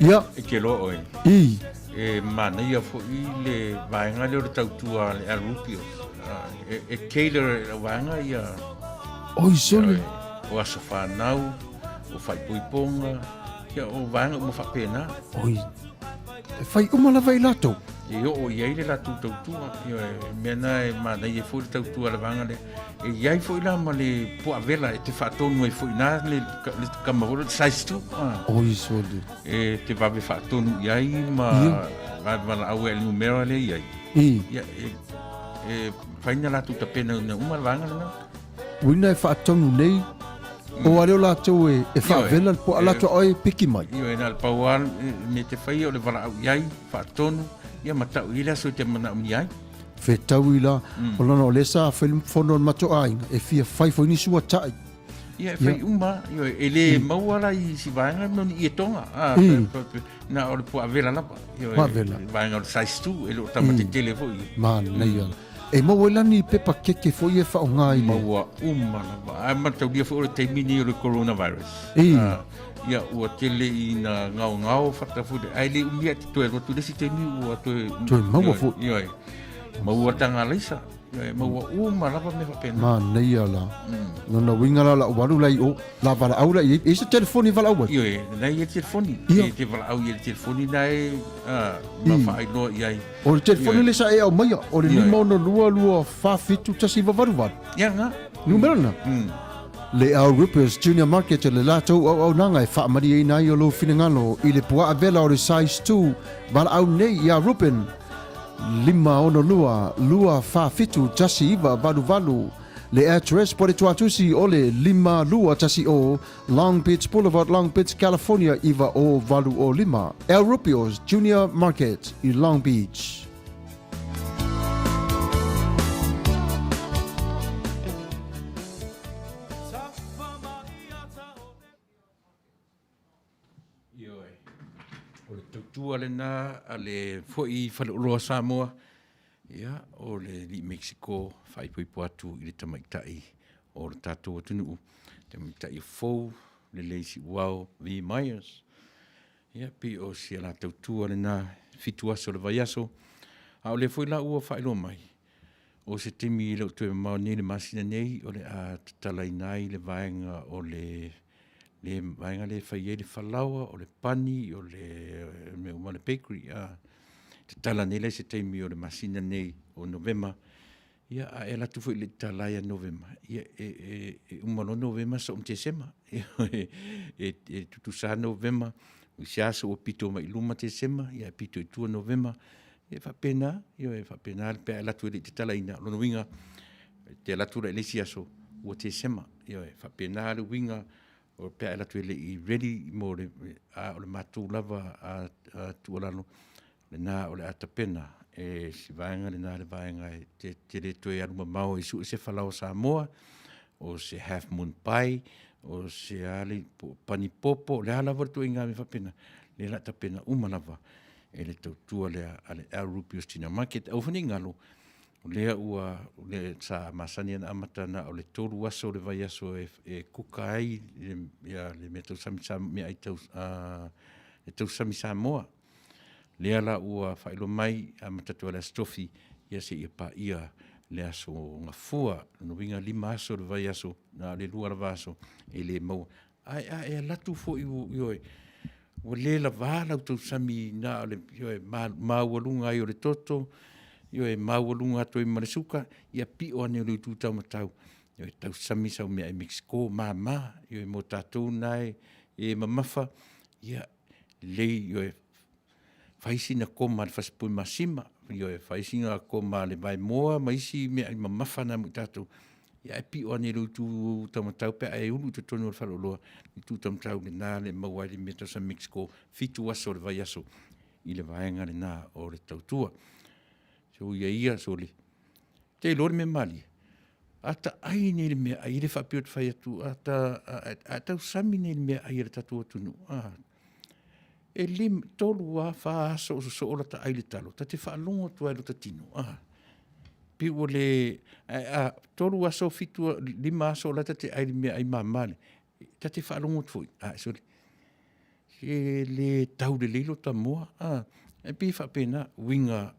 S12: Ia.
S2: e ke loa oe.
S12: I.
S2: E manaia foi le vaega lea o le tautua a le Alupio. E, e cater e le vaega ia...
S12: Oi, sole.
S2: O aso whanau, o whaipoiponga, ia o vaega uma faapena.
S12: Oi, e fai uma lava i latou.
S2: E oo i ai le latou tautua, ioe, mea na e manaia foi le tautua a le vaega lea. E i ai foi la ma le puavela e te faatonu ai foi na le, le kama foi le size 2. Ah.
S12: Oi, sole.
S2: E te vave faatonu i ai ma vave valaau e le numera lea i ai. Ia, e, e fai na latou tapena ina uma le vaega lena.
S12: Uina e faatonu nei, o a lea o latou e, e faavela le poa latou oe piki mai.
S2: Ioe, na le pau lava me te fai o le valaau i ai, faatonu, ia ma tau i le aso i te manaomia ai.
S12: Fetaui la, o lona o lea sa fai le fono a le matou aiga, e fia fai foi ni suatai.
S2: Ia, e fai uma, ioe, e le maua la i si vaega no ni ie tonga. Ah, na o le puavela lava. Ioe,
S12: Puavela.
S2: vaega o le size 2, e le o tama tetele foi.
S12: Manaia. E maua ai la ni pepa keke foi e faaaoga i le.
S2: Maua uma lava. Ae mataulia foi o le taimi lenei o le coronavirus.
S12: I.
S2: Ia, ua tele ina gaogao fata foi le, ae le umi ae te toe alu atu i le isi taimi ua toe.
S12: Toe maua foi.
S2: Ioe. Maua taga alaisa. E maua uma lava mea faapena.
S12: Manaia la. Lona uiga la lau alu la i o, la valaau la i ai. E i ai se telefoni e valaau ai?
S2: Ioe, lena e i ai le telefoni.
S12: Ia.
S2: E te valaau i ai le telefoni na e ma faailoa i ai.
S12: O le telefoni lea sa e aumaia, o le 562 2 47 1988.
S2: Ia lena.
S12: Numera lena. Le Al Rippers Junior Market le latou auaunaga e faamalieina ai o lou finagalo i le puaa vela o le size 2 valaau nei iā Ruben 562 247 1988 Le address po le tuatusi o le 5210 Long Beach Boulevard, Long Beach, California 90805. El Rubio's Junior Market i Long Beach.
S2: Ioe. O le tautua lena a le foi faleoloa Samoa, ia, o le alii Mexico faaipoipo atu i le tamaitai o le tatou atunuu, tamaitai fou, lelei siuao, V. Myers. Ia, pei o si a la tautua lena, 7 aso o le vaiaso. A o lea foi la ua faailoa mai, o se taimi e le o toe mamao nei le masina nei, o le a tatalaina ai le vaega o le le vaega lea e fai ai le falaoa, o le pani, o le mea uma, le bakery. A tatala nei la i se taimi o le masina nei o Novema, ia, a e alu atu foi i le tatala ia Novema, ia, e, e, e uma loa Novema soo ma Tesema. E, e, e tutusa Novema, i se aso ua pito mai i luma Tesema, ia e pito i tua Novema, e faapena, ia e faapena pe a e alu atu e le i tatalaina. O lona uiga, e te alu atu la i le isi aso, ua Tesema. Ia e faapena le uiga o pe a e alu atu e le i ready mo le, a o le matou lava a, a tuualalo, lena o le a tapena e si vaega lena le vaega e te, te le toe alu mamao e sue se falaoa Samoa, o se half moon pie, o se a le pani popo, le a lava le tuaiga mea faapena, lea la tapena uma lava e le tautua lea a le Al Rupios Tina Market. Aua foi ne i galo, o lea ua, le, sa masani ana amata na o le 3 aso o le vaiaso e, e kuka ai le, ia, le mea tausami, sa, mea ai tau, le tausami Samoa. Lea la ua faailoa mai amata atu i le Aso Tofi, ia seia paia le aso Gafua. Lona uiga 5 aso o le vaiaso, na o le 2 lava aso e le maua. Ae a e alu atu foi ioe, ua le lavā lau tausami na o le ioe, maualuga ai o le toto, ioe, maualuga atu ai ma le suka, ia pio ane o le itu taumatau, ioe, tausami sau meaai Mexico, mama, ioe, mo tatou na e mamafa, ia, lelei, ioe, fai sina koma a le fasipoi masima, ioe, fai sina koma a le vaemoa ma isi meaai mamafa na mo i tatou, ia ae pio ane i lou itu taumatau pe a e ulu i totonu o le faleoloa, itu taumatau lena le maua ai le mea tausami Mexico, 7 aso o le vaiaso i le vaega lena o le tautua. So ia ia, sole, te iloa le mea malie, a ta ai nei le mea ai, e le faapea ou te fai atu, a ta, a tausami nei le mea ai a le tatou atunuu, a, e lim, 3 a, 4 aso o sosoo la ta ai le talo, ta te faalogo atu ai lo ta tino, a, pi ua le, a, 3 aso, 7, 5 aso la ta te ai le mea ai mama le, ta te faalogo atu foi, a, sole, e le tau lelei lo ta moa, a, e pei e faapena, uiga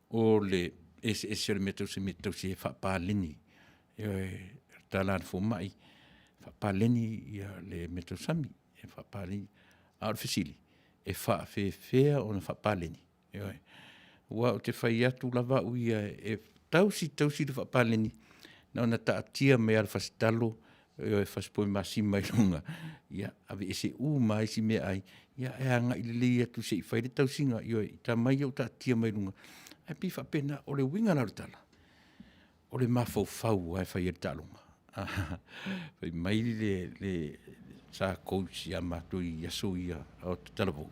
S2: o le eseese o le mea tausi mea tausi e faapaleni. Ioe, tala a le fomai, faapaleni ia le mea tausami, e faapaleni. A o le fesili, e faafefea ona faapaleni? Ioe, aua ou te fai atu lava au ia, e tausi tausi le faapaleni, na ona taatia mai lava le fasitalo, ioe, fasipoi masima i luga, ia, aveese uma lava isi meaai, ia, e agai lelei atu se i fai le tausiga, ioe, i tama ia ua taatia mai luga. Ae pei e faapena, o le uiga la o le tala, o le mafaufau lava e fai ai le taaloga. Fai mai le, le, sa coach ia matou i aso ia o Talavou,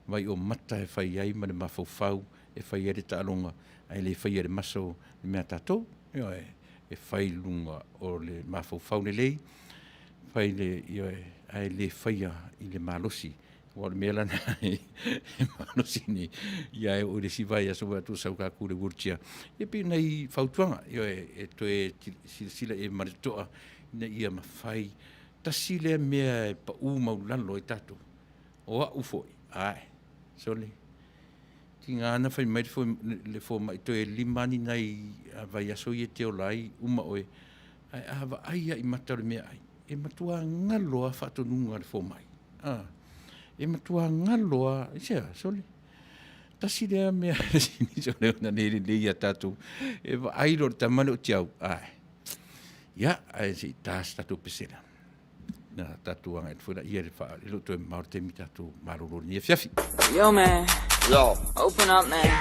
S2: vai o mata e fai ai ma le mafaufau e fai ai le taaloga, ae le faia e le maso le mea a tatou. Ioe, e fai i luga o le mafaufau lelei, fai le, ioe, ae le faia i le malosi. Aua o le mea la lena e malosi nei, ia e oo i le isi vaiaso vaai atu ua sau tatou i le wheelchair. Ia pei o nai fautuaga, ioe, e toe silasila i ai ma le totoa ina ia mafai. Tasi lea mea e pau maualalo ai tatou, o au foi, ae, sole, tiga na fai mai le fomai toe 5 lava ni nai vaiaso ia e te ola ai, uma oe. Ae a vaai lava i mata o le meaai, e matua galo lava faatonuga a le fomai. A, e matua galo lava, aisea, sole, tasi lea mea sole ona le lelei ia tatou, e vaai loa i le tama lea o Tiau, ae, ia, ae se i ta se tatou pesela. Na tatou agai atu foi laia i le faa, e le o toe mamao le taimi tatou malolo i lenei afiafi.
S13: Yo man, yo, open up man.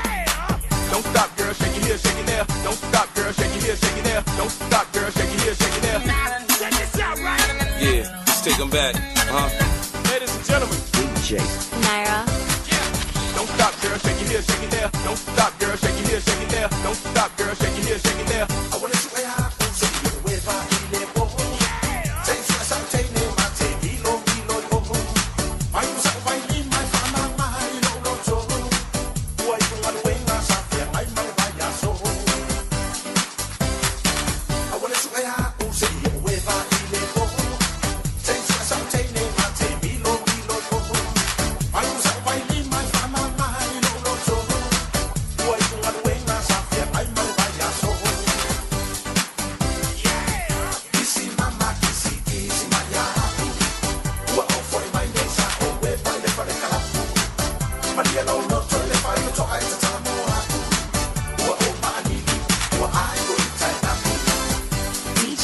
S14: Don't stop girl, shake it here, shake it there. Don't stop girl, shake it here, shake it there. Don't stop girl, shake it here, shake it there.
S4: Check this out, right?
S1: Yeah, let's take 'em back, huh?
S14: Ladies and gentlemen,
S4: DJ
S3: Naira.
S14: Don't stop girl, shake it here, shake it there. Don't stop girl, shake it here, shake it there. Don't stop girl, shake it here, shake it there.
S8: I wanna shoot a high, so you wave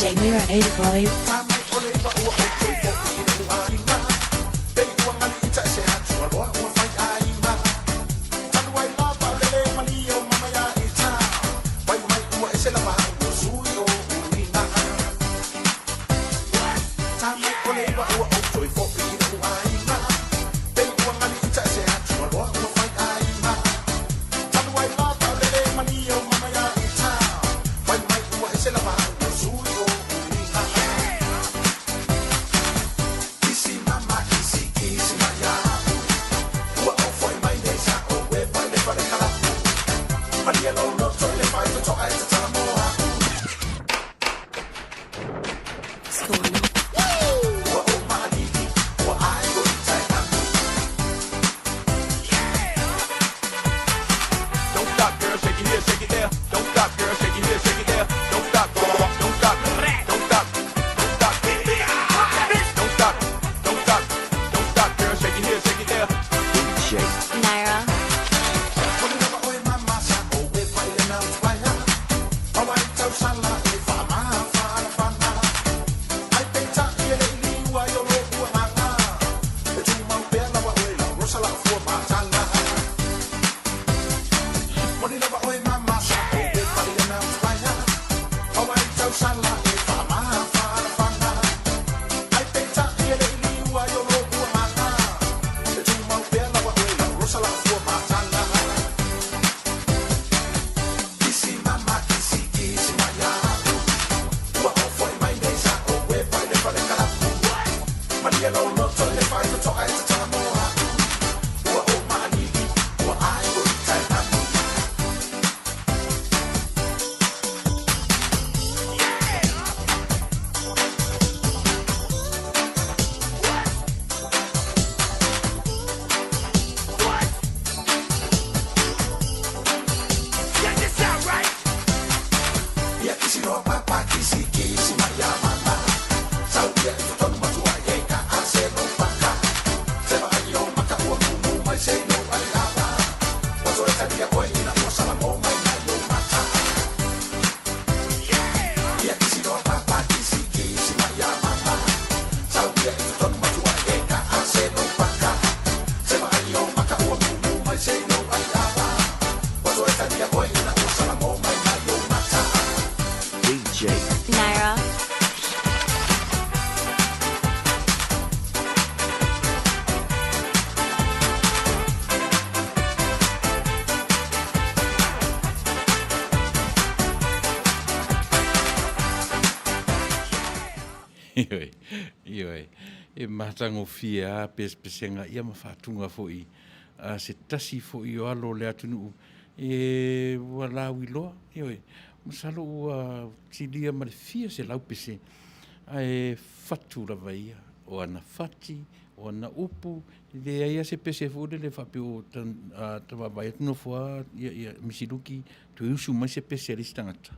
S3: DJ Mira 85.
S2: Ioe, ioe, e matagofie lava pesepesega ia ma faatuga foi a se tasi foi o alo o le atunuu e ua lauiloa, ioe, masalo ua silia ma le fia 100% ae fatu lava ia o ana fati, o ana upu, e leai lava se pese foi lele faapea ua ta vaavaai atu nofo lava ia Misi Luki toe usu mai se pese a le isi tagata.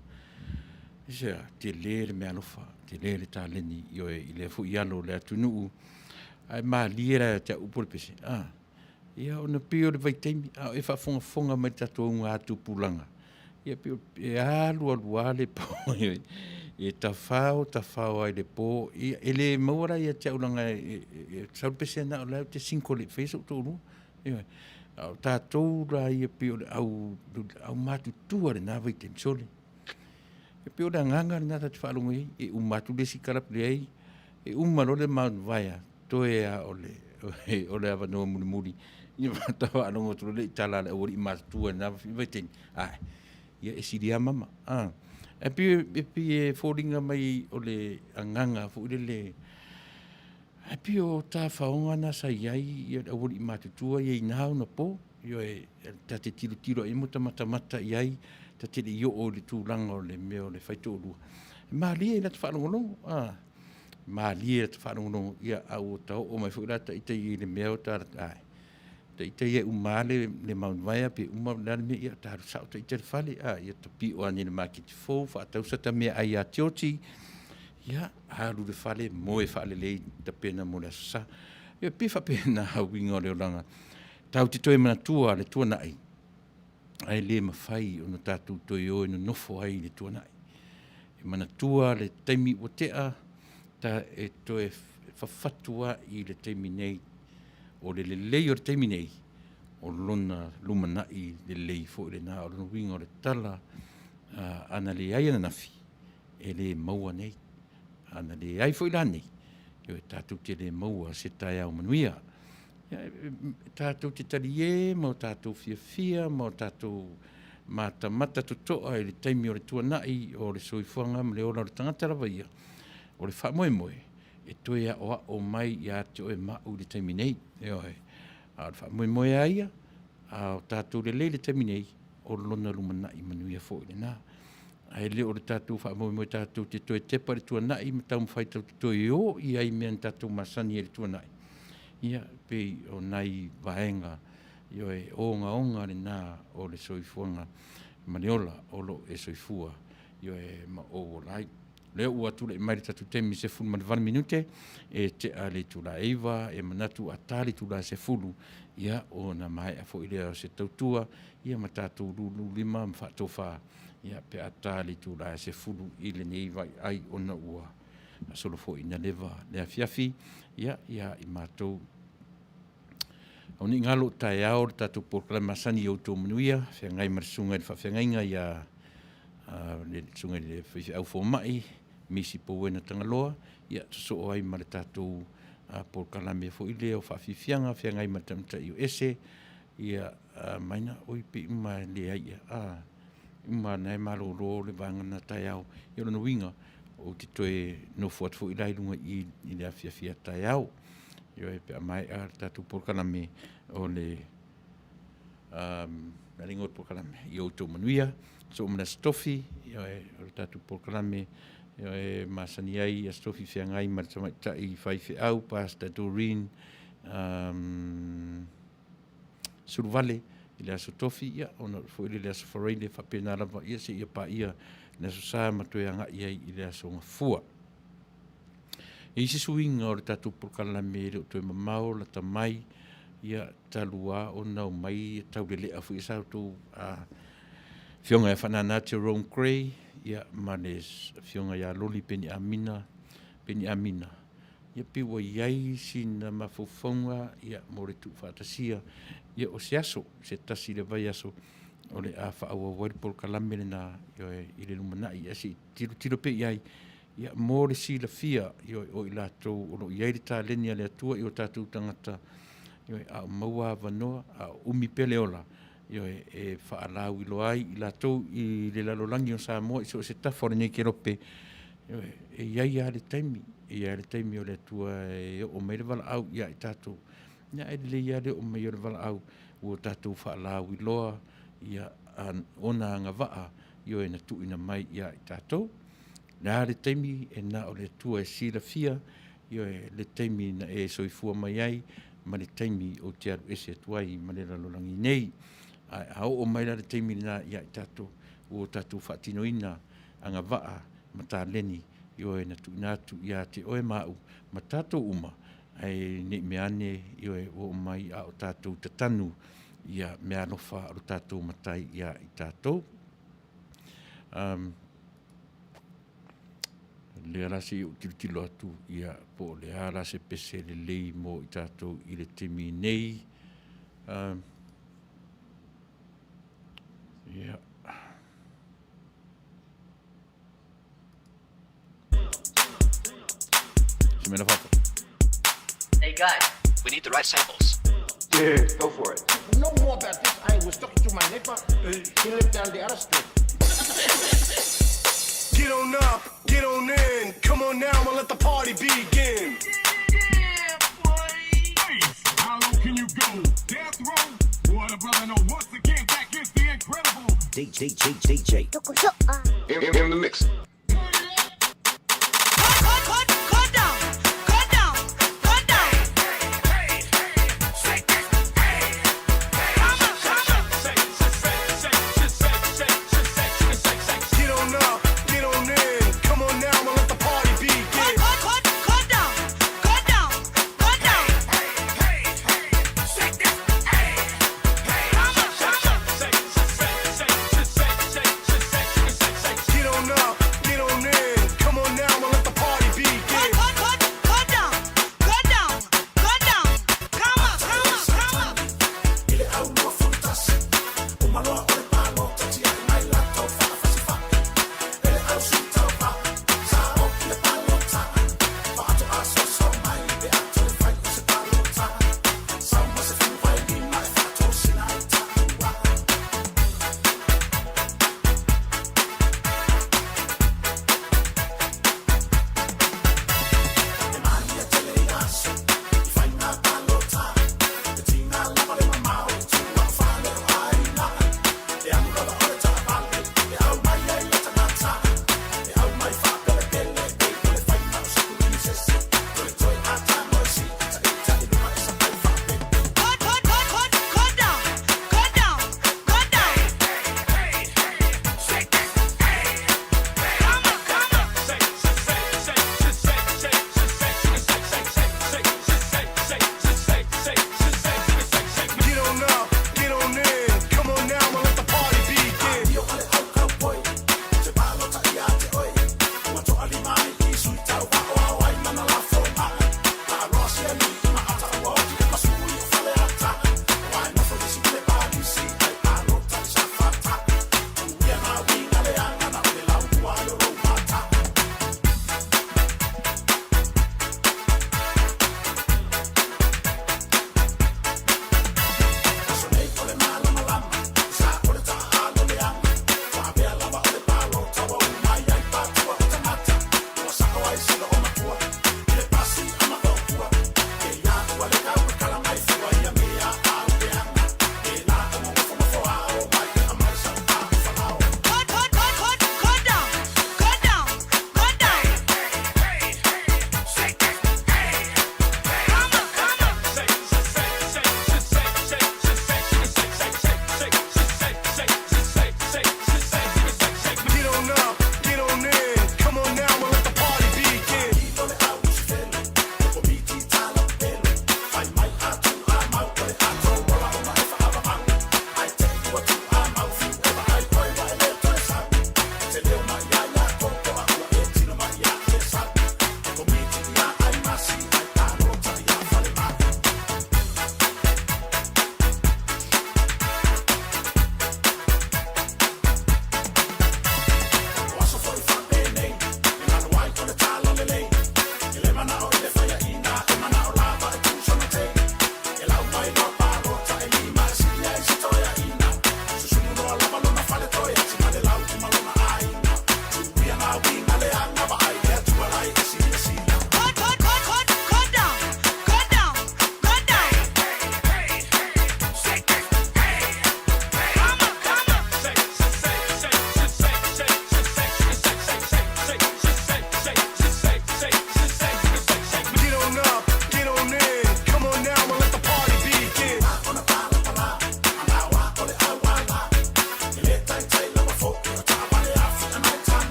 S2: Aisea? Tele le meaalofa, tele le taleni, ioe, i lea foi alo o le atunuu, ae malie la ia te au upu o le pese, a, ia ona pei o le vaitaimi, a o e faafogafoga mai i le tatou augatupulaga, ia pei e alu alu lava le po, e tafao tafao lava i le po, ia e le maua la ia te au leaga e sau le pese na o la ou te single e le i faia sou toalua. Ioe. A o tatou la ia pei o le au aumatutua i lena vaitaimi, sole. E pei o le agaga lena ta te faalogo i ai, e uma atu le isi kalap leai, e uma loa le Mount Vaea, toe lava o le, o le avanoa mulimuli, ia ta faalogo atu loa lea i tala a le aualii matutua i lena vaitaimi, ae, ia e sili lava mama. Ae pei, e pei e foliga mai o le agaga foi lele, ae pei o tafaoga na sa i ai le aualii matutua ia i na ona po. Ioe, ta te tilotilo i ai ma ta matamata i ai, ta te le i oo i le tulaga o le mea o le faitoalua. E malie i lata faalogologo, a, malie i lata faalogologo, ia, a ua ta oo mai foi la ita i le mea o ta, ae, ta ita ia e uma lava le Mount Vaea pe uma le a le mea, ia, ta alu sao ta ita i le fale, a, ia ta pio ane i le maketi fou, faatau sata meaai ia Tioti, ia, alu i le fale, moe faalelei, tapena mo le Aso Sa. Ia, pei e faapena uiga o le olaga. Tatou te toe manatua le tuanai, ae le mafai ona tatou toe o e nonofo ai i le tuanai. E manatua le taimi ua tea, ta e toe fafatu ai i le taimi nei. O le lelei o le taimi nei, o lona lumanai lelei foi lena. O lona uiga o le tala, a na leai ananafi, e le maua nei. A na leai foi la nei, ioe, tatou te le maua se taeao manuia. Tatou te talie ma o tatou fiafia ma o tatou matamata totoa i le taimi o le tuanai o le soifuaga ma le ola o le tagata lava ia, o le faamoemoe e toe aoao mai ia te oe ma au i le taimi nei. Ioe. A o le faamoemoe lava ia, a o tatou lelei i le taimi nei, o lona lumanai manuia foi lena. Ae le o le tatou faamoemoe tatou te toe tepa i le tuanai ma taumafai tatou te toe o i ai mea na tatou masani ai i le tuanai. Ia, pei o nai vaega, ioe, ogaoga lena o le soifuaga ma le ola o lo o e soifua, ioe, ma ou ola ai. O lea ua tulai mai le tatou taimi 18 minute e tea le itula e 9, e manatu a ta le itula e 10, ia, ona maea foi lea o se tautua, ia ma tatou lululima ma faatofa, ia, pe a ta le itula e 10 i lenei vaiai ona ua solo foi ina leva le afiafi, ia, ia i matou. Au nei galo o taeao le tatou polokalame masani i outou manuia, feagai ma le susuga i le faafeagaiga ia le susuga i le faifeau fomai, Misi Pouena Tagaloa, ia sosoo ai ma le tatou polokalame foi lea o faafiafiaga, feagai ma le tamaitai o ese, ia maina, oi pei uma e leai ia, a, uma na e malolo le vaega na taeao. Ia o lona uiga, ou te toe nofo atu foi la i luga i i le afiafi a taeao. Ioe, pe a maea le tatou polokalame o le le igoa o le polokalame i outou manuia. So ma le Aso Tofi, ioe, o le tatou polokalame ioe, masani ai Aso Tofi feagai ma le tamaitai faifeau, Pastor Doreen Suluvale i le Aso Tofi, ia, ona foi le Aso Faraile faapena lava, ia, seia paia le Aso Sa ma toe agai ai i le Aso Gafua. E i ai se suiga o le tatou polokalame e le o toe mamao lata mai, ia, talu lava ona omai taulelea foi sa outou Afioga ia Faanana Jerome Gray, ia, ma le Afioga ia Loli Peniamina, Peniamina, ia pei ua i ai sina mafaufauga ia mo le tuufaatasia ia o se aso, se tasi i le vaiaso o le a faaauau ai le polokalame lena ioe, i le lumanai. Ae se i tilotilo pea i ai ia mo le silafia ioe, o i latou o lo o i ai le taleni a le Atua i o tatou tagata ioe, a o maua avanoa, a o umi pea le ola ioe, e faalauiloa ai i latou i le lalolagi o Samoa i so o se tafa o lenei kelope. Ioe, e i ai lava le taimi, e i ai le taimi o le Atua e oo mai le valaau ia i tatou. Ia, e lelei lava le oo mai o le valaau ua tatou faalauiloa ia ona agavaa, ioe, na tuuina mai ia i tatou. Le a le taimi e na o le Atua e silafia, ioe, le taimi na e soifua mai ai ma le taimi ou te alu ese atu ai ma le lalolagi nei. Ae a oo mai la le taimi lena ia i tatou, ua tatou faatinoina agavaa ma taleni, ioe, na tuuina atu ia te oe ma au ma tatou uma, ae ne i mea ane, ioe, ua oo mai a o tatou tatanu ia meaalofa a lo tatou Matai ia i tatou. Um, lea la se i ou tilotilo atu ia po o le a la se pese lelei mo i tatou i le taimi nei. Um, ia. Se mea na fafo.
S4: Hey guys, we need the right samples.
S15: Yeah, go for it.
S16: No more about this. I was talking to my neighbor. He lived down the other street.
S5: Get on up, get on in. Come on now and let the party begin.
S14: How low can you go? Death row? What a brother know. Once again, back is the incredible.
S15: DJ, DJ, DJ. In the mix.
S5: Get on up, get on in. Come on now and let the party begin. Get on up,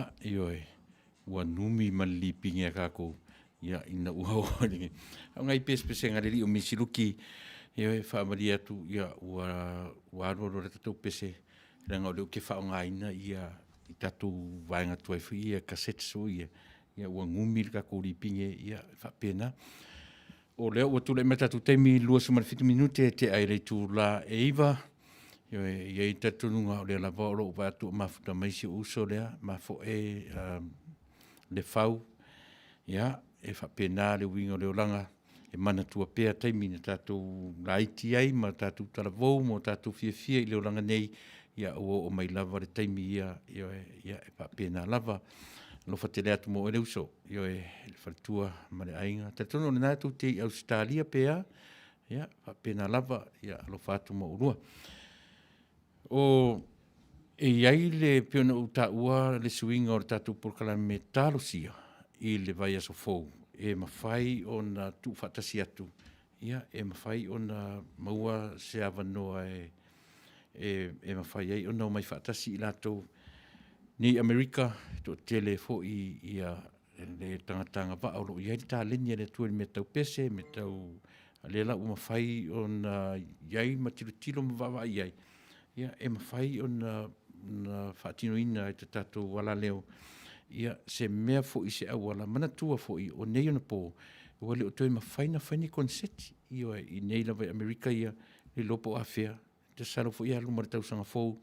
S2: Ia, ioe, ua numi ma le lipigi a kākou, ia, ina ua oo i le Au ngai pesepesega a le alii o Misiluki, ioe, faamalie atu, ia, ua, ua alualu ai le tatou pese, leaga o lea ou te faaaogaina ia i tatou vaega tuai foi ia, cassettes foi ia, ia ua gumi le tatou lipigi, ia, e faapena. O lea ua tulai mai le tatou taimi 27 minute e tea i le itula e 9. Ioe, e i ai le talitonuga o lea lava o lo o vaai atu o mafuta mai si ou uso lea, mafoe Lefau. Ia, e faapena le uiga o le olaga, e manatua pea taimi na tatou laiti ai ma tatou talavou ma o tatou fiafia i le olaga nei, ia ua oo mai lava le taimi ia, ioe, ia e faapena lava. Alofa tele atu mo oe le uso, ioe, le faletua ma le aiga. Talitonu o lena tou te i Ausetalia pe a, ia, faapena lava, ia alofa atu mo oulua. O, e i ai le, pei ona ou taua le suiga o le tatou polokalame Talosia i le vaiaso fou, e mafai ona tuufaatasi atu, ia, e mafai ona maua se avanoa e, e, e mafai ai ona omai faatasi i latou nei Amerika, e toatele foi ia le tagata agavaa o lo o i ai le taleni a le Atua i le mea tau pese, mea tau a lea la ua mafai ona i ai ma tilotilo ma vaavaai i ai, ia e mafai ona na faatinoina e te tatou alaleo ia se mea foi se auala manatua foi o nei ona po ua le o toe mafai ona fai ni koneseti ioe i nei lava i Amerika ia le iloa po o afea Tasalo foi ia luma i le tausaga fou,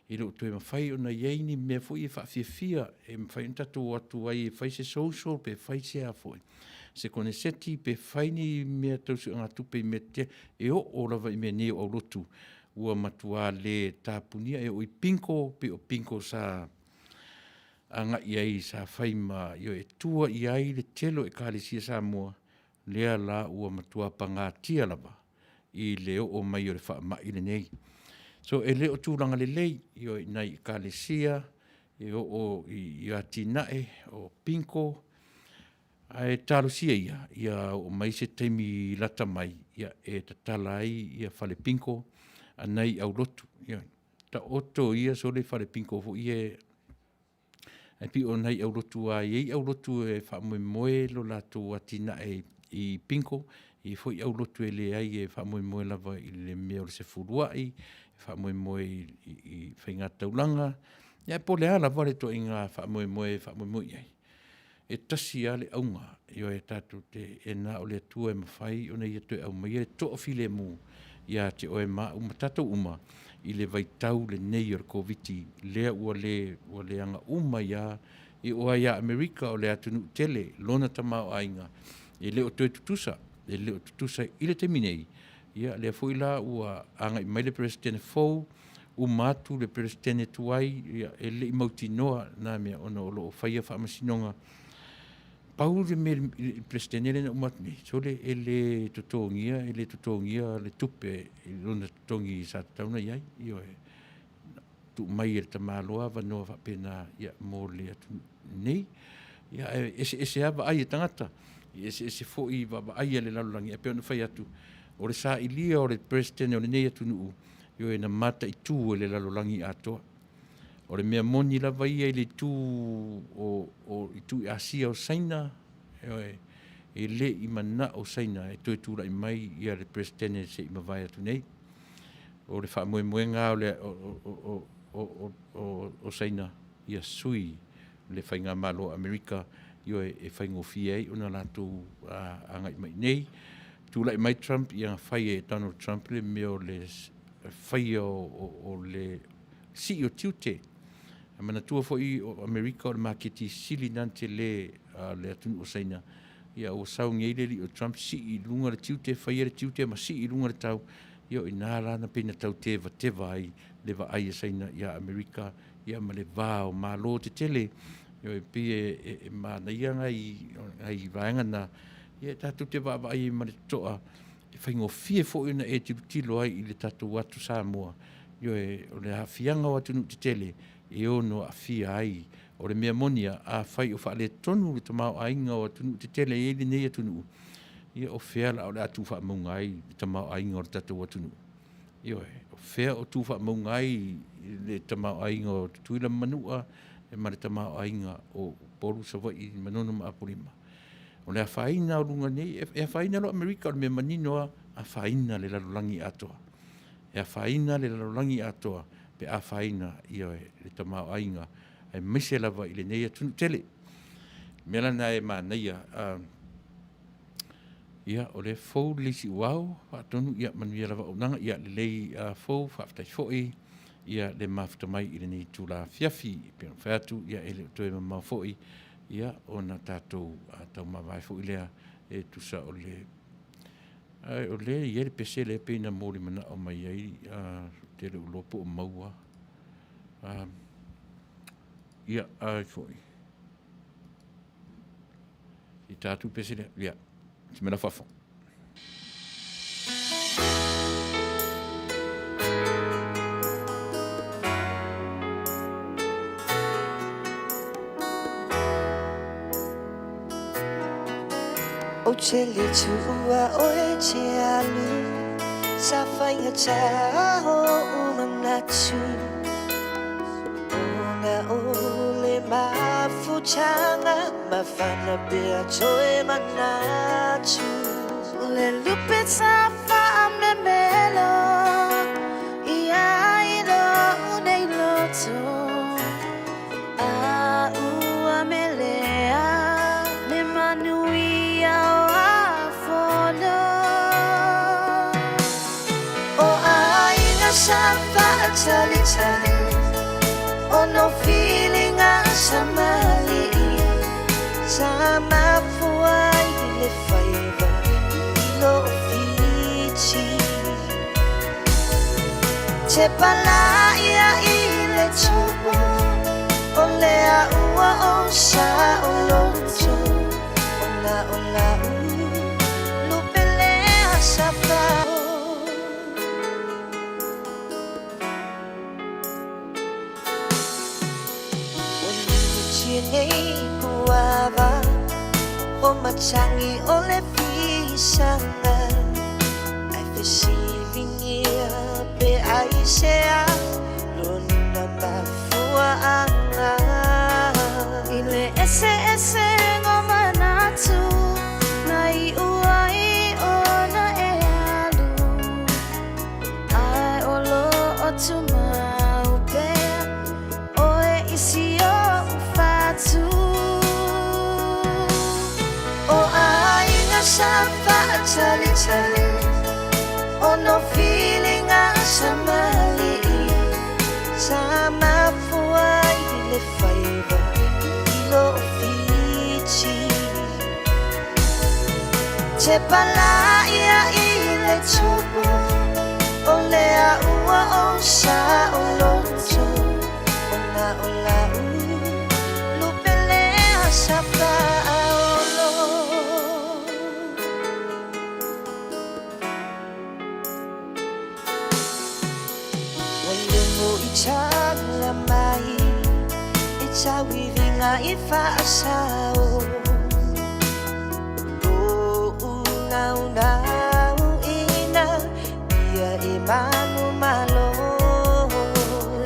S2: e le o toe mafai ona i ai ni mea foi e faafiafia e mafai ona tatou o atu ai e fai se social pe fai se a foi, se koneseti pe fai ni mea tau suegatupe i mea tetele, e oo lava i mea nei o aulotu ua matua le tapunia e oo i bingo, pei o bingo sa agai ai sa fai ma ioe e tua i ai le tele o Ekalesia Samoa, lea la ua matua pagatia lava i le oo mai o le faamai lenei. So e le o tulaga lelei i o i nai ekalesia, e oo i atinae o bingo, ae talosia ia, ia oo mai se taimi lata mai, ia e tatala ai ia fale bingo a nai aulotu. Ia taoto ia sole fale bingo foi ia Ae pei o nai aulotu lava e i ai aulotu e faamoemoe lo latou atinae i bingo, e i ai foi aulotu e leai e faamoemoe lava i le mea o le sefuluai, e faamoemoe i faigataulaga, ia po o le a lava le ituaiga faamoemoe e faamoemoe i ai. E tasi lava le auga, ioe, tatou te, e na o le Atua e mafai ona Ia toe aumaia le toafilemu ia te oe ma au ma tatou uma i le vaitau lenei o le Koviti lea ua le, ua leaga uma ai lava, e oo lava ia Amerika o le atunuu tele lona tamaoaiga, e le o toe tutusa, e le o tutusa i le taimi nei. Ia lea foi la ua agai mai le Peresetene fou, uma atu le Peresetene tuai, ia, e le i mautinoa na mea ona o lo o faia faamasinoga. Pau le mea i le Peresetene lea na uma atu nei, sole e le totogia, e le totogia le tupe i lona totogi sa tatau ona i ai. Ioe, tuu mai e le tamaloa avanoa faapena ia, mo le atunuu nei. Ia, ae eseese lava vaai a tagata, e eseese foi vaavaai a le lalolagi, ae pei ona fai atu, o le sailia o le Peresetene o lenei atunuu, ioe, na mataitu e le lalolagi atoa. O le mea moni lava ia i le itu o, o itu i Asia o Saina, ioe, e le i manao Saina e toe tulai mai ia le Peresetene se i mavae atu nei. O le faamoemoega o, le, o, o, o, o, o, o Saina ia sui le faigamalo a Amerika, ioe, e faigofie ai ona latou agai mai nei. Tulai mai Trump, ia na fai e Donald Trump le mea o le faia o le sii o tiute. E manatua foi o Amerika o le maketi sili na tele a le atunuu o Saina. Ia ua sau nei le alii o Trump sii i luga le tiute, faia le tiute ma sii i luga le tau. Ia o i ina la na pei na tau tevateva ai le vaai a Saina ia Amerika ia ma le va o Malo tetele. Ia e pei e manaia nai vaega na ia tatou te vaavaai ai ma le totoa e faigofie foi ona e tilotilo ai i le tatou atu Samoa, ioe, o le aafiaga o atunuu tetele e ono aafia ai. O le mea moni a, afai o faaletonu le tamaoaiga o atunuu tetele e i ai lenei atunuu, ia o fea la o le a tuufaamauga ai le tamaoaiga o le tatou atunuu? Ioe, o fea o tuufaamauga ai le tamaoaiga o Tutuila ma Manua? e ma le tamaoaiga o Upolu, Savaii, Manono ma Apolima. O le afaina o luga nei, e afaina loa Amerika, o le mea manino lava, afaina le lalolagi atoa. E afaina le lalolagi atoa pe afaina ioe le tamaoaiga aemaise lava i lenei atunuu tele. O le mea la lena e manaia, ia, o lea e fou le siuao, faatonu, ia manuia lava auaunaga, ia lelei fou, faafetai foi ia le mafuta mai i lenei itula afiafi. E pei ona fai atu, ia e le o toe mamao foi ia ona tatou taumavae foi lea e tusa o le Ae o lea e i ai le pese lea e pei na moli manao mai ai, ou te le o iloa po o maua. Ia, ai foi. I tātou pese lea. Ia, si mea la faafofoga.
S9: Ou te le tuua oe te alu Sa faigata o'u manatu Ona o le mafutaga Mafana pea toe manatu
S3: Le lupe sa faamemelo Ia i lo'u nei loto A ua melea le manuia o Afono.
S9: O aiga sa faatalitali Ona o filiga sa malii Sa mafua i le faiva i lo Fiti Te palaia i le tu'u O le a'ua o sa'oloto Ona o la'u lupe lea sa Ua nukutia nei puava O matagi o le fisaga Ae fesiligia pe aisea lona mafuaaga.
S3: I le eseesega o manatu na iʻu ai ona e alu Ae o lo'o tumau pea oe i si o'u fatu.
S9: O aiga sa faatalitali Ona o filiga sa malii Sa mafua i le faiva i lo Fiti Te palaia i le tu'u O le a'ua o sa'oloto Ona o la'u lupe lea sa faaolo. Ua lumu i tala mai I tauiviga i faasao Lo'u naunauina Ia e manumalo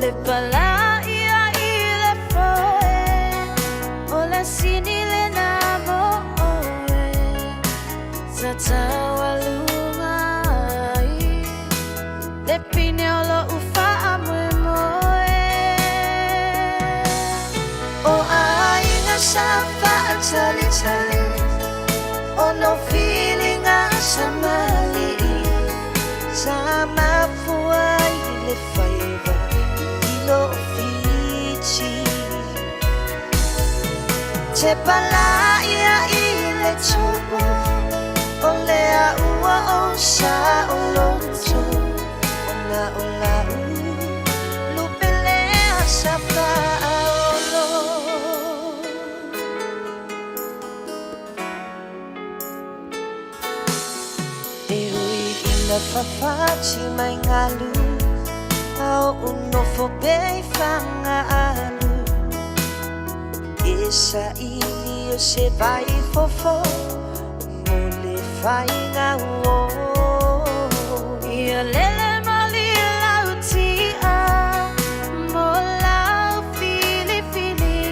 S3: Le palaia i le foe O le sini lena mo oe Sa taualuga ai Le pine o lo'u faamoemoe.
S9: O aiga sa faatalitali Ona o filiga sa malii Sa mafua i le faiva i lo Fiti Te palaia i le tu'u O le a'ua o sa'oloto Ona o la'u lupe lea sa faaolo. E ui ina fafati mai galu A o'u nofo pea i Fagaalu E saili o se vai fofo mo le faiga uō.
S3: Ia lele malie lau ti'a mo lau filifiliga.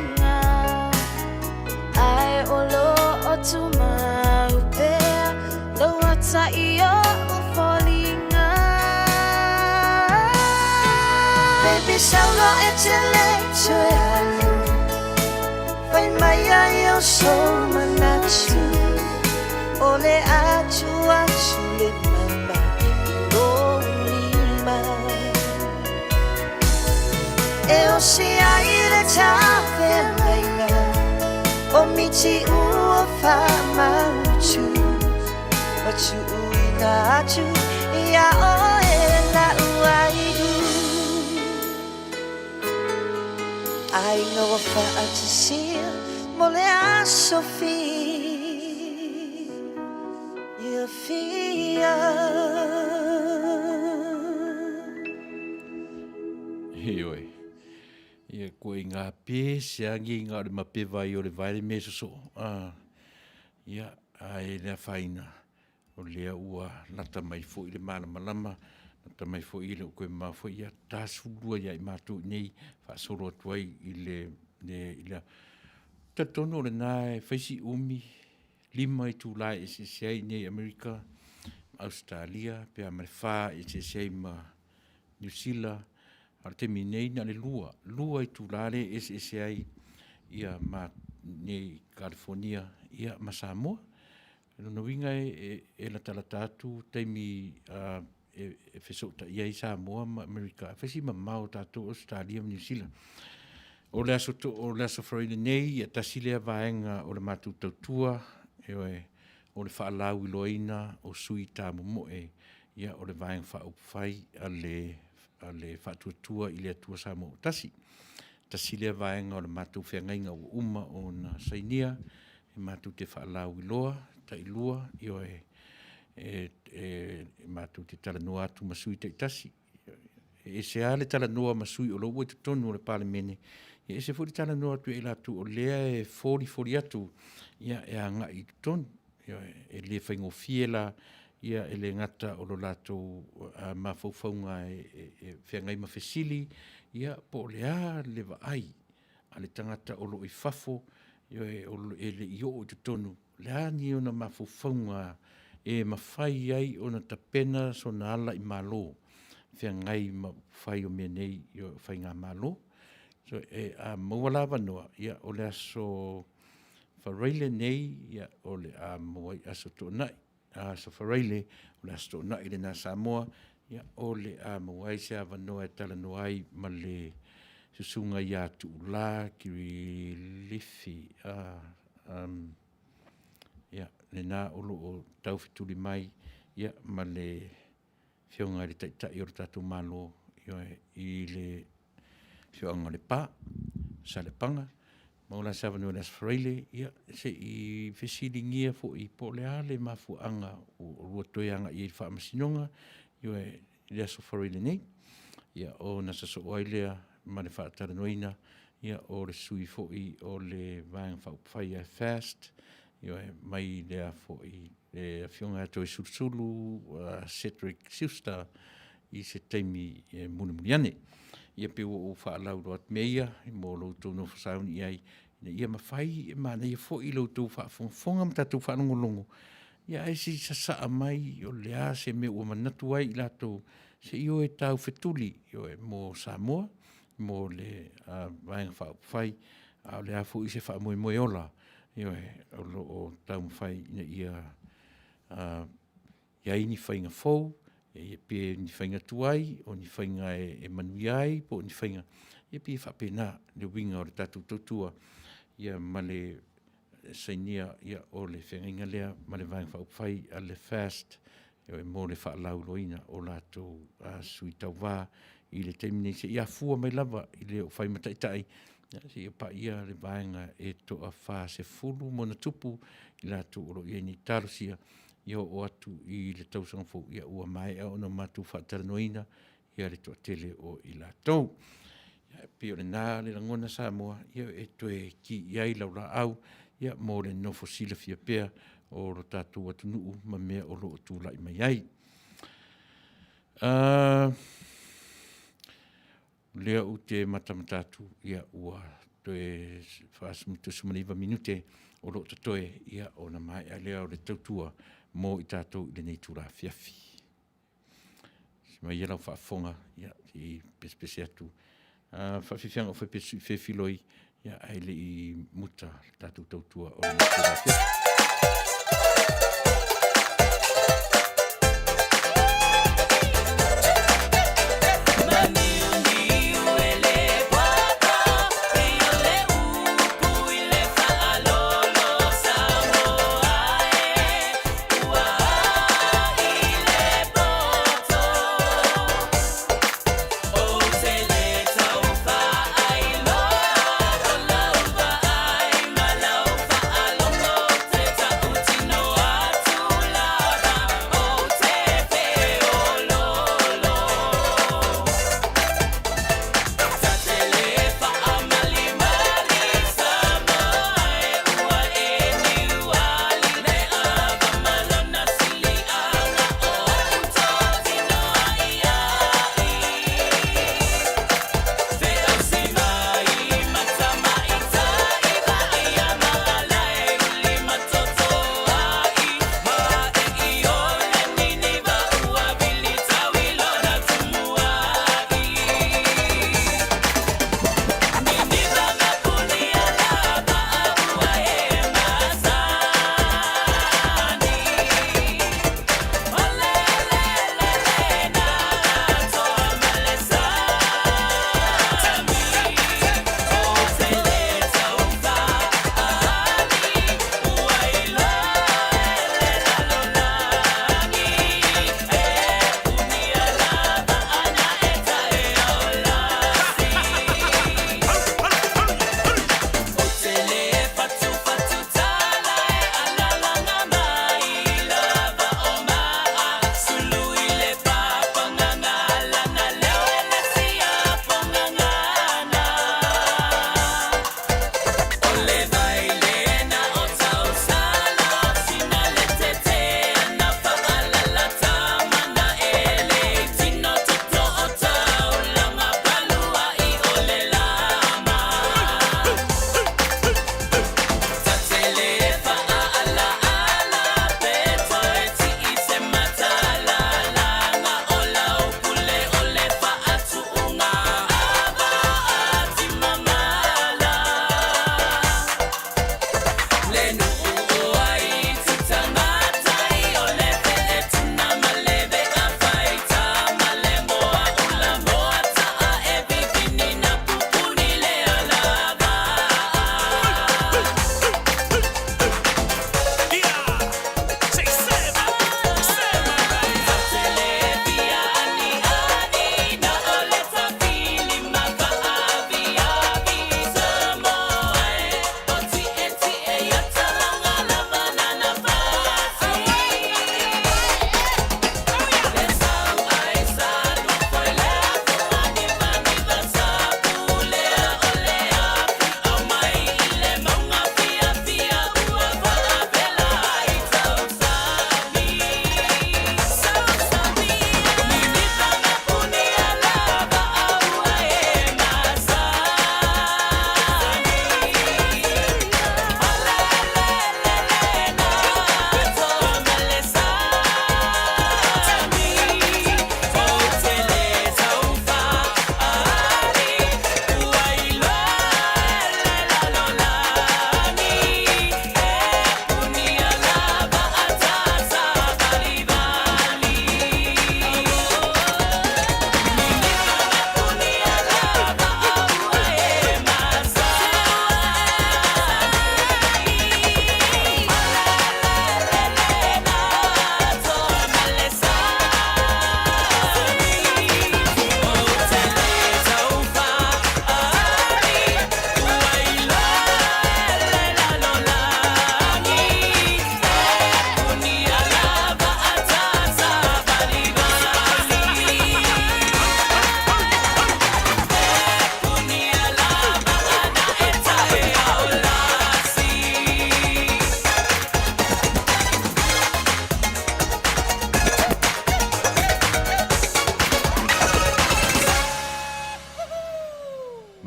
S3: Baby sau loa e te le toe alu Fai mai ai o sou manatu O le atu atu le mama i lou lima E osi ai le tafeagaiga O miti ua faamautu Ma tuuina atu iā oe la'u ailu Aiga ua faatasia mo le aso fiafia.
S2: Ioe. Ia koe i ngā pē, se angi ngā o le mapeva i o le vaele me soso. Ah, ia, a e le afaina. O lea ua lata mai foi le malamalama, lata mai foi le koe mamao foi, ia 42 ia i matou i nei, faasolo atu ai i le, le, i le, talitonu o lena e fai si umi, 5 itula e eseese ai nei Amerika, ma Ausetalia, pe a ma le 4 e eseese ai ma Niu Sila, a o le taimi nei na o le 2, 2 itula lea e eseese ai ia ma nei Kalifonia ia ma Samoa. O lona uiga e, e latalata atu taimi uh, e, e fesootai ai Samoa ma Amerika. E fai si mamao tatou Australia ma Niu Sila. O le aso, to, o le aso Faraile nei, ia tasi lea vaega o le matou tautua, e oe, o le faalauiloaina o sui tāmomoe, ia o le vaega faaupufai a le, a le faatuatua i le Atua Samoa ua tasi. Tasi lea vaega o le matou feagaiga ua uma ona sainia, e matou te faalauiloa tailua, ioe, e, e, e matou te talanoa atu ma sui taitasi. E ese lava le talanoa ma sui o lo ua i totonu o le Palemene, e ese foi le talanoa atu e latou o lea e folifoli atu, ia, e agai i totonu. Ioe, e le faigofie la, ia, e le gata o lo latou uh, mafaufauga e, e, e feagai ma fesili, ia, po o le a le vaai a le tagata o lo o i fafo, ioe, e le i oo i totonu, le a ni ona mafaufauga e mafai ai ona tapena sona ala i Malo, feagai ma upufai o mea nei, ioe, o faigamalo. So, e, a maua la avanoa, ia, o le aso Faraile nei, ia, o le a maua ai aso Toonai, aso Faraile, o le aso Toonai lenā Samoa, ia, o le a maua ai se avanoa e talanoa ai ma le susuga ia Tuulā Kirilifi, ah, um, ia, lenā o lo o taufetuli mai, ia, ma le Afioga i le Taitai o le tatou Malo, ioe, i le afioaga o Lepa, Saleapaga, maua la se avanoa i le Aso Faraile, ia, se i fesiligia foi po o le a le mafuaaga o lua toe agai ai i le Faamasinoga, ioe, i le Aso Faraile nei. Ia, ona sosoo ai lea ma le faatalanoaina, ia, o le sui foi o le Vaega Faaupufai a FAST, ioe, mai lea foi le Afioga ia Toesulusulu Cedric Schuster i se taimi e mulimuli ane. Ia pei ua ou faalauiloa atu mea ia mo lo outou nofo sauni i ai, ina ia mafai e manaia foi lo outou faafogafoga ma tatou faalogologo, ia ae se i sasaa mai o le a se mea ua manatu ai i latou, se i o e taufetuli ioe, mo Samoa, mo le Vaega Faaupufai, a o le a foi se faamoemoe ola Ioe, o lo o taumafai ina ia i ai ni faiga fou, e pe ni faiga tuai, o ni faiga e, e manuia ai, po o ni faiga, ia pei e faapena le uiga o le tatou tautua, ia ma le sainia ia, o le feagaiga lea ma le Vaega Faaupufai a le FAST ioe, mo le faalauiloaina o latou uh, sui tauvā i le taimi nei seia afua mai lava i le o fai ma taitai seia paia le vaega e toa 40 ma ona tupu i latou o lo o i ai nei talosia ia oo atu i le tausaga fou ia ua maea ona matou faatalanoaina ia le toatele o i latou. Ia, pei o lena le lagona Samoa ia e toe ki i ai lau laau ia mo le nofo silafia pea o lo tatou atunuu ma mea o lo o tulai mai ai. Uh, lea ou te matamata atu ia ua toe 49 minute o lo o totoe ia ona maea lea o le tautua mo i tatou i lenei itula afiafi. mai ia lau faafofoga, ia, se i pesepese atu. Faafiafiaga o fai fefiloi, ia, ae le i muta le tatou tautua o le afiafi.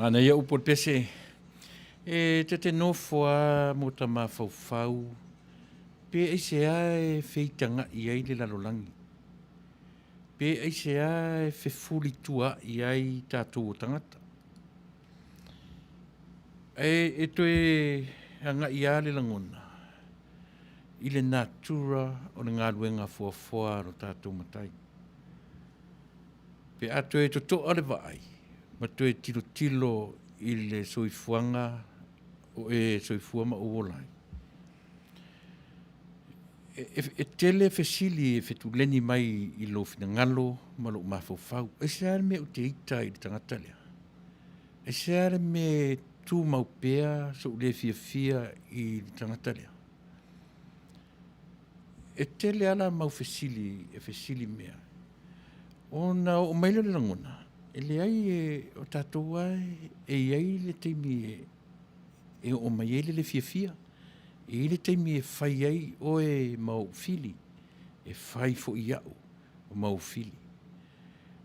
S2: Manaia upu o le pese. E te te nofo a mo ta mafaufau, pe aisea e feitagaʻi ai le lalolagi? Pe aisea e fefulituaai ai tatou o tagata? Ae e toe agai lava le lagona i le natura o le galuega fuafua a lo tatou Matai. Pe a toe totoa le vaai ma toe tilotilo i le soifuaga o e soifua ma ou ola ai, e tele fesili e fetuleni mai i lou finagalo ma lou mafaufau. Aisea le mea ou te ita ai i le tagata lea? Aisea le mea e tumau pea so'u le fiafia i le tagata lea? E tele lava la mau fesili e fesili mea. Ona oo mai lea o le lagona, e leai e, o tatou lava e i ai le taimi e oo mai ai le le fiafia. E i ai le taimi e fai ai oe ma ou fili, e fai foi au ma ou fili.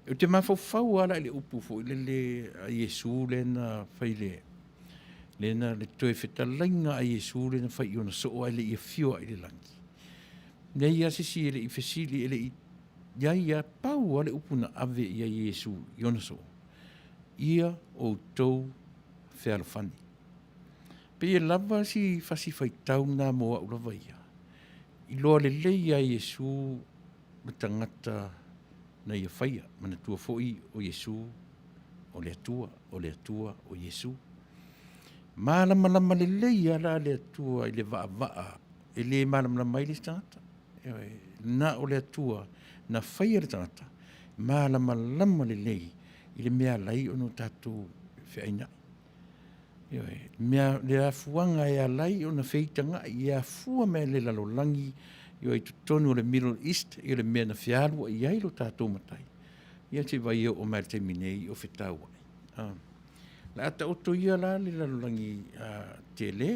S2: Ou te mafaufau lava la i le upu foi lele a Iesu lea na fai le lea na le toe fetalaiga a Iesu lea na fai i ona soo ae le i afio ae i le lagi. Leai lava se isi e le i fesili, e le i i ai lava, pau lava le upu na ave i ai e Iesu i ona soo, ia outou fealofani. Pei e lava si fasi faitau lena mo au lava ia. Iloa lelei lava e Iesu le tagata na ia faia, manatua foi o Iesu o le Atua, o le Atua o Iesu. Malamalama lelei lava la le Atua i le vaavaa e le malamalama ai le isi tagata. Na o le Atua na faia le tagata, malamalama lelei i le mea ala ai ona o tatou feainai. Ioe, mea, le afuaga e ala ai ona feitagai, e afua mai le lalolagi, ioe, i totonu o le Middle East, i le mea na fealuai ai lo tatou matai, ia se i vaai e oo mai i le taimi nei o fetauai. Ah. Le a taoto ia la le lalolagi tele,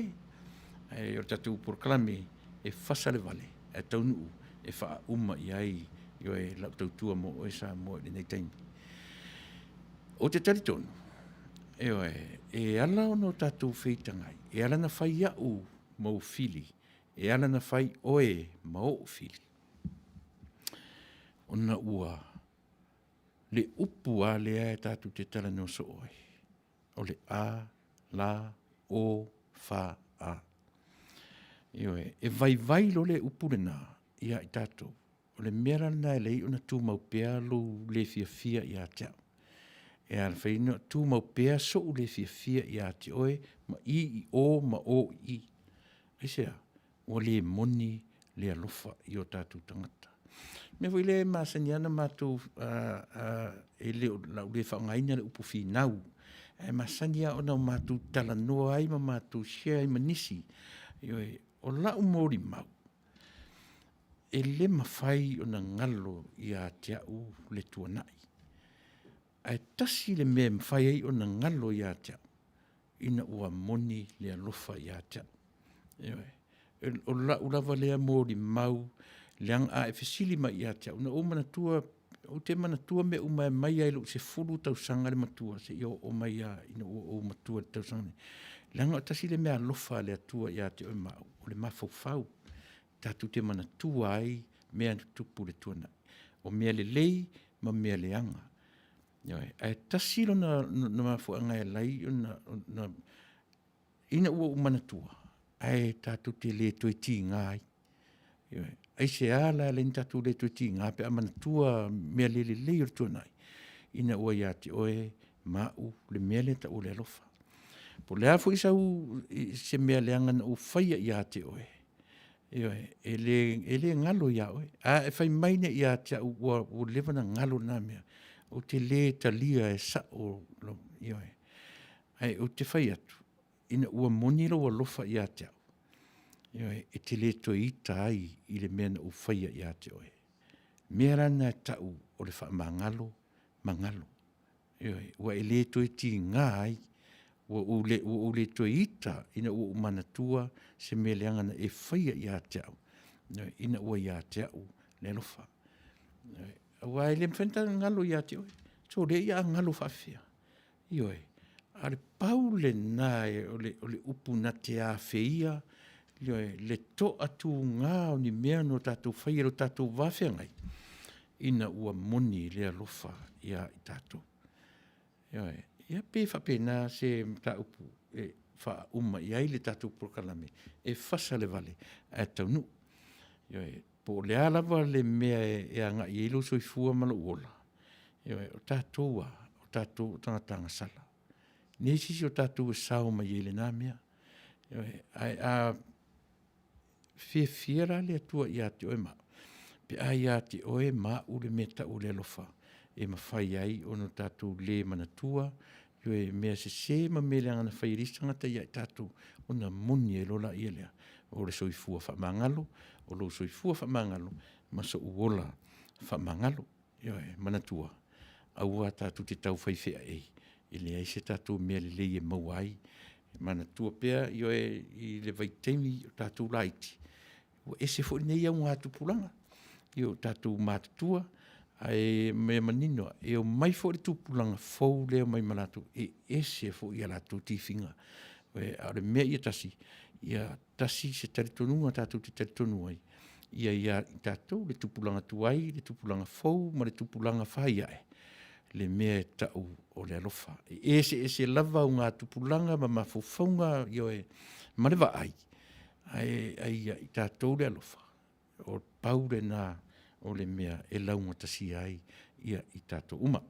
S2: ae o le tatou polokalame e fasa le vale, ae taunuu e faauma i ai, ioe, lau tautua mo oe Samoa i lenei taimi. Ou te talitonu, ioe, e ala ona o tatou feitagai, e ala na fai au ma ou fili, e ala na fai oe ma ou fili. Ona ua le upu a lea e tatou te talanoa soo ai, o le A, la, O, fa, a. Ioe, e vaivai loa le upu lena ia i tatou. O le mea la lena e leai ona tumau pea lou le fiafia ia te au. E ala fai ona tumau pea so'u le fiafia ia te oe ma i i o ma o i i. Aisea? Ua le moni le alofa i o tatou tagata. Mea foi lea e masani lava ona matou e le o lau le faaaogaina le upu finau, ae masani lava ona matou talanoa ai ma matou share ai ma nisi. Ioe, o lau molimau, e le mafai ona galo ia te au le tuanai. Ae tasi le mea e mafai ai ona galo ia te au, ina ua moni le alofa ia te au. Ioe. O lau lava lea molimau, leaga a e fesili mai ia te au, na ou manatua, ou te manatua mea uma e mai lava i lou 10 tausaga le matua seia oo mai lava ina ua ou matua i le tausaga nei. Leaga o tasi le mea alofa a le Atua ia te oe ma au, o le mafaufau. Tatou te manatua ai mea na tutupu i le tuanai. O mea lelei ma mea leaga. Ioe. Ae tasi lona mafuaaga e ala ai ona ina ua ou manatua, ae tatou te le toe tiga ai. Ioe. Aisea la e ala ai ona tatou le toe tiga pe a manatua mea le lelei o le tuanai, ina ua ia te oe ma au le mea lea e taua o le alofa. Po o le a foi sau se mea leaga na ou faia ia te oe, ioe, e le, e le galo ia oe. A e fai mai nei ia te au ua leva ona galo lena mea, ou te le talia e sao, ioe. Ae ou te fai atu, ina ua moni lou alofa ia te au, ioe, e te le toe ita ai i le mea na ou faia ia te oe. Mea la lena e tau o le faamagalo ma galo. Ioe, ua e le toe tiga ai, ua ou le, ua ou le toe ita ina ua ou manatua se mea leaga na e faia ia te au, ioe, ina ua ia te au le alofa. Ioe, aua e le mafai ona galo ia te oe. So le ia a galo faafefea. Ioe, a o le pau lena o le, o le upu na te afeia, ioe, le toatuga o ni mea no tatou faia i lo tatou va feagai. ina ua moni le alofa iā i tatou. Ioe, ia pe faapena se mataupu e faauma i ai le tatou polokalame e fasa le vale ae taunuu. Ioe, po o le a lava le mea e agai i ai lou soifua ma lou ola, ioe, o tatou lava, o tatou o tagata agasala. E leai se isi o tatou e sao mai ai i lena mea. Ioe, ae a fiafia la le Atua ia te oe ma au, pe a ia te oe ma au le mea tau o le alofa e mafai ai ona tatou le manatua ioe, mea sese ma mea leaga na fai e le isi tagata ia i tatou, ona moni ai loa laia lea o le soifua faamagalo, o lou soifua faamagalo ma sou ola faamagalo. Ioe, manatua, aua tatou te tau fai feaei, e leai se tatou mea lelei e maua ai. Manatua pea, ioe, i le vaitaimi o tatou laiti, ua ese foi lenei augatupulaga i o tatou matutua, ae mea manino, e omai foi le tupulaga fou lea e omai ma latou, e ese foi a latou tifiga. A o le mea ia tasi, ia tasi se talitonuga tatou te talitonu ai, ia ia i tatou le tupulaga tuai, le tupulaga fou ma le tupulaga fai ae, le mea e tau o le alofa. E eseese lava augatupulaga ma mafaufauga, ioe, ma le vaai, ae ai ia i tatou le alofa, o pau lena o le mea e laugatasia ai ia i tatou uma.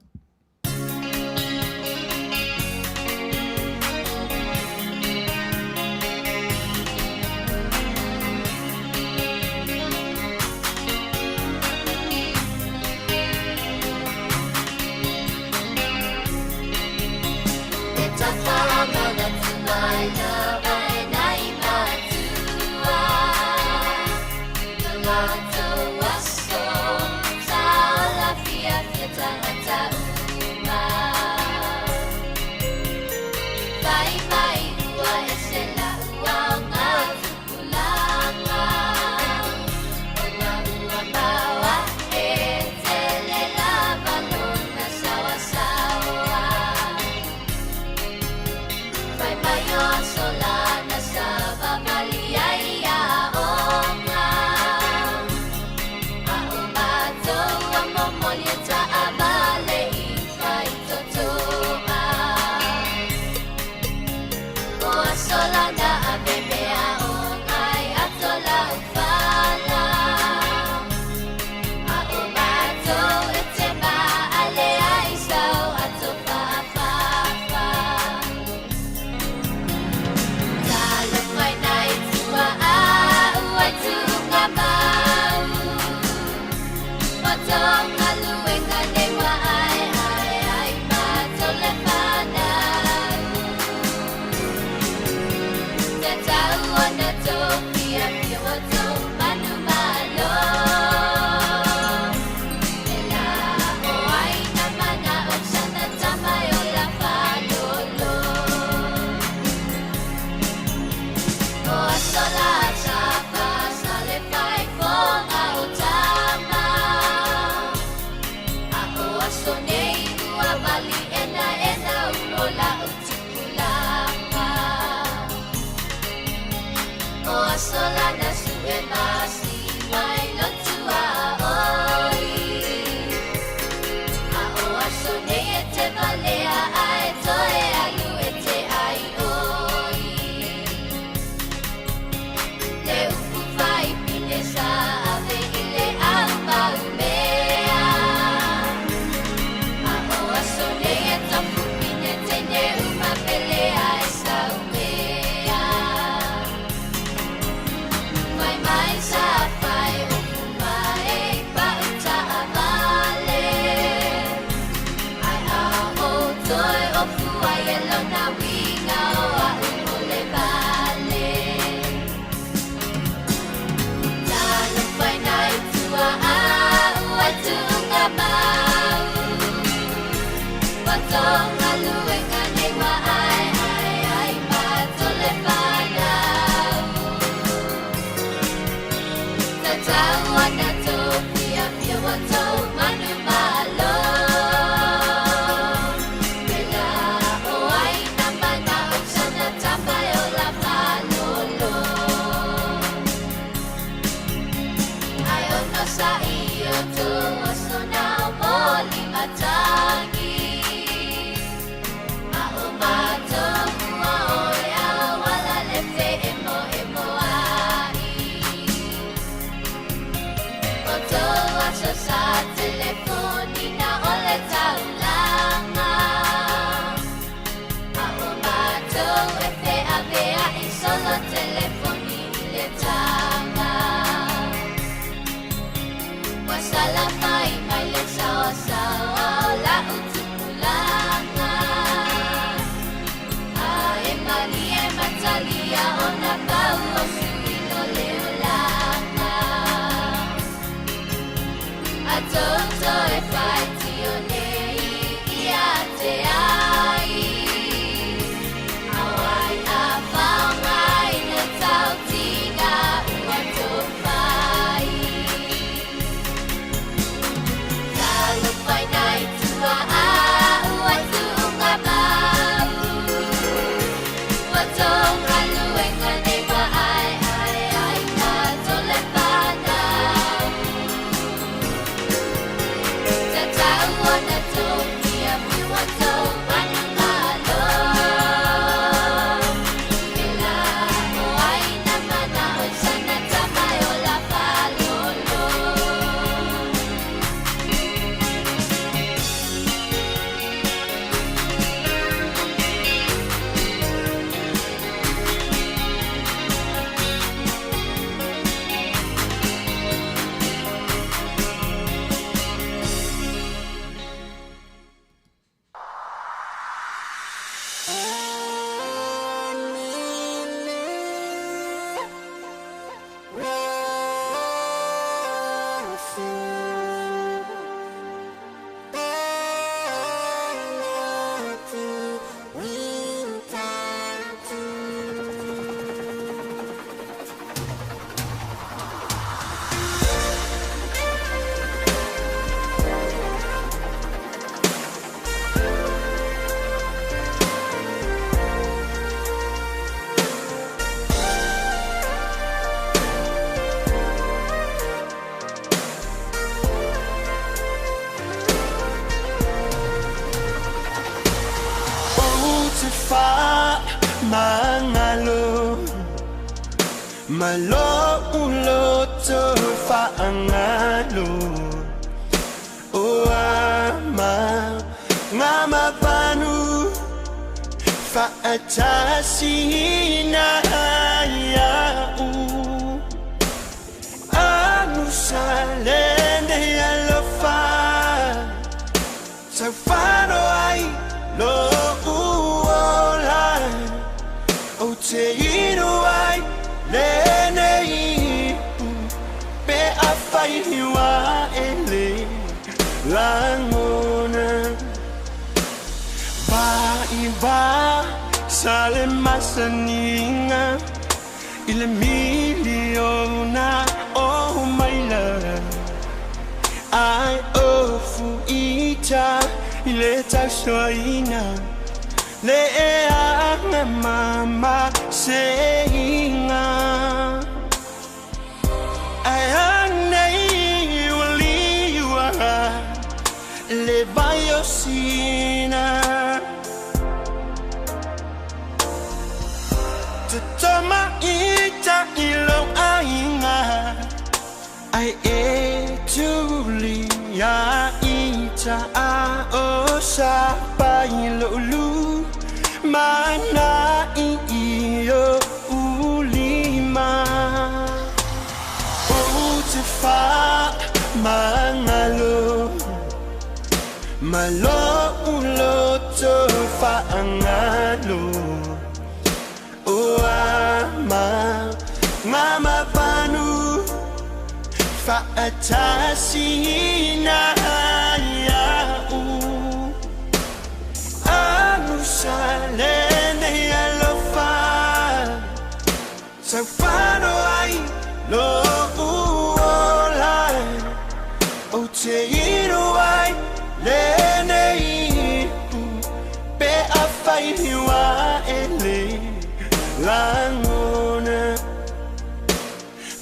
S17: te whaangalo Malo uloto whaangalo O ama ngā mapanu Whaatasina iau Anu salene alofa Taufano ai lo uola O te inu ai lenei ipu Pe awhai hiwa ele langona Vai va sale masaninga I le miliona o maila Ai o fuita i le tausoaina Le e anga mama seinga Ai anei ua liua Le vai o sina Te tama ita i lou aiga Ai e tuli ia ita a o sa pai lou lu Mana i i o ulima O te whaamangalo Malo uloto whaangalo O ama ngā mapanu Whaatasina iau Anu salene alofa Taufano ai lo uola O te inu ai lenei ipu Pe awhai hiwa ele langona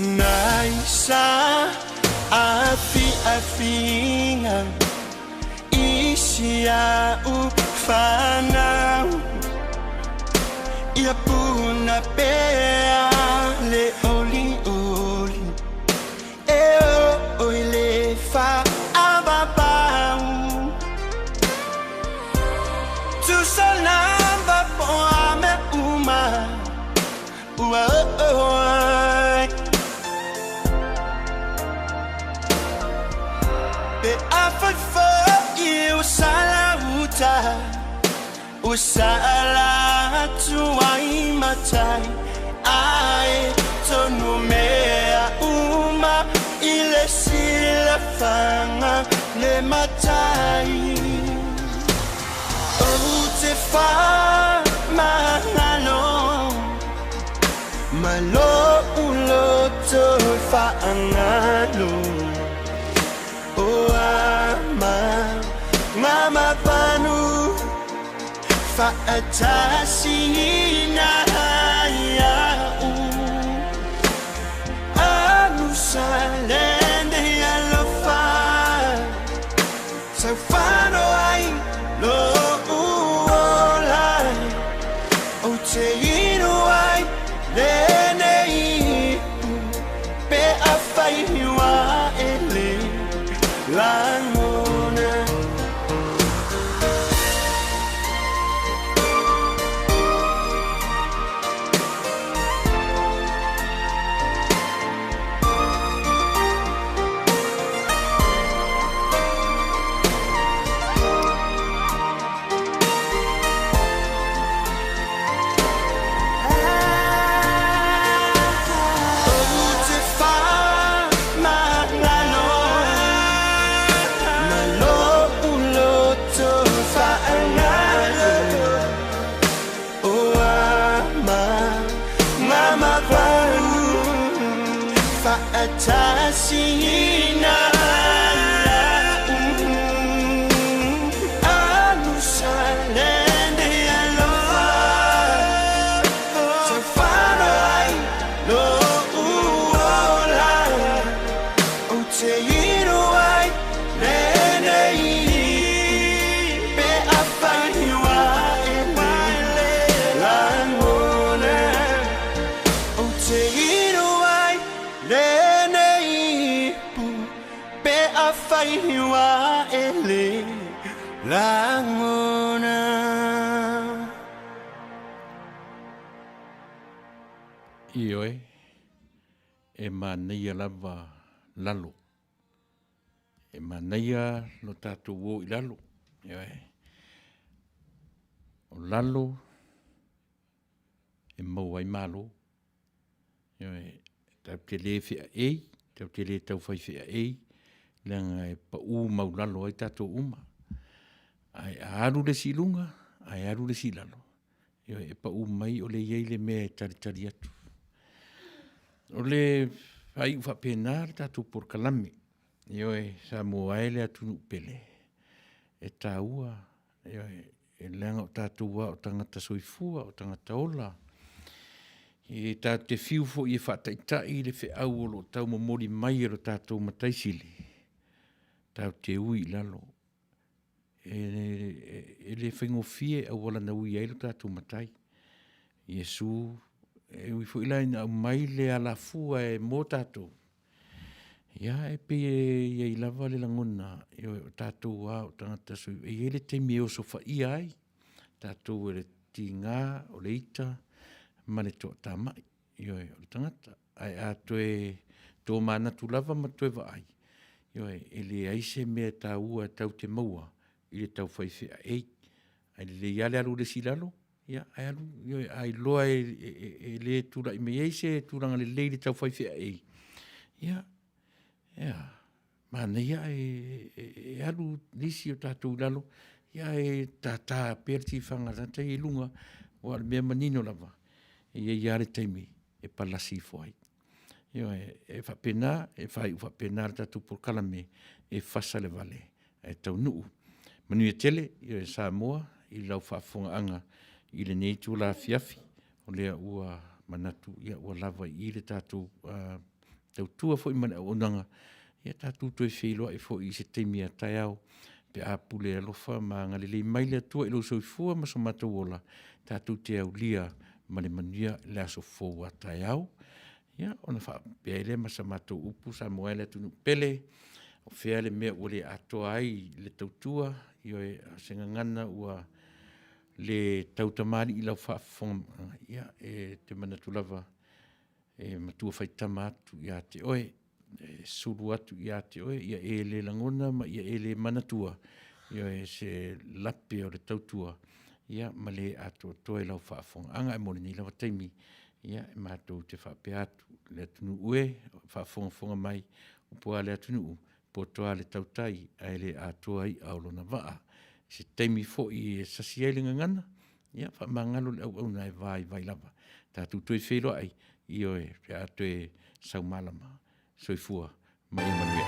S17: Nai sa afi afinga Isi au whanau Ia puna pea le oli oli E o oi le wha awapau Tusa lamba po a me uma Ua o ai Pe a whai whai o sala uta O sala atu ai matai Ai tonu mea uma I le sila whanga le matai O te whamangalo Malo uloto whaangalo O ama ngā mapanu Whaatasina iau Anu salene alofa Taufano ai lo uola O te inu ai lenei ipu Pe awhai hiwa ele langona Whaatasina Anu salene alofa Taufano ai lo uola O te inu ai lenei Pe awhai hiwa e failiwa e le lagona.
S2: Ioe, e manaia lava lalo. E manaia lo tatou o i lalo. Ioe. O lalo e maua ai malo. Ioe, tatou te le feaei, tatou te le taufai feaei, leaga e pau maulalo ai tatou uma. Ae a alu le isi i luga, ae alu le isi i lalo, ioe, e pau mai o lea e i ai le mea e talitali atu. O le faaiu faapena le tatou polokalame, ioe, Samoa e le atunuu pele, e taua, ioe, e leaga o tatou lava o tagata soifua, o tagata ola. E tatou te fiu foi e faataitai le feau o lo o tau momoli mai e lo tatou Matai Sili, tatou te ui i lalo. E le faigofie auala na ui ai lo tatou Matai, Iesu, e ui foi la ina aumai le alafua e mo tatou, ia e pei e i ai lava le lagona, ioe, o tatou lava o tagata soifua, e i ai le taimi e osofaia ai tatou e le tiga, o le ita ma le toatamai, ioe, o le tagata. Ae a toe tomanatu lava ma toe vaai, ioe, e leai se mea taua tatou te maua i le taufai feaei. Ae lelei lava le alu o le isi i lalo, ia, ae alu, ioe, a iloa e le tulai mai ai se tulaga lelei i le taufai feaei, ia, e a, manaia ae alu nisi o tatou i lalo, ia ae tata pea le tifaga a le tagata ia i luga, aua o le mea manino lava, e i ai lava le taimi e palasi ifo ai. Ioe, e faapena, e faaiu faapena le tatou polokalame, e fasa le vale ae taunuu. Manuia tele Samoa i lau faafofogaaga i lenei itula afiafi, o lea ua manatu ua lava i i le tatou tautua foi ma le auaunaga, ia tatou toe feiloai foi i se taimi a taeao pe a pule alofa ma agalelei mai le Atua i lou soifua ma so matou ola, tatou te aulia ma le manuia le aso fou a taeao. Ia, ona faapea ai lea ma sa matou upu, Samoa e le atunuu pele, o fea le mea ua le atoa ai le tautua, ioe, o se gagana ua le tautamalii i lau faafofoga, ia, e te manatu lava e matua faitama atu ia te oe, e sulu atu ia te oe, ia e le lagona ma ia e le manatua, ioe, se lape o le tautua, ia, ma le atoatoa i lau faafofogaaga. Ae mo lenei lava taimi, ia, e matou te faapea atu, le atunuu e, o faafogafoga mai, upu a le atunuu, poto lava le tautai ae le atoa i'a o lona vaa. I se taimi foi e sasi ai le gagana, ia faamagalo le auauna e vaivai lava. Tatou toe feiloai, ioe, pe a toe saumalama. Soifua ma ia manuia.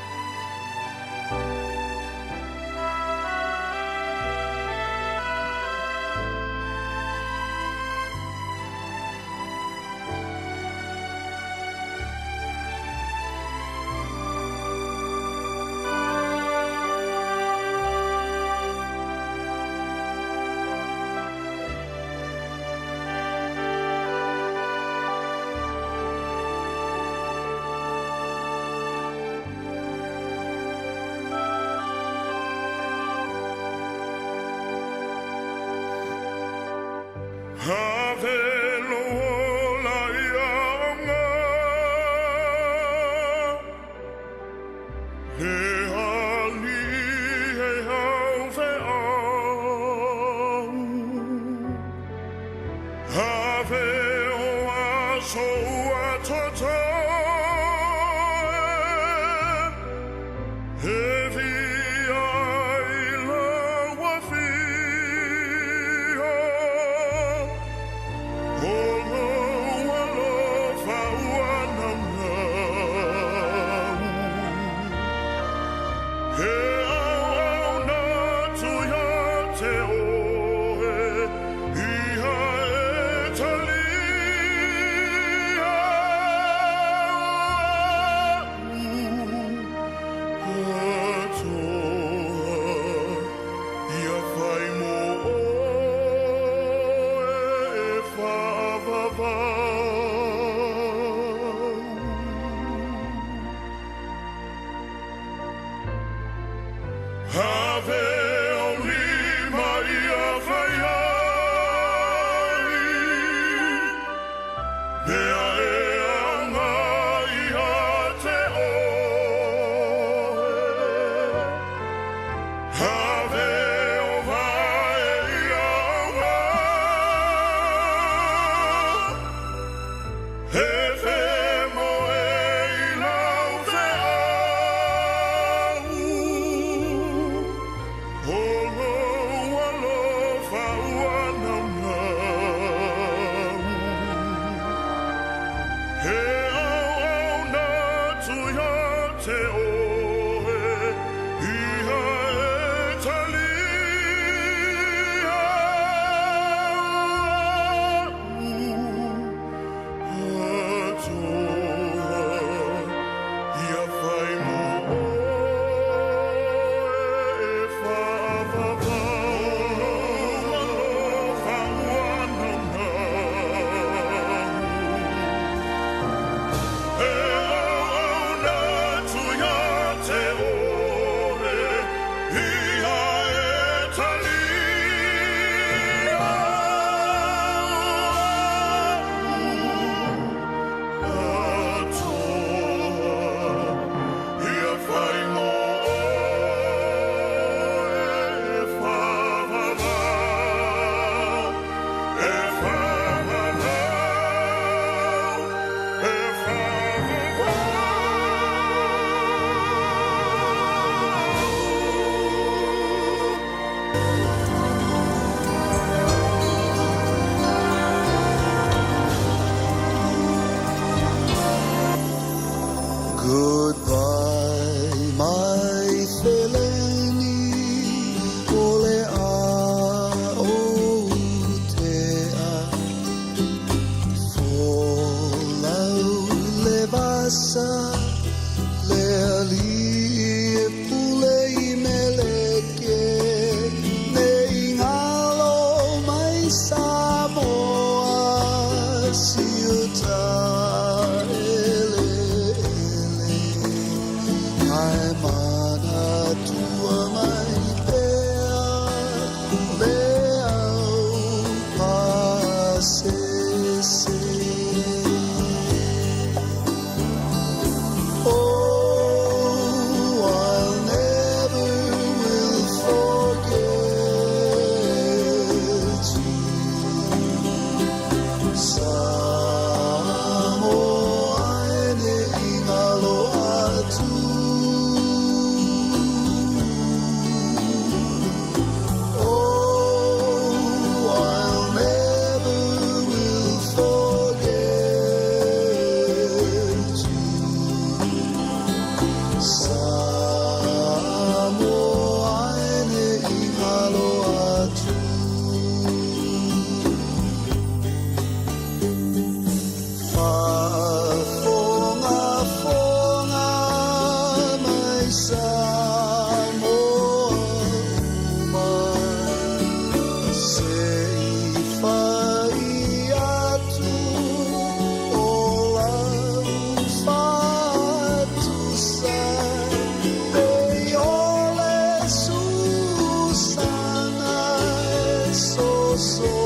S17: oso.